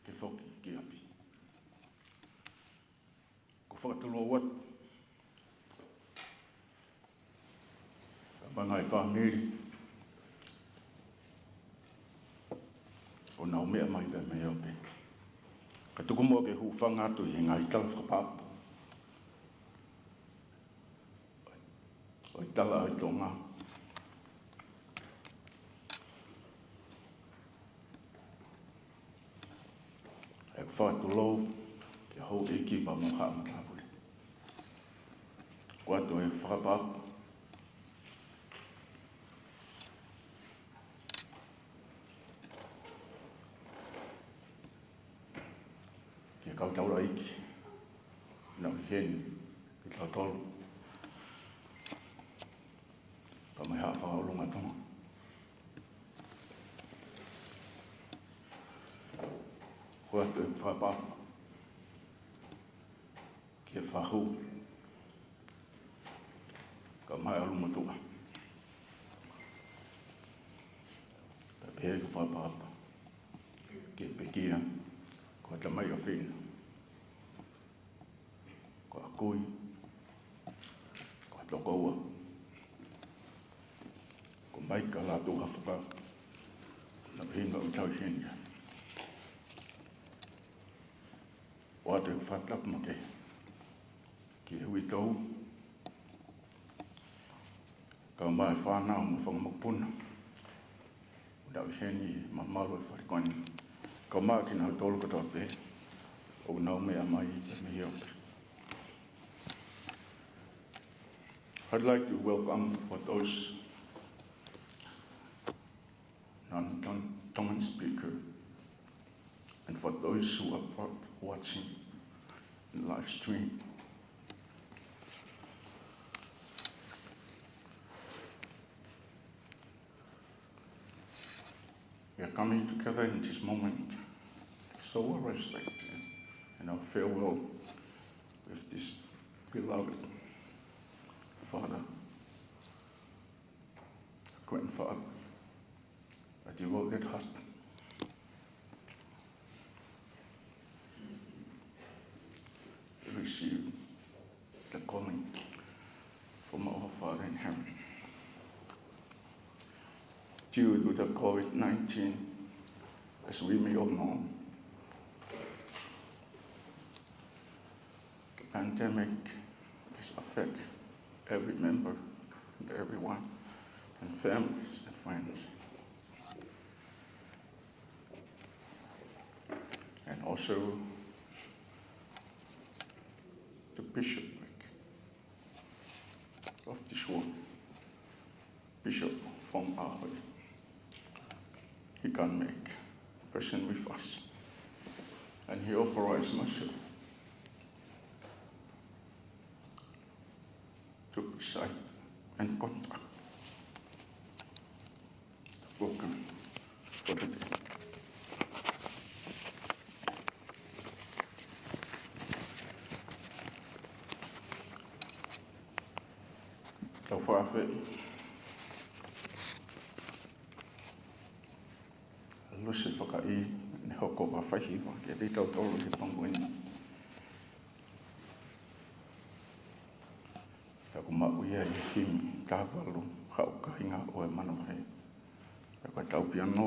ke foki ki ʻapi. Ko e fakatulou atu ki he ngaahi fāmili kuo nau meʻa mai pē mei ʻOpe. Kae tuku muʻa ke u hūfanga atu ʻi he ngaahi tala fakaʻapaʻapa ʻo e tala ʻa e Tonga. ʻOku fakatulou ki he houʻeiki pea mo e haʻa matāpule. Ko e ʻoatu e fakaʻapaʻapa ki he kau taulaʻeiki naʻa nau ʻi heni, kitautolu, pea mo e Haʻa Fakaʻulungatonga. Ko e ʻoatu e fakaʻapaʻapa ki he fahu, kae ʻumaʻā e ʻulumotuʻa. Pea pehē ki he fakaʻapaʻapa ki he pekia, ko e tamai ʻofeina, ko ʻAkui, ko e tokoua, ko Maika Lātūhafuka, naʻa nau ʻi heni ʻo tau ʻi heni. ʻOatu e fakatapu makehe ki he uitou, kae ʻumaʻā e fānau mo e fanga mokopuna ʻoku nau ʻi heni ʻi he mamalu ʻo e fale ko eni, kae ʻumaʻā kinautolu kotoa pē ʻoku nau meʻa mai mei ʻOpe. I'd like to welcome for those non-Tongan speaker, and for those who are part-, watching in live stream. We are coming together in this moment to show our respect and our farewell with this beloved father, grandfather, a devoted husband. We receive the calling from our Father in heaven. Due to the COVID nineteen, as we may all know, the pandemic is affect every member and everyone, and families and friends. And also the bishopric of this world, Bishop Fong Ah Hui. He can't make present with us. And he authorized myself to preside and conduct the program for today. Tau fakaafeʻi Lusi Fakaʻī, ne hoko ko ha faihiva kiate kitautolu he pongipongi ni. Pea ʻoku maʻu ia ʻi he himi taha valu, Haʻu Kāinga ʻo e Manavahē. Pea ko ʻetau piano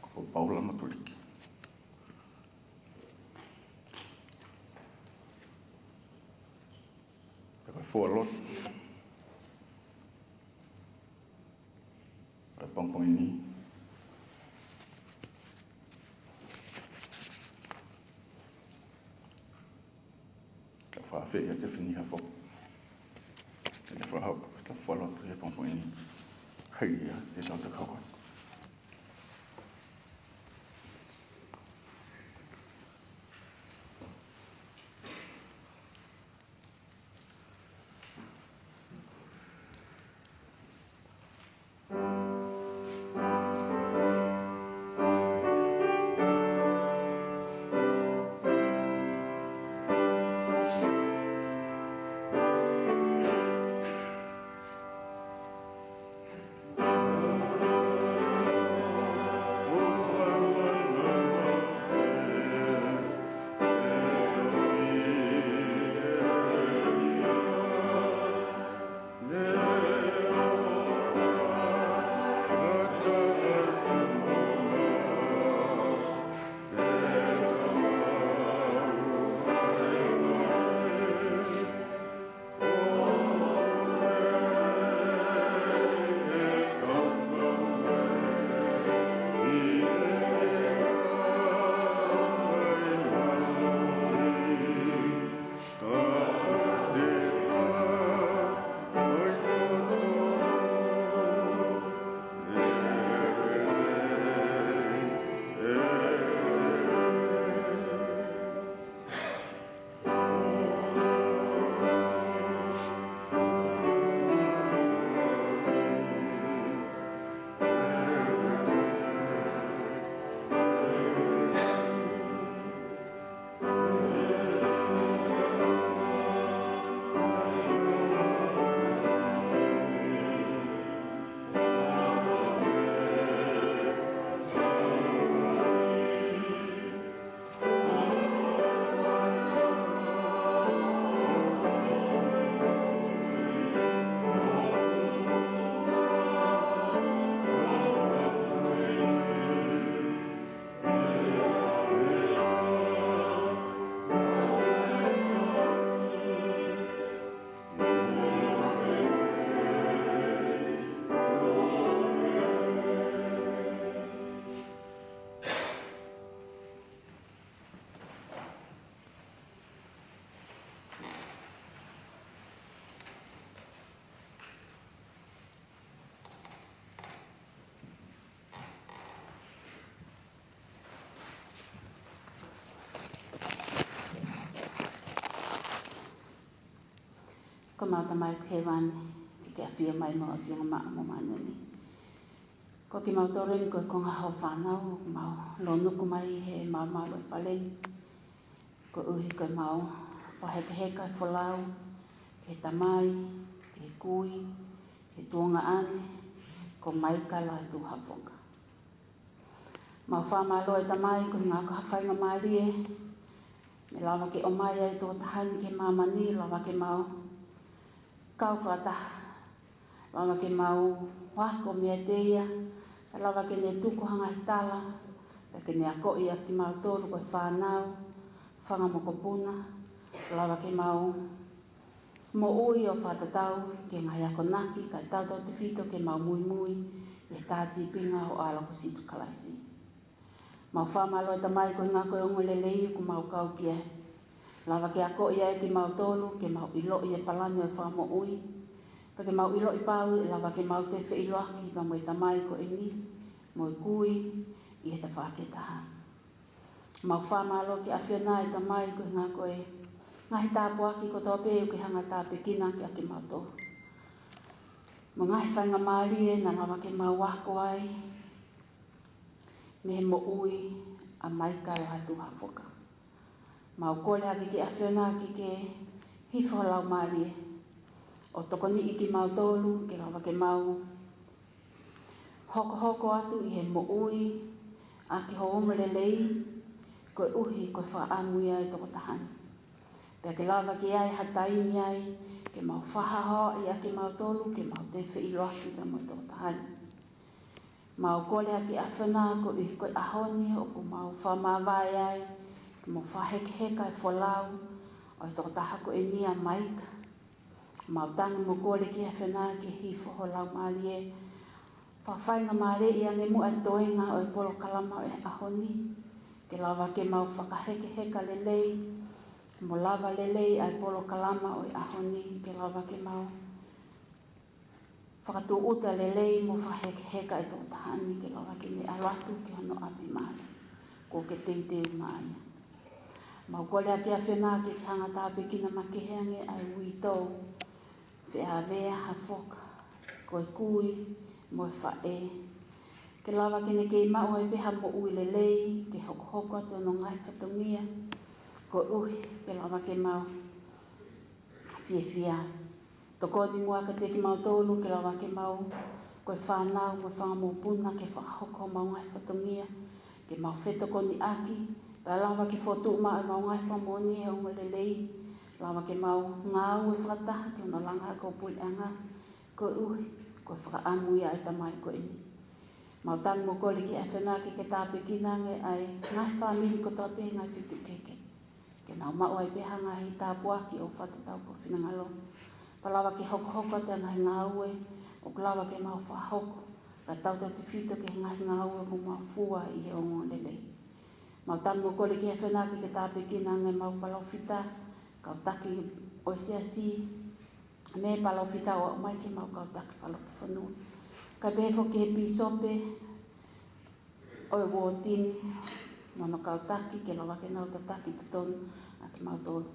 ko Paula Matuliki. Pea ko e fualotu ʻo e pongipongi ni, tau fakaafeʻi ʻa Tefini Hafo ke ne fakahoko ʻetau fualotu he pongipongi ni. Hei ia, te tau toki hoko. Mau Tamai ʻoku ʻi hēvani, ke ke ʻafio mai mo ʻafio maʻa mo māneni. Ko kimautolu eni ko e konga hoʻo fānau, mau lōnuku mai he malumalu ʻo e fale ni. Koeʻuhi ko ʻemau fakahekeheka e folau ki he tamai, ki he kui, ki he tuongaʻane, ko Maika Lātū Hafoka. Mau fakamālō ʻe Tamai koeʻuhi ko ha faingamālie ne lava ke ʻomai ai e tokotaha ni ki māmani, lava ke mau kau fakataha, lava ke mau ako meiate ia, lava ke ne tuku ha ngaahi tala, pea ke ne akoʻi ʻa kimautolu ko e fānau, fanga mokopuna, lava ke mau moʻui ʻo fakatatau ki he ngaahi akonaki, kae tautautefito ke mau muimui ʻi he tāsīpinga ʻo e ʻAlo ko Sīsū Kalaisi. Mau fakamālō ʻe Tamai koeʻuhi ko e ongoongolelei ʻoku mau kau ki ai. Lava ke akoʻi ai kimautolu, ke mau ʻiloʻi e palani ʻo e fakamoʻui. Pea ke mau ʻiloʻi pau ʻe lava ke mau toe feʻiloaki pea mo e tamai ko eni, mo e kui, ʻi he tafaʻaki ʻe taha. Mau fakamālō ki he ʻAfiona ʻe Tamai koeʻuhi ko e ngaahi tāpuaki kotoa pē ʻoku ke hanga ʻo tāpuekina kiate kimautolu. Mo e ngaahi faingamālie naʻa lava ke mau ako ai mei he moʻui ʻa Maika Lātū Hafoka. Mau kole hake ki he ʻAfiona ke ke hifo ho Laumālie ʻo tokoniʻi kimautolu ke lava ke mau hokohoko atu ʻi he moʻui ʻaki hoʻo ongoongolelei, koeʻuhi ko e fakaʻamu ia ʻa e tokotaha ni. Pea ke lava ke ʻi ai ha taimi ai ke mau fakahā ʻa kimautolu, ke mau toe feʻiloaki pea mo e tokotaha ni. Mau kole hake ki he ʻAfiona koeʻuhi ko e ʻaho ni ʻoku mau fakamāvae ai, ke mau fakahekeheka e folau ʻo e tokotaha ko eni ʻa Maika. Mau tangi mo kole ki he ʻAfiona ke hifo ho Laumālie, fakafaingamālieʻi ange muʻa e toenga ʻo e polokalama ʻo e ʻaho ni, ke lava ke mau fakahekeheka lelei, mo lava lelei ʻa e polokalama ʻo e ʻaho ni, ke lava ke mau fakatūʻuta lelei mo fakahekeheka e tokotaha ni ke lava ke ne ʻalu atu ki hono ʻapi mali kuo ke teuteu mai. Mau kole hake ki he ʻAfiona ke ke hanga ʻo tāpuekina makehe ange ʻa e uitou, Feʻavea Hafoka, ko e kui mo e faʻē. Ke lava ke ne kei maʻu ai pē ha moʻui lelei, ke hokohoko atu hono ngaahi fatongia, koeʻuhi ke lava ke mau fiefia. Tokoni muʻa kiate kimautolu ke lava ke mau, ko e fānau mo e fanga mokopuna, ke fakahoko homau ngaahi fatongia, ke mau fetokoniʻaki, pea lava ke fokotuʻu maʻu ʻemau ngaahi fakamoʻoni he ongoongolelei, lava ke mau ngāue fakataha ki hono langa hake ho puleʻanga, koeʻuhi ko e fakaʻamu ia ʻa e tamai ko eni. Mau tangi mo kole ki he ʻAfiona ke ke tāpuekina ange ʻa e ngaahi fāmili kotoa pē he ngaahi feituʻu kehekehe, ke nau maʻu ai pē ha ngaahi tāpuaki ʻo fakatatau ki ho finangalo. Pea lava ke hokohoko atu e ngaahi ngāue ʻoku lava ke mau fakahoko, kae tautautefito ki he ngaahi ngāue ʻoku mau fua ʻi he ongoongolelei. Mau tangi mo kole ki he ʻAfiona ke ke tāpuekina ange ʻemau palōfita, kau taki ʻo e siasi, mo e palōfita ʻoku aʻu mai ki heʻemau kau taki fakalotofonua. Kae pehē foki ki he pīsope ʻo e uooti ni mo hono kau taki, ke lava ke nau tataki totonu ʻa kimautolu.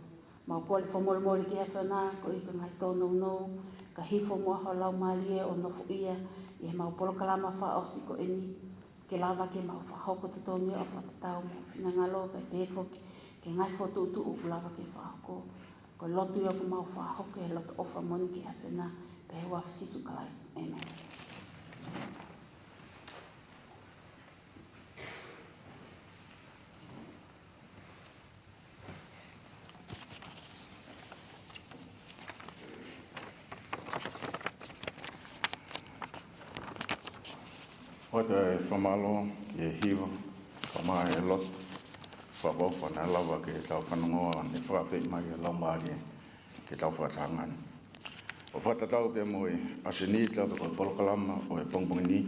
Mau kole fakamolemole ki he ʻAfiona koeʻuhi ko e ngaahi tōnounou, kae hifo muʻa ho Laumālie ʻo nofoʻia ʻi heʻemau polokalama fakaʻosi ko eni, ke lava ke mau fakahoko totonu ia ʻo fakatatau mo ho finangalo, kae pehē foki ki he ngaahi fokotuʻutuʻu ʻoku lava ke fakahoko. Ko e lotu ia ʻoku mau fakahoko he loto ʻofa moʻoni ki he ʻAfiona, pea ʻi he huafa ʻo Sīsū Kalaisi. ʻĒmeni. ʻOatu e fakamālō ki he hiva, fakamā e lotu, fakaʻofoʻofa naʻe lava ke tau fanongoa, ne fakaafeʻi mai ʻe he Laumālie ke tau fakataha ngani. ʻO fakatatau pē mo e ʻasenita pe ko e polokalama ʻo e pongipongi ni,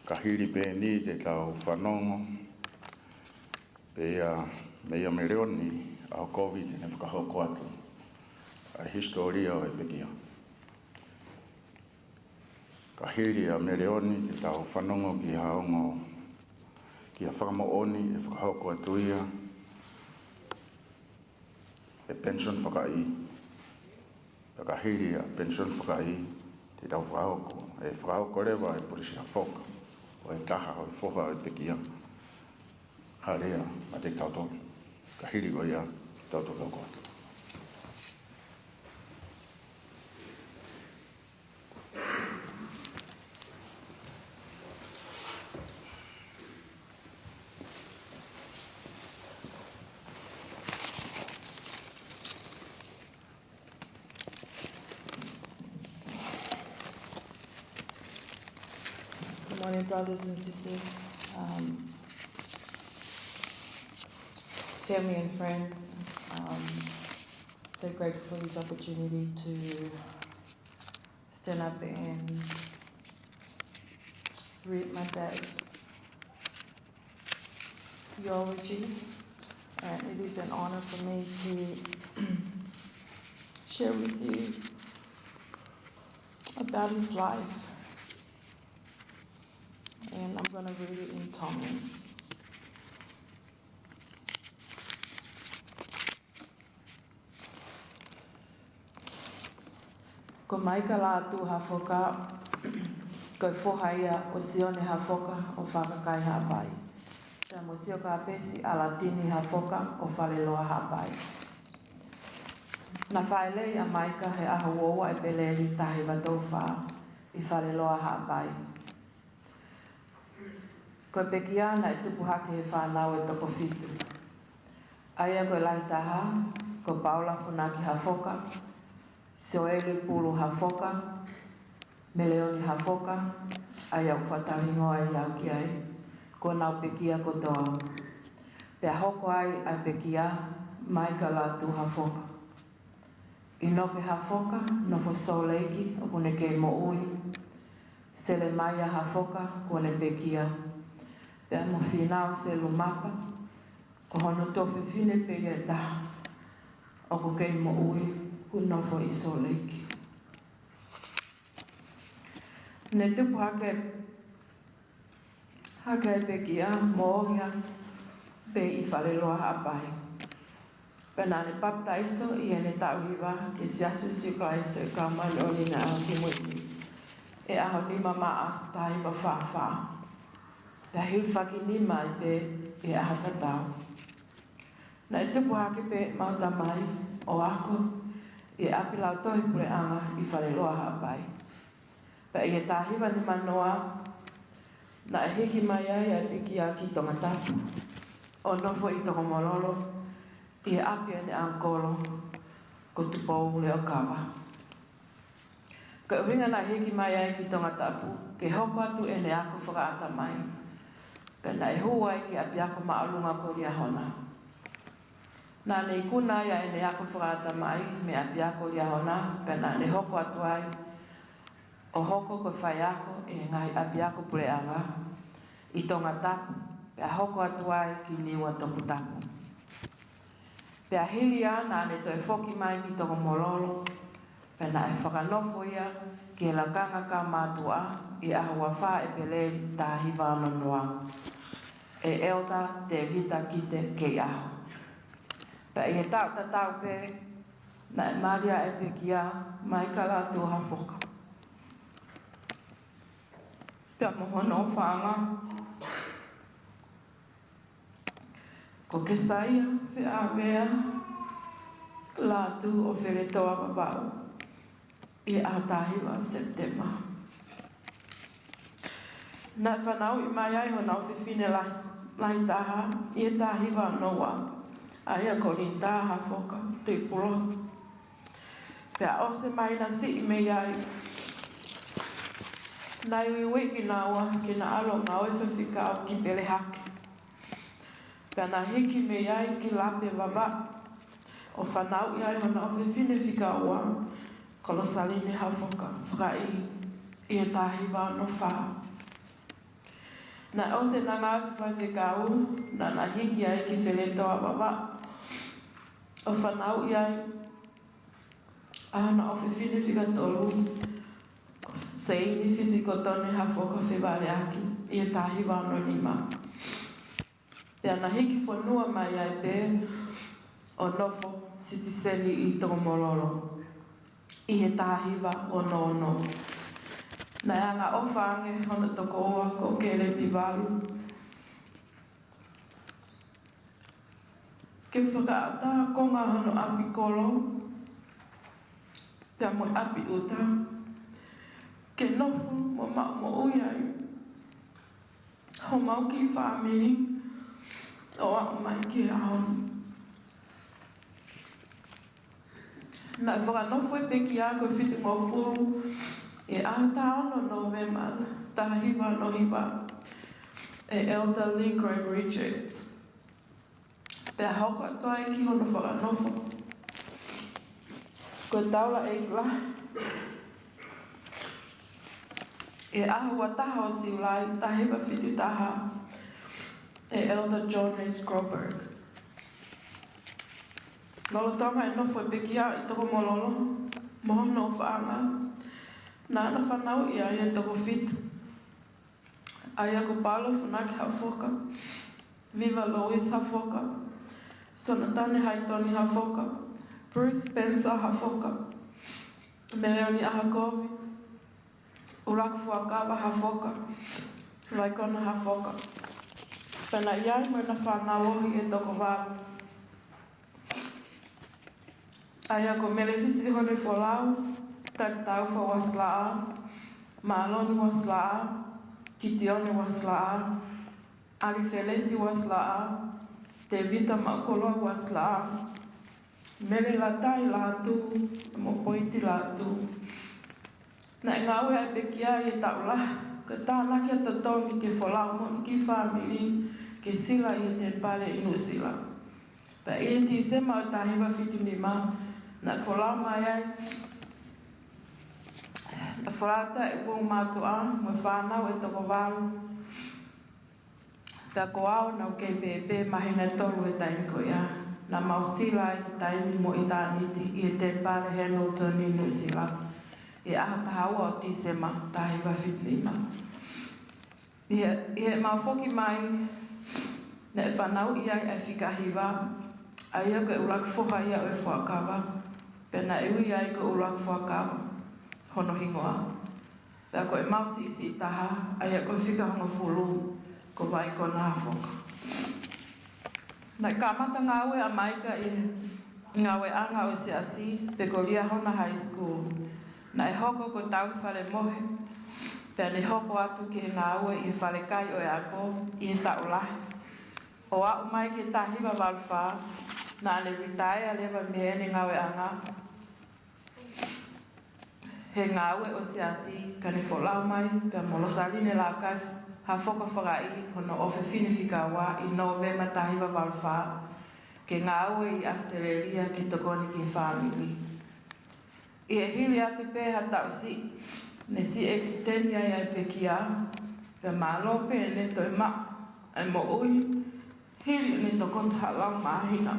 ka hili pē eni te tau fanongo pē ia meia Meleoni ʻa e ʻaho Kōviti ne fakahoko atu ʻa e hisitōlia ʻo e pekia. Ka hili ʻa Meleoni te tau fanongo ki ha ongo, ki ha fakamoʻoni ʻe fakahoko atu ia ʻe he penisoni fakaʻī. Ka hili ʻa Penisoni Fakaʻī, te tau fakahoko, ʻe fakahoko leva ʻe Polisi Hafoka, ʻo e taha ʻo e foha ʻo e pekia, ha lea maʻatautolu. Ka hili ko ia, tau toki hoko atu. Good morning, brothers and sisters. Um, family and friends. Um, so grateful for this opportunity to stand up and read my dad's eulogy, and it is an honor for me to share with you about his life. And I'm gonna read it in Tongan. Ko Maika Lātū Hafoka, ko e foha ia ʻo Sione Hafoka ʻo Fakakai Haʻapai, pea mo Siokapesi ʻAlatini Hafoka ʻo Faleloa Haʻapai. Naʻe fāʻeleʻi ʻa Maika he ʻaho ua ua ʻEpeleli taha hiva tolu fā ʻi Faleloa Haʻapai. Ko e pekia naʻe tupu hake he fānau ʻe toko fitu. ʻA ia ko e lahi taha, ko Paula Funaki Hafoka, Sioeli Pulu Hafoka, Meleoni Hafoka, ʻa ia ʻoku fakatauhingoa ʻe au ki ai, ko honau pekia kotoa. Pea hoko ai ʻa e pekia, Maika Lātū Hafoka. ʻInoke Hafoka, nofo Sōleki, ʻoku ne kei moʻui. Selemaia Hafoka, kuo ne pekia. Pea mo Fīnau Selumapa, ko hono tuofefine pē ia ʻe taha, ʻoku kei moʻui, ʻoku nofo ʻi Sōleki. Ne tupu hake hake ʻa e pekia mo ohi pē ʻi Faleloa Haʻapai. Pea naʻa ne papitaiso ʻi heʻene taʻu hiva ki he Siasi ʻo Sīsū Kalaisi ʻo e Kau Māʻoniʻoni ʻi he Ngaahi ʻAho Kimui Ni, ʻi he ʻaho nima Maʻasi taha hiva fā fā. Pea hilifakinima ai pē ʻi he ʻaho tatau. Naʻe tupu hake pē ʻemau tamai ʻo ako ʻi he ʻapi lautohi puleʻanga ʻi Faleloa Haʻapai. Pea ʻi he taha hiva nima noa, naʻe hiki mai ai ʻa e pekia ki Tongatapu, ʻo nofo ʻi Tokomololo, ʻi he ʻapi ʻene ʻangikolo, ko Tupou Leʻokava. Ko e ʻuhinga naʻe hiki mai ai ki Tongatapu, ke hoko atu ʻene ako fakaʻatamai. Pea naʻe hū ai ki he ʻapiako māʻolunga ko Liahona. Naʻa ne ikuna ai ʻa ʻene ako fakaʻatamai mei he ʻapiako Liahona, pea naʻa ne hoko atu ai ʻo hoko ko e faiako ʻi he ngaahi ʻapiako puleʻanga ʻi Tongatapu, pea hoko atu ai ki Niua Toputapu. Pea hili ia naʻa ne toe foki mai ki Tokomololo, pea naʻe fakanofo ia ki he lakanga kaumātuʻa ʻi he ʻaho ua fā ʻEpeleli taha hiva ono noa ʻe ʻEletā Tēvita Kite Keiʻaho. Pea ʻi he taʻu tatau pē, naʻe mali ʻa e pekia, Maika Lātū Hafoka, pea mo hono ʻofaʻanga, ko Kesaia Feʻavea Lātū ʻo Feletoa Vavaʻu, ʻi he ʻaho taha hiva Sepitema. Naʻe fanauʻi mai ai honau fefine lahi, lahi taha ʻi he taha hiva ono ua, ʻa ia ko Linitā Hafoka Tuʻipulotu. Pea ʻosi e māhina siʻi mei ai, naʻe uiuiʻi kinaua ke na ʻalu ʻo ngāue faifekau ki Pelehake. Pea na hiki mei ai ki Lape Vavaʻu, ʻo fanauʻi ai honau fefine fika ua, ko Losaline Hafoka Fakaʻī, ʻi he taha hiva ono fā. Naʻe ʻosi ʻena ngāue fakafaifekau, naʻa na hiki ai ki Feletoa Vavaʻu, ʻo fanauʻi ai ʻa hona ʻofefine fika tolu, Seini Fisikotone Hafoka Fevaleaki, ʻi he taha hiva ono nima. Pea na hiki fonua mai ai pē ʻo nofo sitiseni ʻi Tokomololo. ʻi he taha hiva ono ono. Naʻe angaʻofa ange hono tokoua ko Kelepi Valu ke fakaʻatā konga hono ʻapi kolo pea mo e ʻapi ʻuta ke nofo mo maʻu moʻui ai homau kiʻi fāmili ʻo aʻu mai ki he ʻaho ni. Naʻe fakanofo e pekia ko e fitungofulu ʻi he ʻaho taha ono Nōvema taha hiva ono hiva ʻe Elder Lee Greg Richards. Pea hoko atu ai ki hono fakanofo ko e taula ʻeiki lahi ʻi he ʻaho ua taha ʻo Siulai taha hiva fitu taha ʻe Elder John H. Groberg. Lolotonga e nofo e pekia ʻi Tokomololo mo hono ʻofaʻanga, naʻa na fanauʻi ai e toko fitu, ʻa ia ko Paulo Funaki Hafoka, Viva Lois Hafoka, Sonatane Haitoni Hafoka, Bruce Spencer Hafoka, Meleoni ʻAhakovi, ʻUluaki Fuakava Hafoka, Vaikona Hafoka. Pea naʻe ʻi ai mo ʻena fānau ʻohi ʻe toko valu, ʻa ia ko Melefisi Honefolau Talitaufa Uasilaʻā, Māloni Uasilaʻā, Kitione Uasilaʻā, ʻAlifeleti Uasilaʻā, Tēvita Maʻukoloa Uasilaʻā, Mele Latai Lātū, mo Poiti Lātū. Naʻe ngāue ʻa e pekia ʻi he taʻu lahi, ko e tānaki ʻa e totongi ke folau mo e kiʻi fāmili ke sila ʻi he temipale ʻi Nuʻusila. Pea ʻi he Tīsema ʻo e taha hiva fitu nima, naʻe folau mai ai, naʻe folau atu ʻa e uou mātuʻa mo e fānau ʻe toko valu. Pea ko au naʻa ku kei pēpē, māhina ʻe tolu he taimi ko ia. Naʻa mau sila ai ki taimi mo ʻitāniti ʻi he temipale Hamilton ʻi Nuʻusila ʻi he ʻaho taha ua ʻo Tīsema taha hiva fitu nima. ʻI he, ʻi heʻemau foki mai, naʻe fanauʻi ai ʻa e fika hiva, ʻa ia ko e ʻuluaki foha ia ʻo e fuakava, pea naʻe ui ai ko e ʻUluaki Fuakava hono hingoa. Pea ko ʻemau siʻisiʻi taha, ʻa ia ko e fika hongofulu, ko Vaikona Hafoka. Naʻe kamata ngāue ʻa Maika ʻi he ngāueʻanga ʻo e siasi, pe ko Liahona High School. Naʻe hoko ko e tauhi fale mohe, pea ne hoko atu ki he ngāue ʻi he falekai ʻo e ako ʻi he taʻu lahi. ʻO aʻu mai ki he taha hiva valu fā, naʻa ne retire leva mei heʻene ngāueʻanga he ngāue ʻo e siasi, ka ne folau mai pea mo Losaline Lakai Hafoka Fakaʻi, ko hono ʻofefine fika ua, ʻi Nōvema taha hiva valu fā, ke ngāue ʻi ʻAositelēlia ke tokoni ki he fāmili. ʻI he hili atu pē ha taʻu siʻi, ne siʻi extend ai ʻa e pekia, pea mālō pē ʻene toe maʻu ʻa e moʻui hili ʻene tokoto ha laui māhina.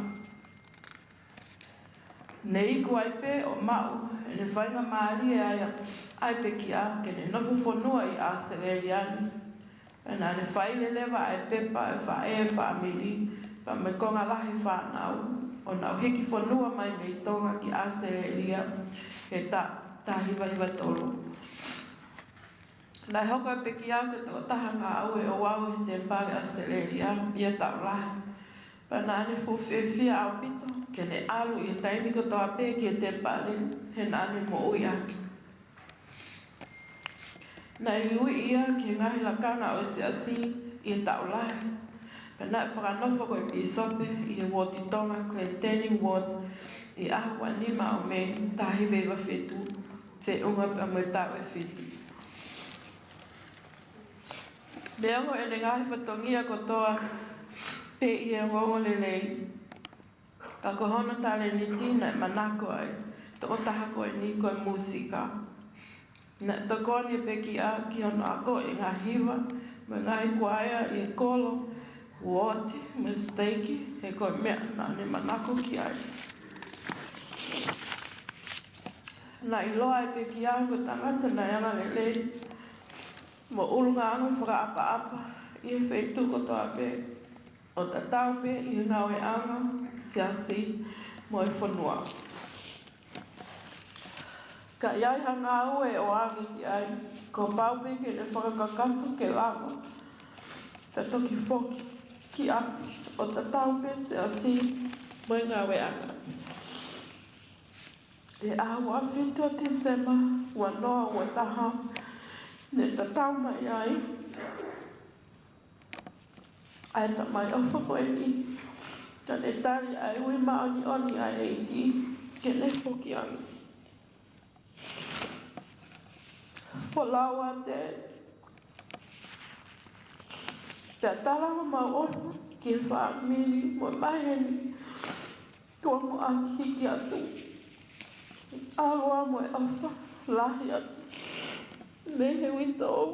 Ne iku ai pē ʻo maʻu ʻene faingamālie ʻa e, ʻa e pekia ke ne nofo fonua ʻi ʻAositelēlia ni. Pea naʻa ne faile leva ʻa e pepa ʻo e faʻē ʻo e fāmili, pea mo e konga lahi e fānau, ʻo nau hiki fonua mai mei Tonga ki ʻAositelēlia he taʻu taha hiva hiva tolu. Naʻe hoko e pekia ko e tokotaha ngāue ʻo aʻu he temipale ʻAositelēlia ʻi he taʻu lahi. Pea naʻa ne fuʻu fiefia ʻaupito ke ne ʻalu ʻi he taimi kotoa pē ki he temipale, he naʻa ne moʻui ʻaki. Naʻe uiuiʻi ia ki he ngaahi lakanga ʻo e siasi ʻi he taʻu lahi. Pea naʻe fakanofo ko e pīsope ʻi he Uooti Tonga, Clendenin Ward, ʻi he ʻaho ua nima ʻo Mē, taha hiva hiva fitu, feʻunga pea mo e taʻu ʻe fitu. Neongo ʻene ngaahi fatongia kotoa pē ʻi he ongoongolelei, ka ko hono talēniti naʻe manako ai e tokotaha ko eni ko e mūsika. Naʻe tokoni e pekia ki hono akoʻi e ngaahi hiva mo e ngaahi kuaea ʻi he kolo, uooti mo e siteiki, he ko e meʻa naʻa ne manako ki ai. Naʻe ʻiloa e pekia ko e tangata naʻe angalelei mo ʻulungaanga fakaʻapaʻapa ʻi he feituʻu kotoa pē, ʻo tatau pē ʻi he ngāueʻanga, siasi mo e fonua. Ka ʻi ai ha ngāue ʻe ʻoange ki ai, kuo pau pē ke ne fakakakato ke lava, pea toki foki ki ʻapi ʻo tatau pē siasi mo e ngāueʻanga. ʻI he ʻaho ua fitu ʻo Tīsema, ua noa ua taha, ne tatau mai ai ʻa e tamai ʻofa ko eni, ka ne tali ʻa e ui māʻoniʻoni ʻa e ʻEiki ke ne foki ange. Folau ʻa Dad, pea tala homau ʻofa ki he fāmili mo e maheni kuo muʻaki hiki atu. ʻAloa mo e ʻofa lahi atu mei he uitou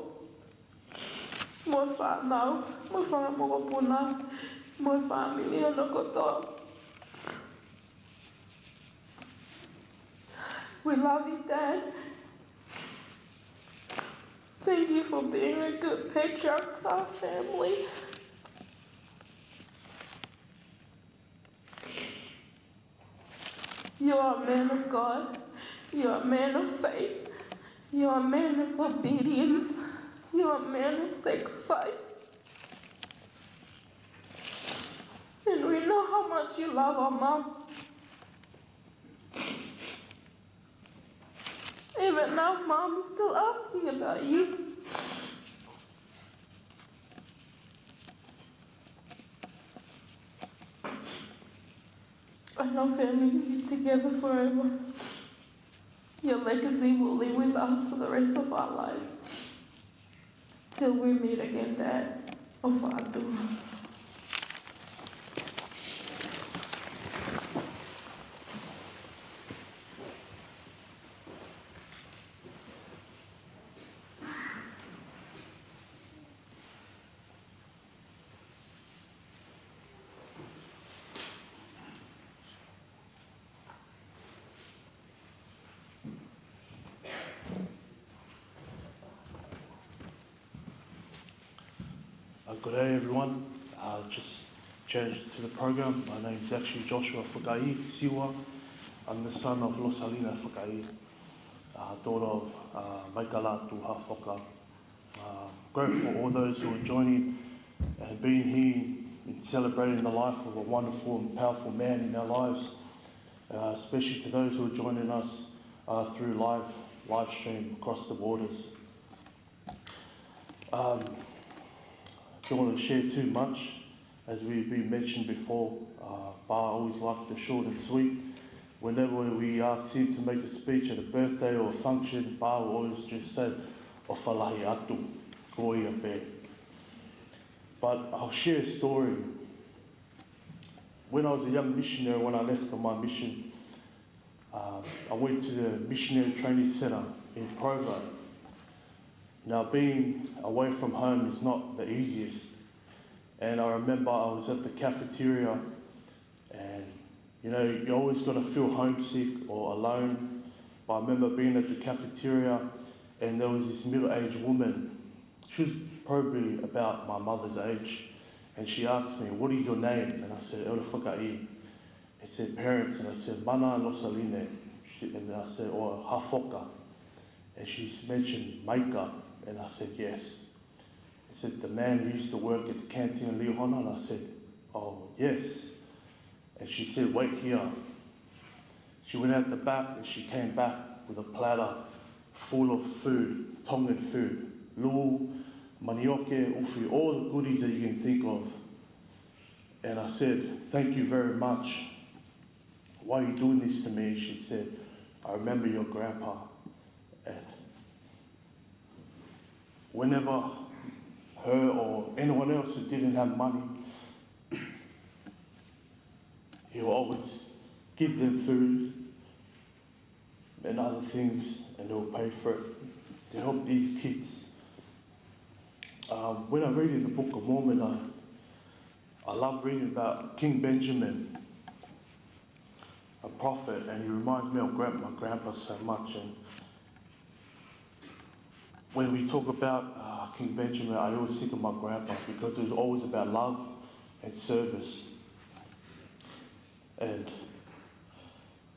mo e fānau, mo e fanga mokopuna, mo e fāmili hono kotoa. We love you, Dad. Thank you for being a good patriarch to our family. You are a man of God. You are a man of faith. You are a man of obedience. You are a man of sacrifice. And we know how much you love our mom. Even now, mom is still asking about you. I know family can be together forever. Your legacy will live with us for the rest of our lives, till we meet again, Dad. ʻOfa atu. Uh, good day, everyone. Uh, just change to the program. My name is actually Joshua Fakaʻī Siua. I'm the son of Losalina Fakaʻī, uh, daughter of, uh, Maikala Tuhafoka. Uh, grateful for all those who are joining and being here in celebrating the life of a wonderful and powerful man in our lives, uh, especially to those who are joining us, uh, through live, live stream across the waters. Um, I don't want to share too much. As we've been mentioned before, uh, Pa always liked the short and sweet. Whenever we asked him to make a speech at a birthday or a function, Pa would always just say, "ʻOfa lahi atu, ko ia pē." But I'll share a story. When I was a young missionary, when I left on my mission, um, I went to the Missionary Training Centre in Provo. Now, being away from home is not the easiest. And I remember I was at the cafeteria, and, you know, you're always gonna feel homesick or alone. But I remember being at the cafeteria, and there was this middle-aged woman. She was probably about my mother's age. And she asked me, "What is your name?" And I said, "Elder Fakaʻī." It said, "Parents," and I said, "Mana, Losaline." She, and I said, "Or Hafoka." And she mentioned Maika, and I said, "Yes." It said, "The man who used to work at the canteen in Liahona?" And I said, "Oh, yes." And she said, "Wait here." She went out the back and she came back with a platter full of food, Tongan food. Lū, manioke, ufi, all the goodies that you can think of. And I said, "Thank you very much. Why are you doing this to me?" She said, "I remember your grandpa. And whenever her or anyone else who didn't have money, he will always give them food and other things, and he'll pay for it to help these kids." Um, when I read in the Book of Mormon, I, I love reading about King Benjamin, a prophet, and he reminds me of grand-, my grandpa so much. And when we talk about, uh, King Benjamin, I always think of my grandpa because it was always about love and service. And,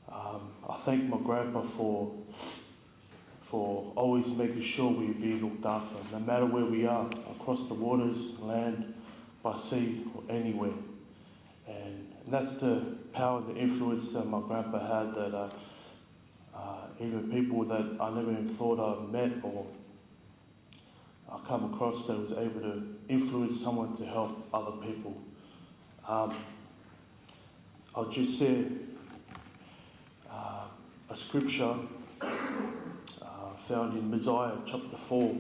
um, I thank my grandpa for for always making sure we're being looked after, no matter where we are, across the waters, land, by sea, or anywhere. And that's the power and the influence that my grandpa had, that uh, uh, even people that I never even thought I met or I come across that was able to influence someone to help other people. Um, I'll just say uh, a scripture uh, found in Mosiah chapter four.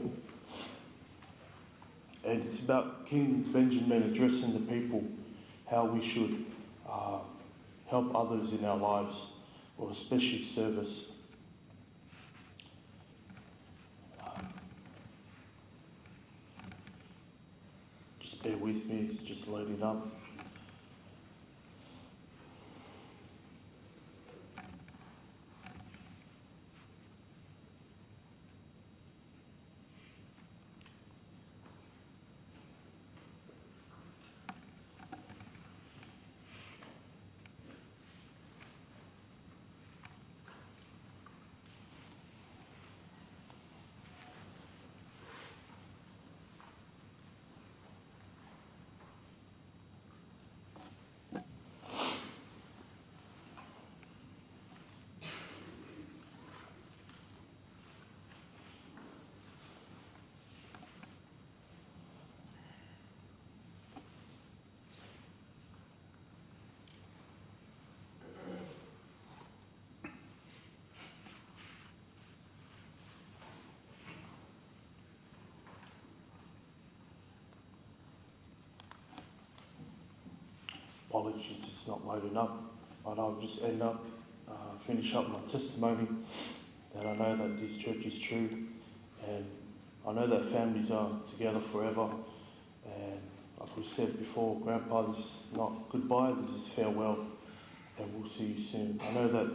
And it's about King Benjamin addressing the people, how we should uh, help others in our lives, or especially service. Just bear with me, it's just loading up. Apologies, it's not loading up, but I'll just end up, uh, finish up my testimony that I know that this church is true, and I know that families are together forever, and like we said before, Grandpa, this is not goodbye, this is farewell, and we'll see you soon. I know that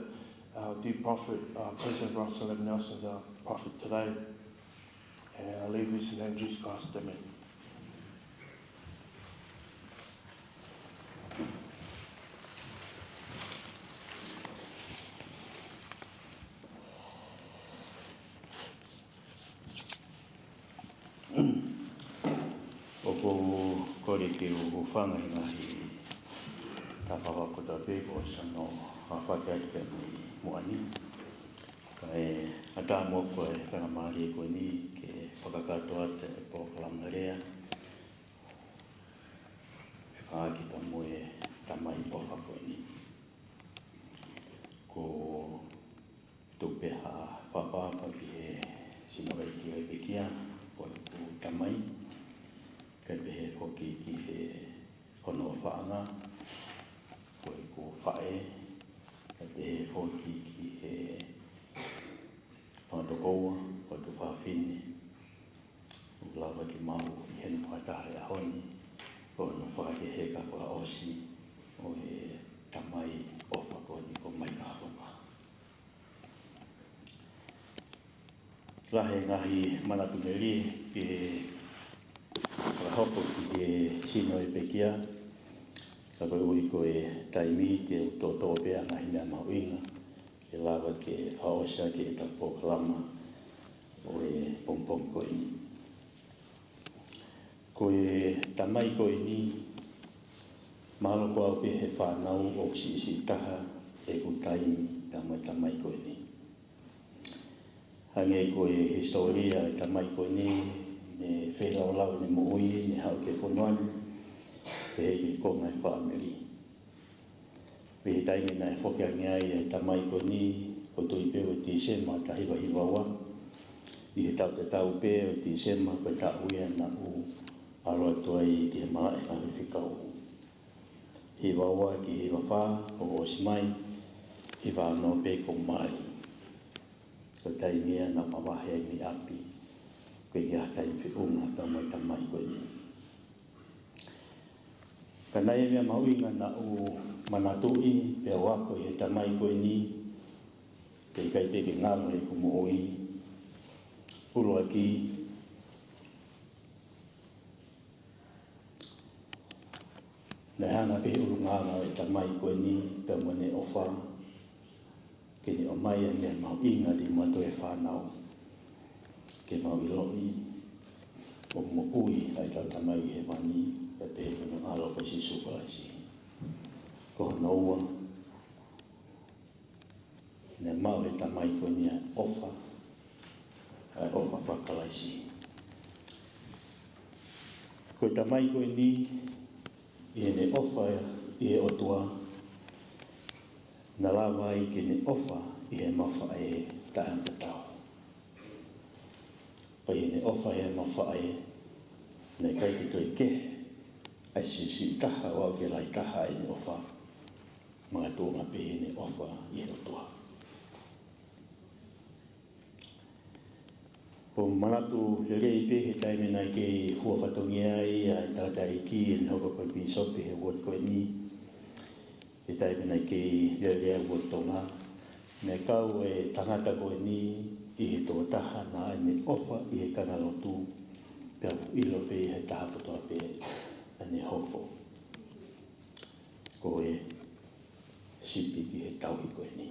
our dear prophet, uh, President Russell M. Nelson, is our prophet today, and I leave this in the name of Jesus Christ, amen. ʻOku ou kole ke u hūfanga he ngaahi tapa kotoa pē kuo ʻosi hono fakahoko atu pē mei muʻa ni. Kae ʻatā muʻa ko e faingamālie ko eni ke fakakakato atu e polokalama lea fekauʻaki pea mo e tamai ʻofa ko eni. Ko e tuku pē ha fakaʻapaʻapa ki he sino ʻeiki ʻo e pekia, ko ʻeku tamai, kae pehē foki ki he hono ʻofaʻanga, ko ʻeku faʻē, kae pehē foki ki he fanga tokoua, ko e tuofāfine ʻoku lava ke maʻu ʻi heʻene fakataha he ʻaho ni, ko hono fakakehe ka fakaʻosi ʻo e tamai ʻofa ko eni ko Maika Hafoka. Lahi e ngaahi manatu melie ke fakahoko ki he sino ʻo e pekia, ka koeʻuhi ko e taimi te u toʻotoʻo pē ʻa e ngaahi meʻa mahuʻinga ke lava ke fakaʻosi ʻaki ʻetau polokalama ʻo e pongipongi ko eni. Ko e tamai ko eni, mahalo ko au pē he fānau ʻoku siʻisiʻi taha ʻeku taimi pea mo e tamai ko eni. Hangē ko e hisitōlia ʻo e tamai ko eni, ne feilaulau ʻene moʻui, ne haʻu ki he fonua ni, pehē ki he konga ʻo e fāmili. Pea ʻi he taimi naʻe foki ange ai e tamai ko eni, ʻoku ou tui pē ʻoku ʻi he Tīsema taha hiva hiva ua, ʻi he taʻu tatau pē ʻo e Tīsema ko e taʻu ia naʻa ku ʻalu atu ai ki he malaʻe ngāue fekau. Hiva ua ki he hiva fā, kuo u ʻosi mai, hiva ono pē kuo u mali. Ko e taimi ia naʻa ku mavahe ai mei ʻapi, ʻoku ʻikai ha taimi feʻunga pea mo e tamai ko eni. Ka naʻe ʻi ai e meʻa mahuʻinga naʻa ku manatuʻi pea u ako ʻi he tamai ko eni, teʻeki ai pē ke ngalo heʻeku moʻui. ʻUluaki, naʻe hanga pē ʻe he ʻulungaanga ʻo e tamai ko eni pea mo ʻene ʻofa ke ne ʻomai ʻa e meʻa mahuʻinga ʻi he motu ʻo e fānau. Te mau ʻiloʻi ʻoku moʻui ʻa ʻetau Tamai ʻi Hēvani, pea pehē ki hono ʻAlo ko Sīsū Kalaisi. Ko hono ua, naʻe maʻu ʻe he tamai ko eni ʻa e ʻofa, ʻa e ʻofa faka-Kalaisi. Ko e tamai ko eni, ʻi heʻene ʻofa ʻi he ʻOtua, naʻe lava ai ke ne ʻofa ʻi heʻemau faʻē taʻetatau. Pea ʻi heʻene ʻofa ʻi heʻemau faʻē, naʻe ʻikai ke toe kehe ʻa e siʻisiʻi taha ʻo aʻu ki he lahi taha ʻene ʻofa, makatuʻunga pē heʻene ʻofa ʻi he ʻOtua. ʻOku ou manatu lelei pē he taimi naʻe kei fua fatongia ai ʻa e tangataʻeiki ʻi heʻene hoko ko e pīsope he uooti ko eni, he taimi naʻe kei lele ai Uooti Tonga, naʻe kau e tangata ko eni ʻi he tokotaha naʻa ne ʻofa ʻi he kāingalotu, pea ʻoku ʻilo pē ʻe he taha kotoa pē naʻa ne hoko ko e sipi ki he tauhi ko eni.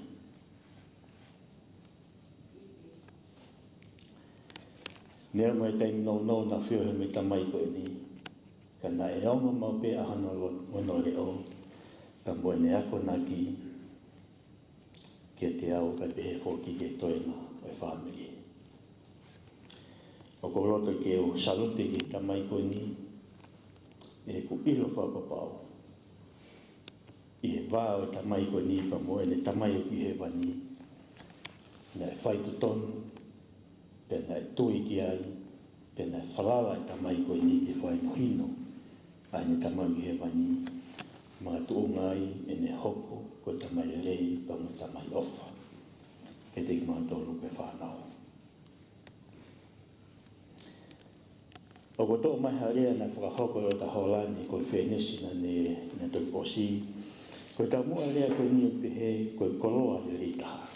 Neongo e taimi nounou naʻe feohi mo e tamai ko eni, ka naʻe ongo maʻu pē ʻa hono lo-, hono leʻo, pea mo ʻene akonaki kiate au, kae pehē foki ki he toenga ʻo e fāmili. ʻOku ou loto ke u salute ki he tamai ko eni, ʻi heʻeku ʻilo fakapapau ʻi he vā ʻo e tamai ko eni pea mo ʻene Tamai ʻoku ʻi Hēvani, naʻe faitotonu, pea naʻe tui ki ai, pea naʻe falala e tamai ko eni ke fakahinohino ʻa ʻene Tamai ʻi Hēvani, makatuʻunga ai ʻene hoko ko e tamai lelei pea mo e tamai ʻofa kiate kimautolu ko e fānau. ʻOku ou toʻo mai ha lea naʻe fakahoko ʻe ʻEletā Hōlani he konifelenisi naʻa ne, naʻe toki ʻosi. Ko e taumuʻa e lea ko eni ʻoku pehē, ko e koloa lelei taha.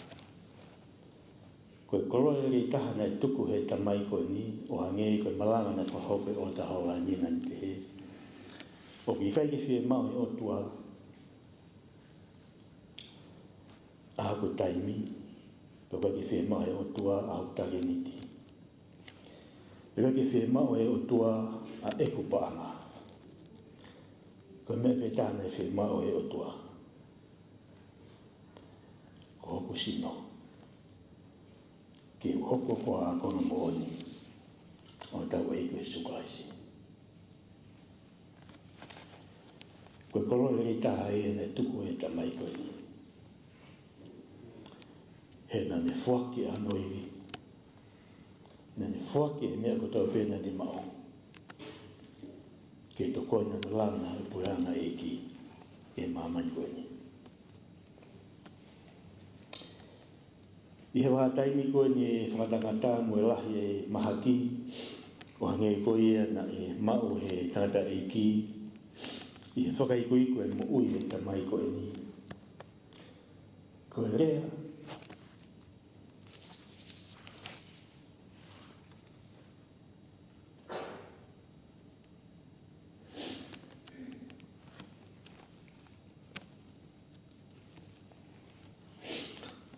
Ko e koloa lelei taha naʻe tuku ʻe he tamai ko eni, ʻo hangē ko e malanga naʻe fakahoko ʻe ʻEletā Hōlani naʻa ne pehē, ʻoku ʻikai ke fiemaʻu ʻe he ʻOtua ʻa hoku taimi, pea ʻoku ʻikai ke fiemaʻu ʻe he ʻOtua ʻa hoku talēniti. ʻIkai ke fiemaʻu ʻe he ʻOtua ʻa ʻeku paʻanga. Ko e meʻa pē taha naʻe fiemaʻu ʻe he ʻOtua, ko hoku sino, ke u hoko ko ha ākonga moʻoni ʻo hotau ʻEiki ko Sīsū Kalaisi. Ko e koloa lelei taha ia naʻe tuku ʻe he tamai ko eni. He naʻa ne foaki ʻa hono ivi, naʻa ne foaki e meʻa kotoa pē naʻa ne maʻu, ke tokoni ʻo langa e puleʻanga ʻo e ʻEiki ʻi māmani ko eni. ʻI he vahaʻa taimi ko eni ʻe fakatangata mo e lahi e mahaki, ʻo hangē ko ia naʻe maʻu ʻe he tangataʻeiki ʻi he fakaikuiku e moʻui ʻa e tamai ko eni. Ko e lea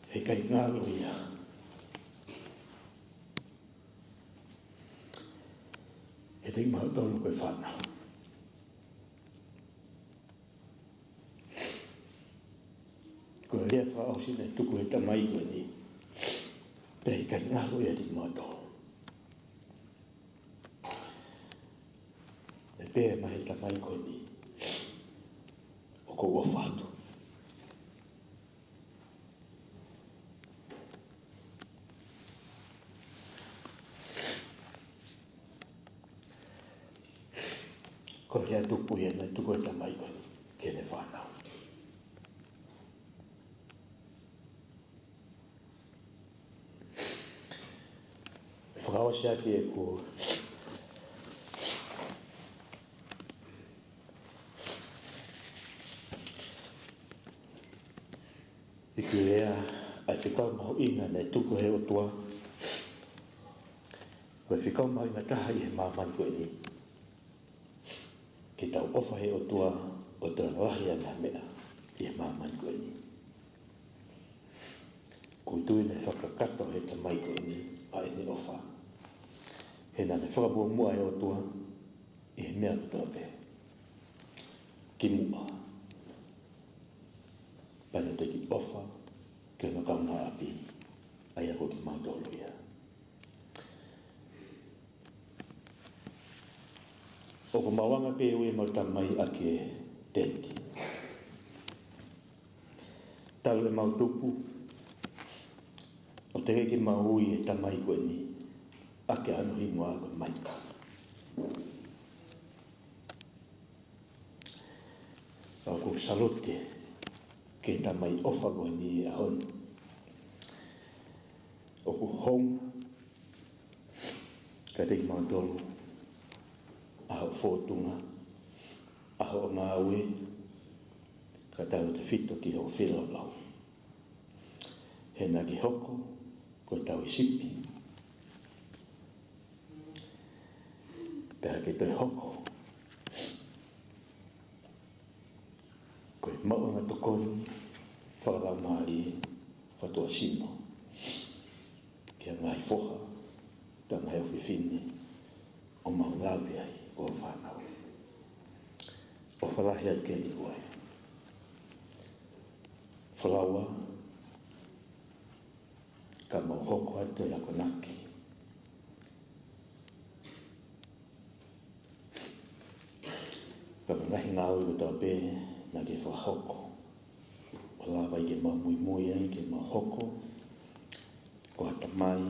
heʻikai ngalo ia ʻiate kimautolu ko e fānau. Ko e lea fakaʻosi naʻe tuku ʻe he tamai ko eni, pea heʻikai ngalo ia ʻiate kimautolu. Naʻe pehē mai ʻe he tamai ko eni, ʻoku ou ʻofa atu. Ko e lea tupu ia naʻe tuku ʻe he tamai ko eni ki heʻene fānau. Fakaʻosi ʻaki ʻeku iku lea, ʻa e fekau mahuʻinga naʻe tuku ʻe he ʻOtua. Ko e fekau mahuʻinga taha ʻi he māmani ko eni, ke tau ʻofa he ʻOtua ʻo toe lahi ange ha meʻa ʻi he māmani ko eni. ʻOku ou tui naʻe fakakakato ʻe he tamai ko eni ʻa ʻene ʻofa ʻE naʻa ne fakamuʻomuʻa ʻa e ʻOtua ʻi he meʻa kotoa pē. Kimuʻa pea ne toki ʻofa ki hono kaungāʻapi, ʻa ia ko kimautolu ia. ʻOku mau anga pē ʻa ʻemau tamai ʻaki e teti. Talu ʻemau tupu, ʻo teʻeki ke mau ui e tamai ko eni ʻaki hono hingoa ko Maika. ʻOku salute ki he tamai ʻofa ko eni he ʻaho ni. ʻOku hounga kiate kimautolu ʻa hoʻo fōtunga, ʻa hoʻo ngāue, kae tautautefito ki hoʻo feilaulau. He naʻa ke hoko ko e tauhi sipi, pea ke toe hoko ko e maʻuʻanga tokoni fakalaumālie, fakatuʻasino, ki he ngaahi foha, ki he ngaahi ʻofefine ʻoku mau lave ai ʻo fānau. ʻOfa lahi atu kiate koe. Falaua, ka mau hoko atu ʻi he akonaki pea mo e ngaahi ngāue kotoa pē naʻa ke fakahoko, ʻo lava ai ke mau muimui ai ke mau hoko ko ha tamai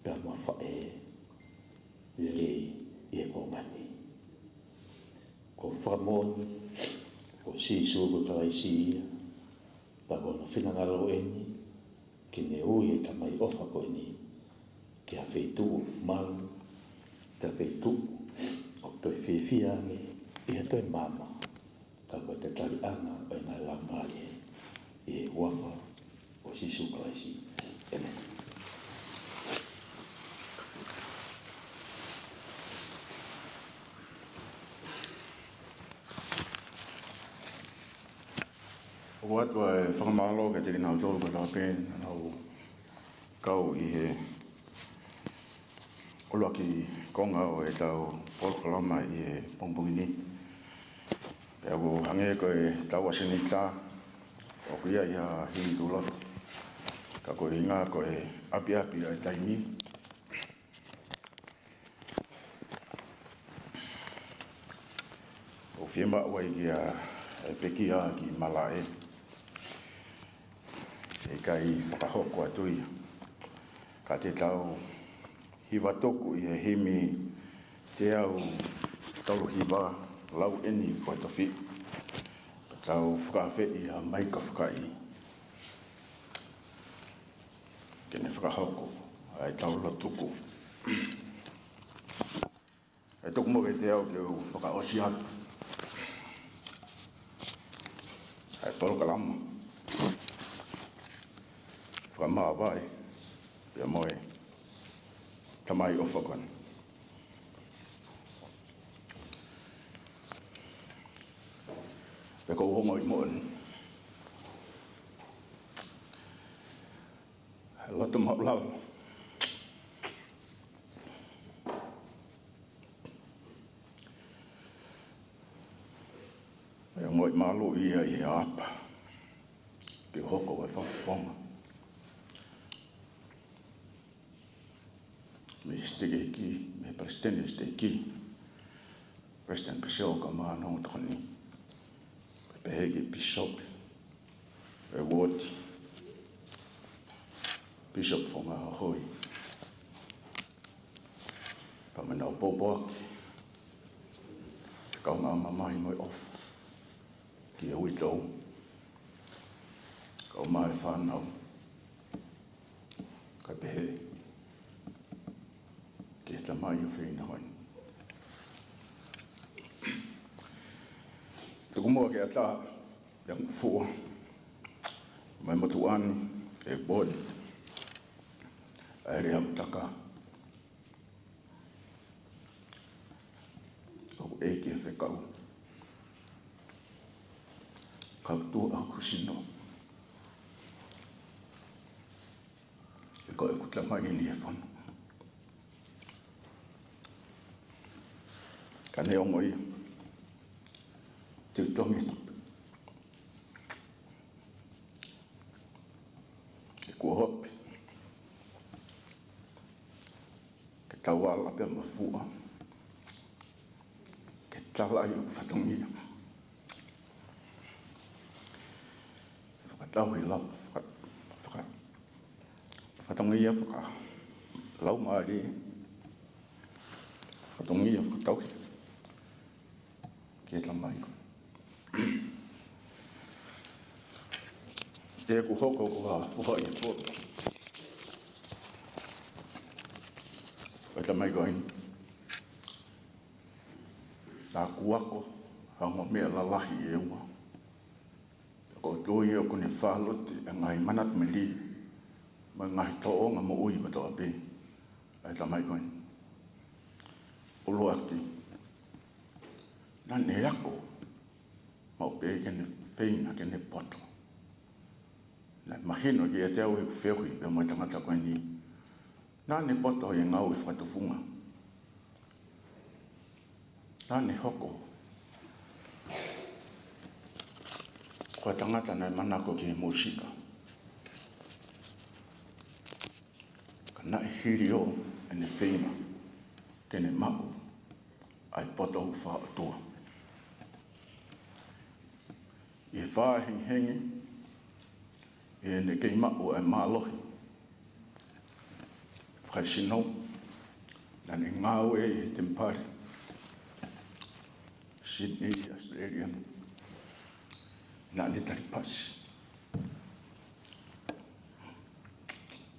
pea mo ha faʻē lelei ʻi he kuonga ni. Ko e fakamoʻoni, ko Sīsū ko Kalaisi ia, pea ko hono finangalo eni ke ne ui e tamai ʻofa ko eni ki ha feituʻu malu, ki ha feituʻu ʻoku toe fiefia ange ʻi ha toe maama, ka ko e tataliʻanga ʻo e ngaahi laumālie, ʻi he huafa ʻo Sīsū Kalaisi. ʻĒmeni. ʻOku ʻoatu ʻa e fakamālō kiate kinautolu kotoa pē naʻa nau kau ʻi he ʻuluaki konga ʻo ʻetau polokalama ʻi he pongipongi ni. Pea ʻoku hangē ko ʻetau ʻasenita, ʻoku ʻi ai ha himi tuʻuloto. Ka ko e ʻuhinga ko e ʻapiʻapi ʻa e taimi, ʻoku fiemaʻu ai ke pekia ki malaʻe, ʻe ʻikai fakahoko atu ia. Ka te tau hiva tuku ʻi he himi teau tolu hiva, Lau eni ko e tofiʻa. Tau fakaafeʻi ʻa Maika Fakai ke ne fakahoko ʻa e tau lotu tuku. ʻE tuku muʻa kiate au ke u fakaʻosi atu ʻa e polokalama fakamāvae pea mo e tamai ʻofa ko eni. Pea ko u ongoʻi moʻoni he loto maʻulalo ʻe ongoʻi mālō ia ʻi he ʻapa ke hoko ko e fakafofonga mei he siteiki, mei he palesiteni siteiki, Palesiteni Peseo ka mānongo tokoni, pehē ki he pīsope ʻo e uooti, Pīsope Fonga Hohoi, pea mo ʻenau pōpoaki, kaungā mamahi mo e ʻofa ki he uitou, kau mai fānau, kae pehē ki he tamai ʻofeina ko eni. Tuku muʻa ke ʻatā ʻa e ngofua mo e motuʻa ni ʻo e board ʻa e Lea ʻo Taka, ʻoku ʻeiki ʻa e fekau, kau tuʻa ʻoku sino, ʻe ko ʻeku tamai eni ʻi he fono. Ka neongo ia, te u totongi. He kuo hopi ke tau ala pē mafua ke tala ai ʻeku fatongia. Fakatauhi lau, faka-, faka-, fatongia fakalaumālie, fatongia fakatauhi ki he tamai ko eni. Te u hoko ko ha foha ʻi he fotu ʻo e tamai ko eni. Naʻá ku ako ha ongo meʻa lalahi ʻe ua. Ko e tui ʻoku ne fāloti e ngaahi manatu melie mo e ngaahi tōʻonga moʻui kotoa pē ʻa e tamai ko eni. ʻUluaki, naʻá ne ako maʻu pē ke ne feinga ke ne poto. Naʻe mahino kiate au ʻi heʻeku feohi pea mo e tangata ko eni, naʻá ne poto ʻi he ngāue fakatufunga. Naʻá ne hoko ko ha tangata naʻe manako ki he mūsika. Ka naʻe hili ʻo ʻene feinga ke ne maʻu ʻa e poto ʻoku fakaʻotua. ʻI he fā hengihengi, ʻi heʻene kei maʻu ʻa e mālohi fakasino, naʻá ne ngāue ʻi he temipale Sydney, Australia. Naʻá ne tali pasi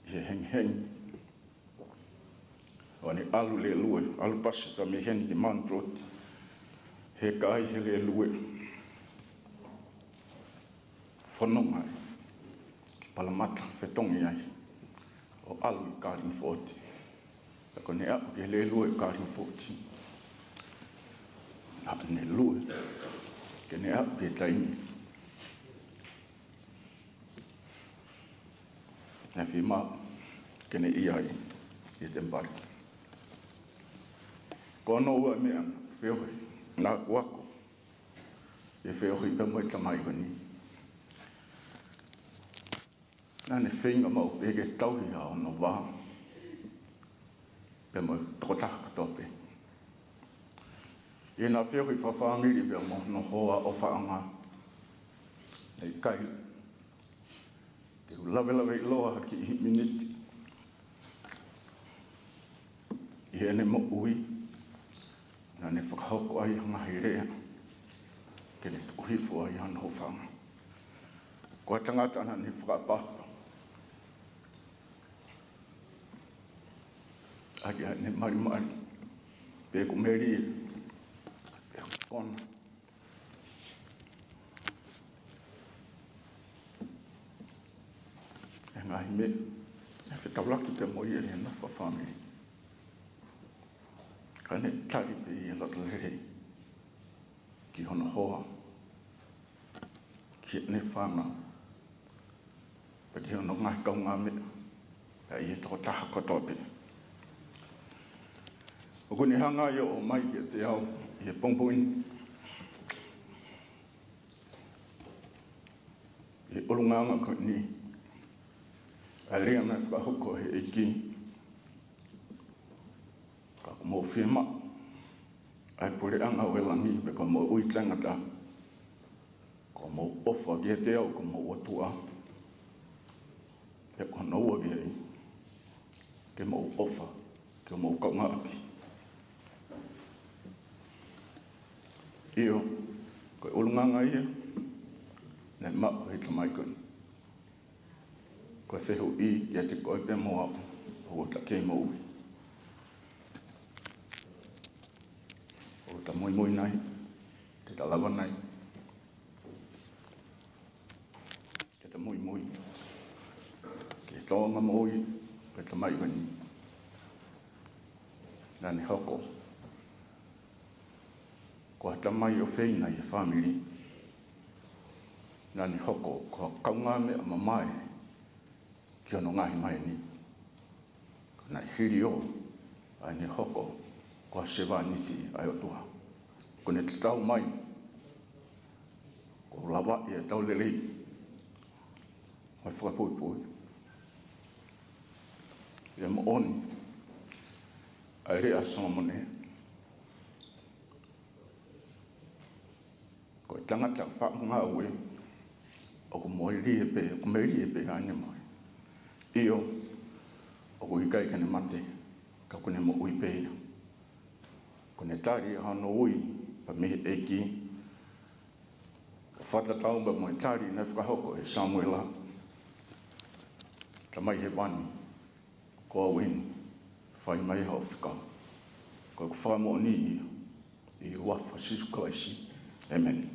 ʻi he hengihengi ʻo ne ʻalu lēlue, ʻalu pasi ka mei heni ki Mount Druitt, heka ai he lēlue, fononga ai ki Parramatta, fetongi ai ʻo ʻalu ʻi Collingford. Pea ko ʻene aʻu ki he lēlue ʻi Collingford, naʻá ne lue ke ne aʻu ki he taimi naʻe fiemaʻu ke ne ʻi ai ʻi he temipale. Ko hono ua meʻa, feohi, naʻá ku ako ʻi he feohi pea mo e tamai ko eni. Naʻá ne feinga maʻu pē ke tauhi ʻa hono vā pea mo e tokotaha kotoa pē. ʻI heʻena feohi fakafāmili pea mo hono hoa ʻofaʻanga, naʻe ʻikai ke u lavelaveʻiloa ha kiʻi miniti ʻi heʻene moʻui, naʻá ne fakahoko ai ha ngaahi lea ke ne tuku hifo ai hano ʻofaʻanga. Ko e tangata naʻá ne fakaʻapaʻapa ʻaki ʻene malimali, pe ʻoku melie, pe ʻoku kona. ʻI he ngaahi meʻa naʻe fetaulaki pea mo ia ʻi he nofo fakafāmili, ka ne tali pē ʻi he loto lelei ki hono hoa, ki heʻene fānau, pea ki hono ngaahi kaungāmeʻa, pea ʻi he tokotaha kotoa pē. ʻOku ne hanga ia ʻo ʻomai kiate au ʻi he pongipongi ni ʻi he ʻulungaanga ko eni ʻa e lea naʻe fakahoko ʻe he ʻEiki: Ka ʻoku mou fiemaʻu ʻa e puleʻanga ʻo e langi, pe ko e moʻui taʻengata, kuo mou ʻofa kiate au ko homou ʻOtua. Pea ko hono ua ki ai, ke mou ʻofa ki homou kaungāʻapi. ʻIo, ko e ʻulungaanga ia naʻe maʻu ʻe he tamai ko eni. Ko e fehuʻi kiate koe pea mo au, ʻoku ta kei moʻui? ʻOku ta muimui nai? Te ta lava nai ke ta muimui ki he tōʻonga moʻui ʻo e tamai ko eni? Naʻá ne hoko ko ha tamai ʻofeina ʻi he fāmili. Naʻá ne hoko ko ha kaungāmeʻa mamae ki hono ngaahi maheni. Ka naʻe hili ʻo ʻene hoko ko ha sevāniti ʻa e ʻOtua. Kuo ne tatau mai, kuo lava ʻetau lelei mo e fakapuipui. ʻIo, moʻoni ʻa e lea ʻa Solomone: Ko e tangata faʻa ngāue ʻoku melie pē, ʻoku melie pē ʻa ʻene mohe. ʻIo, ʻoku ʻikai ke ne mate, ka kuo ne moʻui pē ia. Kuo ne tali ʻa hono ui pē mei he ʻEiki. Fakatatau pē mo e tali naʻe fakahoko ʻe Samuela: Tamai Hēvani, ko au eni, fai mai hoʻo fekau. Ko ʻeku fakamoʻoni ia, ʻi he huafa ʻo Sīsū Kalaisi. ʻĒmeni.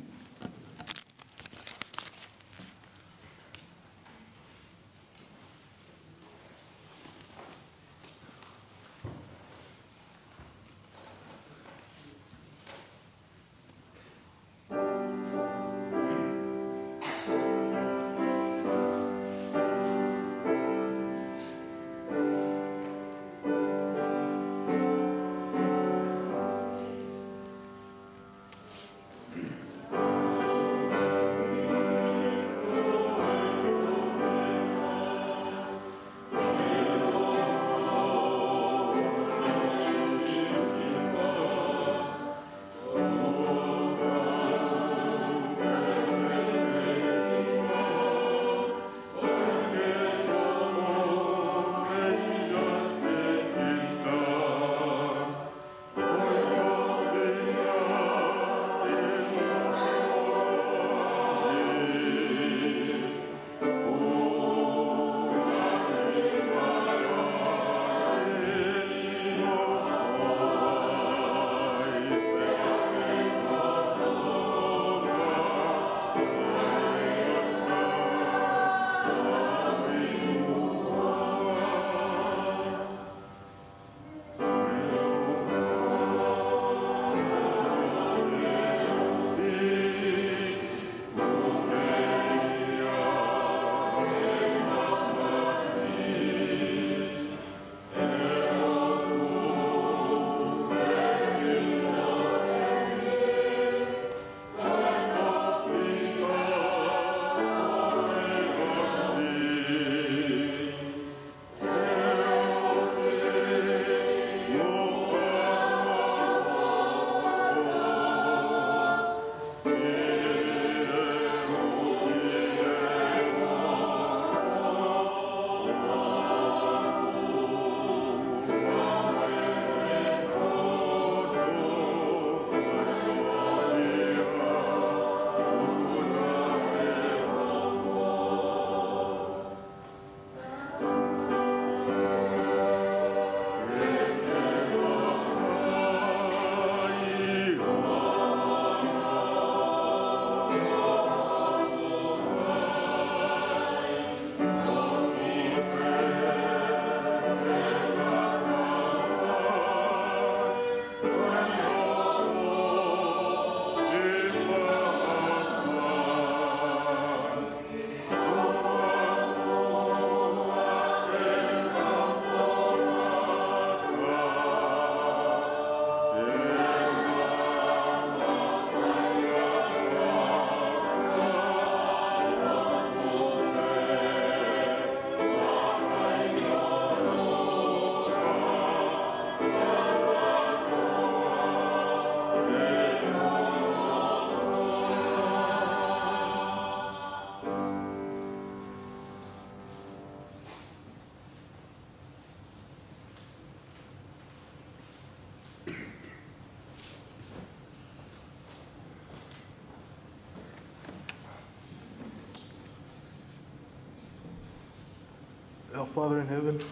Our Father in heaven,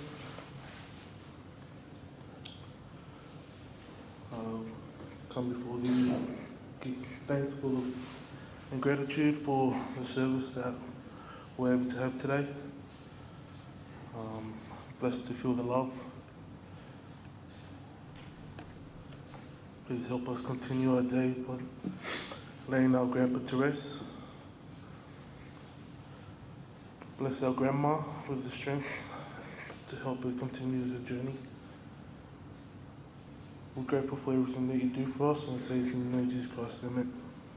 uh, come before thee, give thanks for the, and gratitude for the service that we're able to have today. Um, blessed to feel the love. Please help us continue our day by laying our grandpa to rest. Bless our grandma with the strength to help her continue the journey. We're grateful for everything that you do for us, and we say this in the name of Jesus Christ. Amen.